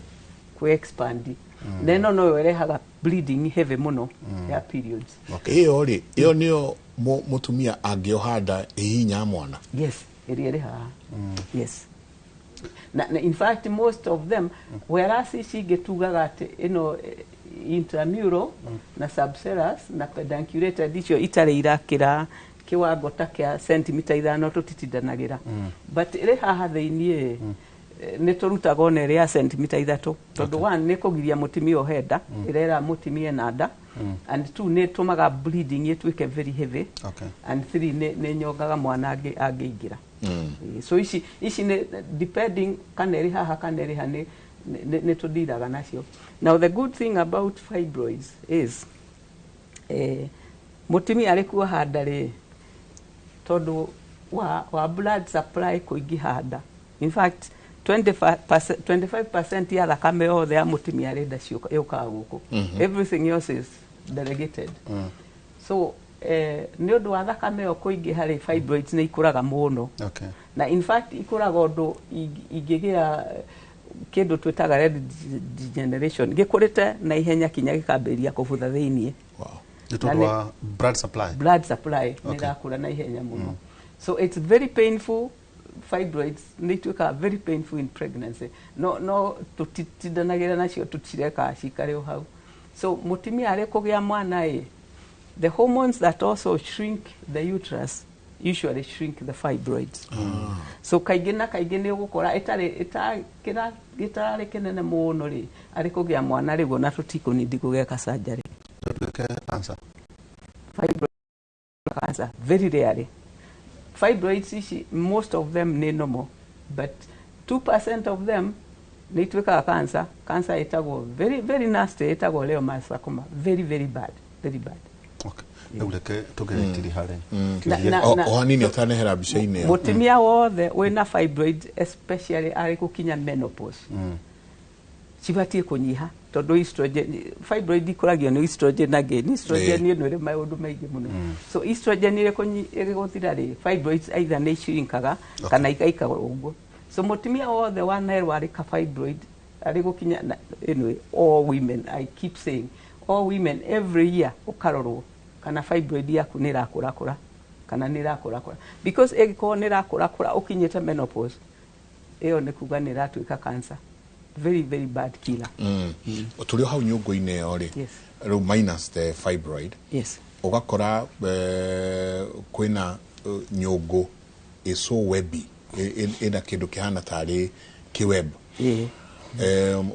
kũ expand. Na ĩno noyo ĩrehaga bleeding heavy mũno ya periods. Ĩyo rĩ, ĩyo nĩyo mũtumia angĩoha nda ĩhihinya mwana? Yes, ĩrĩa ĩrĩ haha. Yes. Na in fact most of them, whereas ici ingĩ tugaga atĩ ĩno intramural na subserous na pedunculated, icio itarĩ irakĩra kiwango ta kĩa sentimita 5 tũtitindanagĩra. But ĩrĩ haha thĩiniĩ, nĩ tũrutaga ona ĩrĩ ya sentimita 3, tondũ one, nĩ kũgiria mũtumia ohe nda, ĩrera mũtumia ena nda, and two, nĩ ĩtũmaga bleeding ĩtuĩke very heavy, and three, nĩ nyongaga mwana angĩingĩra. So ici nĩ depending kana ĩrĩ haha kana ĩrĩ ha, nĩ tũndiraga nacio. Now the good thing about fibroids is mũtumia arĩ kuoha nda rĩ, tondũ wa blood supply kũingĩha nda, in fact 25% ya thakame yothe ya mũtumia arĩ nda yũkaga gũkũ. Everything else is delegated. So nĩ ũndũ wa thakame ĩyo kũingĩha rĩ, fibroids nĩ ikũraga mũno. Na in fact ikũraga ũndũ ingĩgĩa kĩndũ twĩtaga red degeneration, gĩkũrĩte na ihenya kinya gĩkambĩrĩria kũbutha thĩiniĩ. Nĩ tondũ wa blood supply. Blood supply nĩ ĩrakũra na ihenya mũno. So it's very painful. Fibroids nĩ ituĩkaga very painful in pregnancy, no tũtitindanagĩra nacio, tũtirekaga cikare o hau. So mũtumia arĩ kũgĩa mwana ĩ, the hormones that also shrink the uterus usually shrink the fibroids. So kaingĩ na kaingĩ nĩ ũgũkora ĩtarĩ ĩtakĩra gĩtararĩ kĩnene mũno rĩ, arĩ kũgĩa mwana rĩu ona tũtikũnindi kũgeka surgery. Tuĩke cancer. Fibroid cancer very rarely. Fibroids ici, most of them nĩ normal, but 2% of them nĩ ituĩkaga cancer. Cancer ĩtagwo very very nasty, ĩtagwo leiomyosarcoma, very very bad, very bad. Rĩu reke tũgeretiri harĩ O hanini ũtanehera mbica-inĩ ĩyo. Mũtumia wothe wĩna fibroid, especially arĩ gũkinya menopause, cibatiĩ kũnyiha, tondũ estrogen, fibroid ikũragio nĩ estrogen. Again, estrogen ĩno ĩrĩ maũndũ maingĩ mũno. So estrogen ĩrĩ gũthira rĩ, fibroids either nĩ shrinkaga kana ikaikara ũguo. So mũtumia wothe wanerwo arĩ ka fibroid arĩ gũkinya anyway, all women, I keep saying all women, every year ũkarorwo kana fibroid yaku nĩ ĩrakũrakũra kana nĩ ĩrakũrakũra, because ĩngĩkorwo nĩ ĩrakũrakũra ũkinyĩte menopause, ĩyo nĩ kuga nĩ ĩratuĩka cancer, very very bad killer. Tũrĩ o hau nyũngũ-inĩ ĩyo rĩ, rĩu minus the fibroid, ũgakora kwĩna nyũngũ is so webby, ĩna kĩndũ kĩhana tarĩ kĩweb.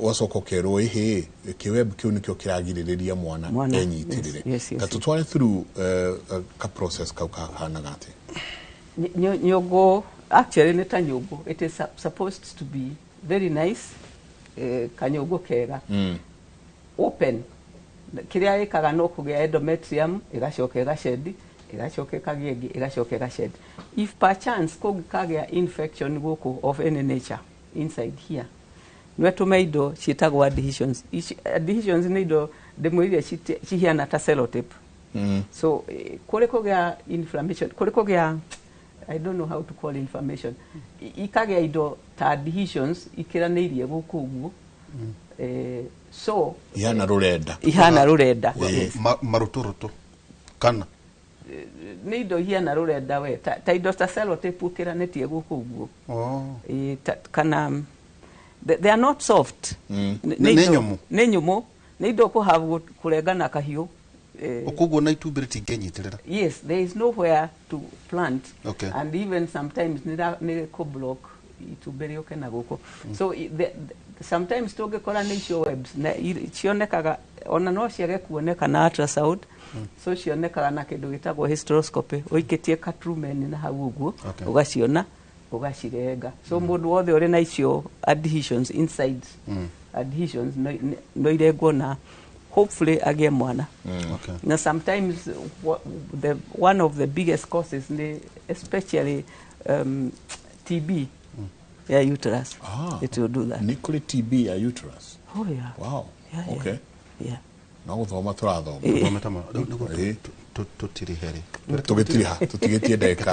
Ũgacoka ũkerwo ĩhĩ kĩweb kĩu nĩkĩo kĩragirĩrĩria mwana Mwana, enyitĩrĩre. yes. Ta tũtware through ka process kau kahanaga atĩa? Nyũngũ actually nĩ ta nyũngũ, it is supposed to be very nice, kanyũngũ kega open. Kĩrĩa ĩkaga no kũgĩa endometrium, ĩgacoka ĩgacedi, ĩgacoka ĩkagĩa ĩngĩ, ĩgacoka ĩgacedi. If per chance kũngĩkagĩa infection gũkũ of any nature inside here, no ĩtũme indo ciĩtagwo adhesions. Ici adhesions nĩ indo ndĩmwĩrire cihiana ta sellotape. So kũrĩ kũgĩa inflammation, kũrĩ kũgĩa, I don't know how to call inflammation, ikagĩa indo ta adhesions ikĩranĩirie gũkũ ũguo. So Ihana rũrenda. Ihana rũrenda, yes. Marũtũrũtũ kana Nĩ indo ihiana rũrenda we, ta indo ta sellotape ũkĩranĩtie gũkũ ũguo. Kana they are not soft. Nĩ nyũmũ. Nĩ nyũmũ, nĩ indo ũkũhave kũrenga na kahiũ. Koguo na itumbĩ rĩtingĩnyitĩrĩra. Yes, there is nowhere to plant. And even sometimes nĩ kũ block itumbĩ rĩũke na gũkũ. So sometimes tũngĩkora nĩ icio webs na cionekaga ona no ciage kuoneka na ultrasound. So cionekaga na kĩndũ gĩtagwo hysteroscopy, ũikĩtie katrumen na hau ũguo, ũgaciona, ũgacirenga. So mũndũ wothe ũrĩ na icio adhesions inside, adhesions no irengwo na hopefully agĩe mwana. Na sometimes the one of the biggest causes ni especially TB ya uterus. It will do that. Nĩ kũrĩ TB ya uterus? Oh yeah. Wow. Yeah. No gũthoma tũrathoma. Tũthomete mũno. Rĩu nĩguo tũtirihe rĩ. Tũgĩtiriha tũtigĩtie ndagĩka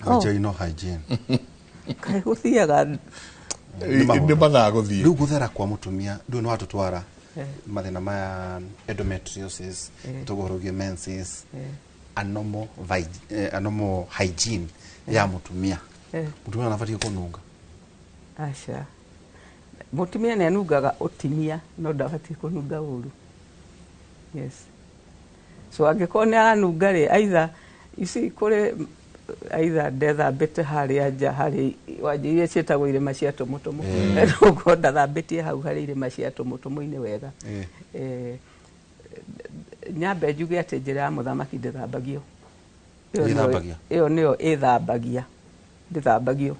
4. Vaginal hygiene. Kaĩ gũthiaga nĩ mathaa gũthiĩ. Rĩu gũthera kwa mũtumia ndũĩ nĩ watũtwara mathĩna maya endometriosis, tũgũhoro menses, anomal anomal hygiene ya mũtumia. Mũtumia anabatiĩ kũnunga. Aca, mũtumia nĩ anungaga ũtinia no ndabatiĩ kũnunga ũru. Yes, so angĩkorwo nĩ aranunga rĩ, either ici kũrĩ either ndethambĩte harĩa nja harĩ wanja iria ciĩtagwo irĩma cia tũmũtũmũ, ũguo ndathambĩtie hau harĩ irĩma cia tũmũtũmũ-inĩ wega. Nyambe njuge atĩ njĩra ya mũthamaki ndĩthambagio. Ĩyo nĩyo ĩthambagia, ndĩthambagio.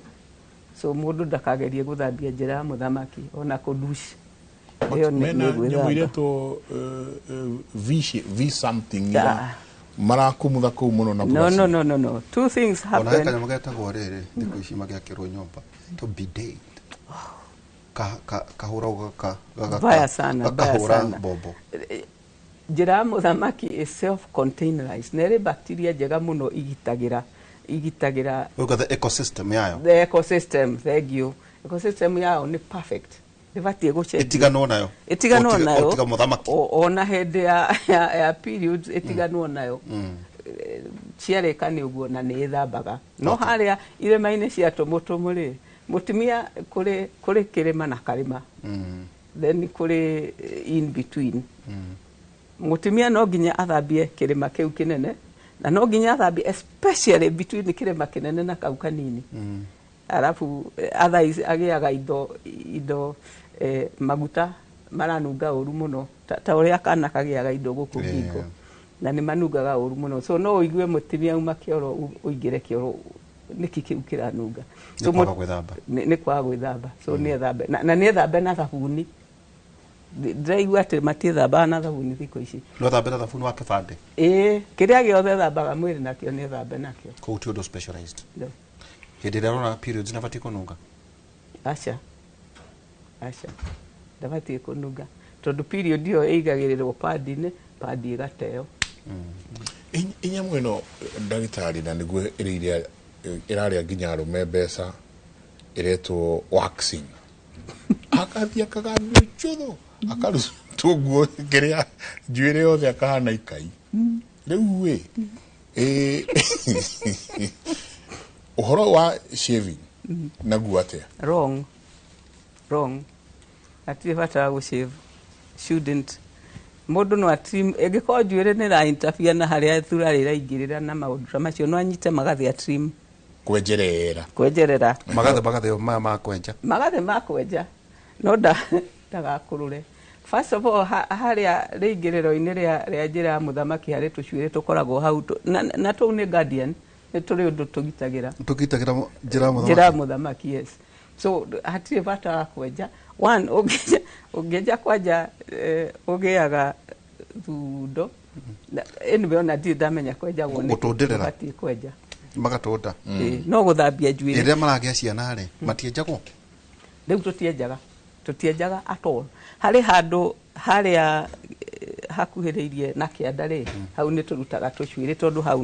So mũndũ ndakagerie gũthambia njĩra ya mũthamaki ona kũduci. Ĩyo nĩ nyamũ iretwo V something marakumutha kũu mũno na No, no, no, no. Two things happen. Ona kanyamũ getagwo rĩrĩ thikũ ici magĩakĩrwo nyũmba to bidet. Kahũra baya sana, baya sana. Bombo. Njĩra ya mũthamaki is self containerized. Na ĩrĩ bacteria njega mũno igitagĩra igitagĩra. Look at the ecosystem yayo. The ecosystem, thank you. Ecosystem yayo nĩ perfect. Ndĩbatiĩ gũcenjio. Ĩtiganwo nayo. Ĩtiganwo nayo. Otiga mũthamaki. Ona hĩndĩ ya periods ĩtiganwo nayo. Ciarĩka nĩ ũguo na nĩ ĩthambaga. No harĩa irĩma-inĩ cia tũmũtũmũ rĩ, mũtumia kũrĩ kĩrĩma na karĩma. Then kũrĩ in between. Mũtumia no nginya athambie kĩrĩma kĩu kĩnene na no nginya athambie especially between kĩrĩma kĩnene na kau kanini. Arafu otherwise agĩaga indo maguta maranunga ũru mũno ta ũrĩa kana kagĩaga indo gũkũ ngingo na nĩ manungaga ũru mũno. So no ũigue mũtumia uma kĩoro ũingĩre kĩoro nĩkĩ kĩu kĩranunga. So nĩ kwaga gwĩthamba. So nĩ ethambe na nĩ ethambe na thabuni. Ndĩraigua atĩ matiĩthambaga na thabuni thikũ ici. No thambe na thabuni wa kĩbandĩ? Ĩĩ, kĩrĩa gĩothe thambaga mwĩrĩ nakĩo nĩ thambe nakĩo. Kũu ti ũndũ specialized. Hĩndĩ ĩrĩa ũrona periods nabatiĩ kũnunga? Aca, aca, ndabatiĩ kũnunga tondũ period ĩyo ĩigagĩrĩrwo pad-inĩ, pad ĩgateo. Inyamũ ĩno ndagĩtarĩ na nĩguo ĩrarĩa nginya arũme mbeca ĩretwo waxing. Akathiĩ akagambio chotho akarutwo nguo kĩrĩa njuĩrĩ yothe akahana ikai. Rĩu ĩ ũhoro wa shaving naguo atĩa? Wrong. Wrong. Hatirĩ bata wa gũshave. Shouldn't. Mũndũ no atrim, ĩngĩkorwo njuĩrĩ nĩ ĩra interfere na harĩa thura rĩraingĩrĩra na maũndũ ta macio no anyite magathĩ a trim. Kwenjerera. Kwenjerera. Magathĩ maya ma kwenja. Magathĩ ma kwenja. No ndagakũrũre. First of all, harĩa rĩingĩrĩro-inĩ rĩa njĩra ya mũthamaki harĩ tũcuĩrĩ tũkoragwo hau na tũu nĩ guardian. Nĩ tũrĩ ũndũ tũgitagĩra. Tũgitagĩra njĩra ya mũthamaki. Njĩra ya mũthamaki, yes. So hatirĩ bata wa kwenja. One, ũngĩenja kwanja ũgĩaga thundo. Anyway, ona ndirĩ ndamenya kwenjagwo nĩkĩ. Gũtũndĩrĩra. Ũbatiĩ kwenja. Magatũnda. No gũthambia njuĩrĩ. Rĩrĩa maragĩa ciana rĩ, matienjagwo? Rĩu tũtienjaga. Tũtienjaga at all. Harĩ handũ harĩa hakuhĩrĩirie na kĩanda rĩ, hau nĩ tũrutaga tũcuĩrĩ tondũ hau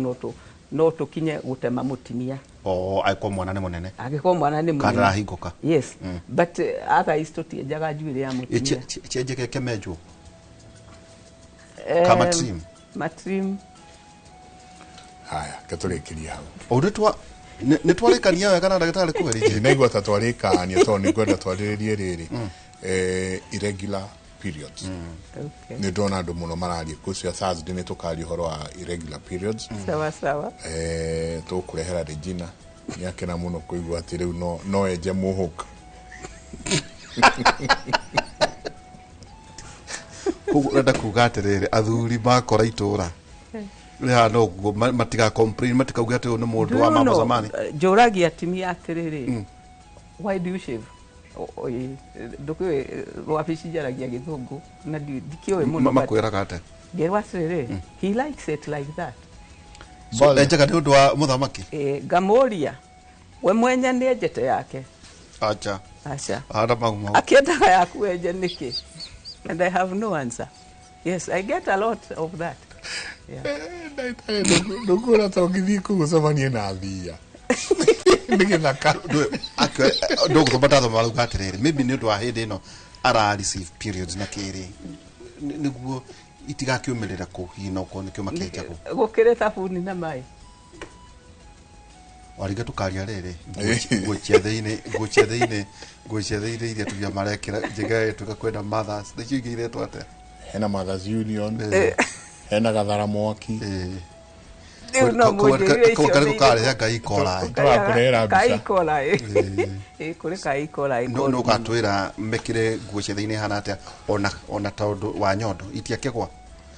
no tũkinye gũtema mũtumia. Oh, angĩkorwo mwana nĩ mũnene. Angĩkorwo mwana nĩ mũnene. Kana arahingũka. Yes. But otherwise tũtienjaga njuĩrĩ ya mũtumia. Cienjeke kĩmenjwo? Ka matrim? Matrim. Haya, ketũrĩkĩrie hau. O nĩ twarĩkania wega na ndagĩtarĩ kweri? Ndinaigua ta twarĩkania tondũ nĩ ngwenda twarĩrĩrie rĩrĩ. Irregular periods. Okay. Nĩ ndona andũ mũno mararia kũcio Thursday nĩ tũkaria ũhoro wa irregular periods. Sawa sawa. Tũkũrehera Regina nĩ akena mũno kũigua atĩ rĩu no enje mũhũka. Koguo ũrenda kuga atĩrĩrĩ athuri makora itũra rĩhana ũguo matiga complain matikauge atĩ ũyũ nĩ mũndũ wa mambo zamani. Njũragia atumia atĩrĩrĩ, why do you shave? Ndũkĩũĩ wabici njaragia gĩthũngũ na ndikĩũĩ mũno. Makwĩraga atĩa? Ngerwo atĩrĩrĩ, he likes it like that. So enjaga nĩ ũndũ wa mũthamaki? Ngamũria we mwenya nĩ enjete yake. Acha. Acha. Ahanda mau mau. Akĩendaga yaku enje nĩkĩ? And I have no answer. Yes, I get a lot of that. Yeah. Ndũkuona ta ũngĩthiĩ kũu ũcemanie na thia nĩ gĩthaka. Ndũgũthoma ndathoma marauga atĩrĩrĩ, maybe nĩ ũndũ wa hĩndĩ ĩno ara receive periods na kĩrĩ nĩguo itigakiumĩrĩra kũu, hihi no korwo nĩkĩo makĩenjagwo. Gũkĩrĩ thabuni na maĩ. Waringa tũkaria rĩrĩ, nguo cia thĩinĩ, nguo cia thĩinĩ, nguo cia thĩinĩ iria atumia marekĩra njega ĩtuĩka kwenda mothers nĩcio ingĩ iretwo atĩa? Hena Mothers Union, hena gathara mwaki. Rĩu no mũnjĩrire icio karĩ nĩ gũkarehe Ngai ikora. Tũrakũrehera mbica. Ka ikora ĩ kũrĩ ka ikora. No no gatwĩra mekĩre nguo cia thĩinĩ hana atĩa, ona tondũ wa nyondo itiakĩgwa,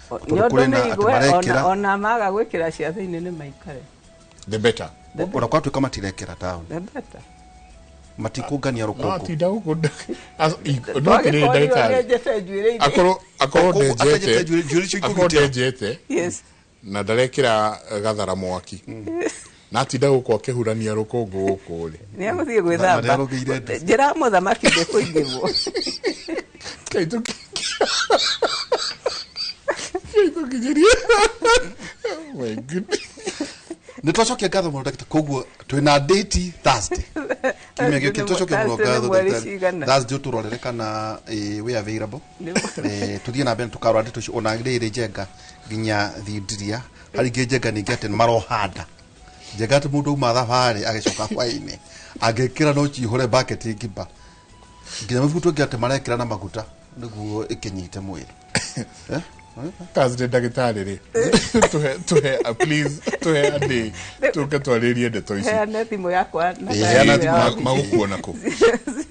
tondũ nyondo kũrĩ na nĩ atĩ igwe, marekĩra ona maga gwĩkĩra cia thĩinĩ nĩ maikare. The better. Ona kwatuĩka matirekĩra taũni, The better. matikũngania No rũkũngũ. tinda gũkũ no atĩrĩrĩ Twagĩkorirwo ndagĩtarĩ, nĩenjete njuĩrĩ ingĩ. akorwo Atenjete ndenjete njuĩrĩ icio akorwo ikũgitĩra. ndenjete Yes. na ndarekĩra gathara mwaki na atinda gũkũ akĩhurania rũkũngũ gũkũ rĩ. Nĩ egũthiĩ Na gwĩthamba. nĩarũgĩire nduthi. Njĩra ya mũthamaki ndĩkũingĩrwo. Ngai tũkinyĩrie. Oh my goodness. Nĩ twacokia ngatho mũno ndagĩtarĩ, koguo twĩna date Thursday kiumia gĩũkĩte. Twacokia mũno Thursday nĩ ngatho mweri ndagĩtarĩ. cigana? Thursday ũtũrorere kana we available. Tũthiĩ na mbere tũkarora ndeto icio ona rĩrĩ njenga nginya thindiria harĩ ingĩ njenga ningĩ atĩ marohanda njenga atĩ mũndũ auma thabarĩ agĩcoka hwaĩ-inĩ angĩkĩra no cihũre bucket ngima nginya mabutu angĩ atĩ marekĩra na maguta nĩguo ĩkĩnyite mwĩrĩ. Eh? Thursday ndagĩtarĩ rĩ, tũhe please tũhe a day tũke twarĩrie ndeto ici. Heane thimũ yakwa na Heana thimũ thimũ ya yaku. Magũkuona kũ?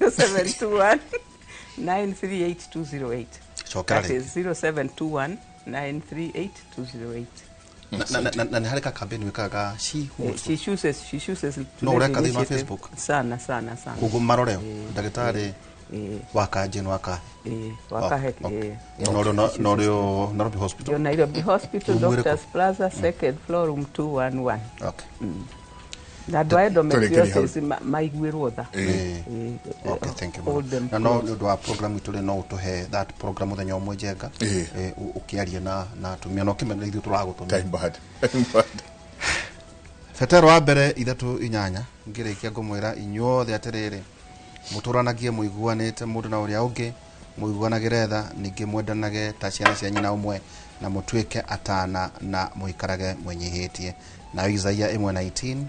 0721 938 208. Cokera That rĩngĩ. is 0721 938 208. Na nĩ harĩ ka campaign wĩkaga she who She chooses to No, lead ũreka thĩinĩ wa initiative. Facebook? Sana sana sana. Koguo maroreo ndagĩtarĩ waka wakahe. Wakahe. Norio Nairobi Hospital. Yo Nairobi Hospital, Room ĩrĩkũ? Doctors Plaza, second floor, room 211. Okay. Na andũ a Tũrĩkĩrie hau. endometriosis maiguĩrwo tha. Okay, thank you Hold them mũno. Na no close. nĩ ũndũ wa program itũ rĩ, no ũtũhe that program mũthenya ũmwe njenga, ũkĩaria na atumia na ũkĩmenya ithuĩ tũragũtũmĩra. Time bad. Time bad. Petero wa mbere 3:8, ngĩrĩkia ngũmwĩra inyuothe atĩrĩrĩ, mũtũranagie mũiguanĩte mũndũ na ũrĩa ũngĩ, mũiguanagĩre tha, ningĩ mwendanage ta ciana cia nyina ũmwe, na mũtuĩke atana na mũikarage mwĩnyihĩtie. Nayo Isaia 1:19,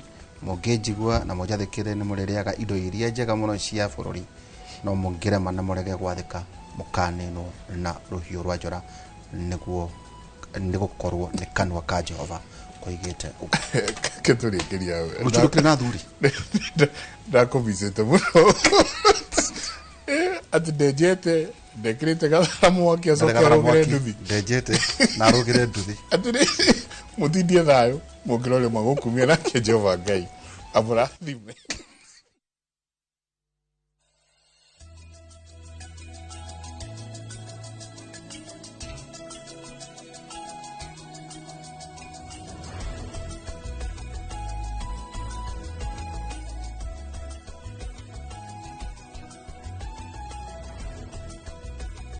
mũngĩnjigua na mũnjathĩkĩre nĩ mũrĩrĩaga indo iria njega mũno cia bũrũri, no mũngĩrema na mũrege gwathĩka mũkaninwo na rũhiũ rwa njora, nĩguo nĩgũkorwo nĩ kanua ka Jehova koigĩte ũguo. Ke tũrĩkĩria. Rũciũ rũkĩrĩ na athuri. Ndakũbicĩte mũno atĩ ndenjete ndekĩrĩte gathara mwaki acoke Gathara arũgĩre mwaki, nduthi. Ndenjete na arũgĩre nduthi. Atĩrĩ, mũtindie thayũ mũngĩrore magũkumia nake Jehova Ngai amũrathime.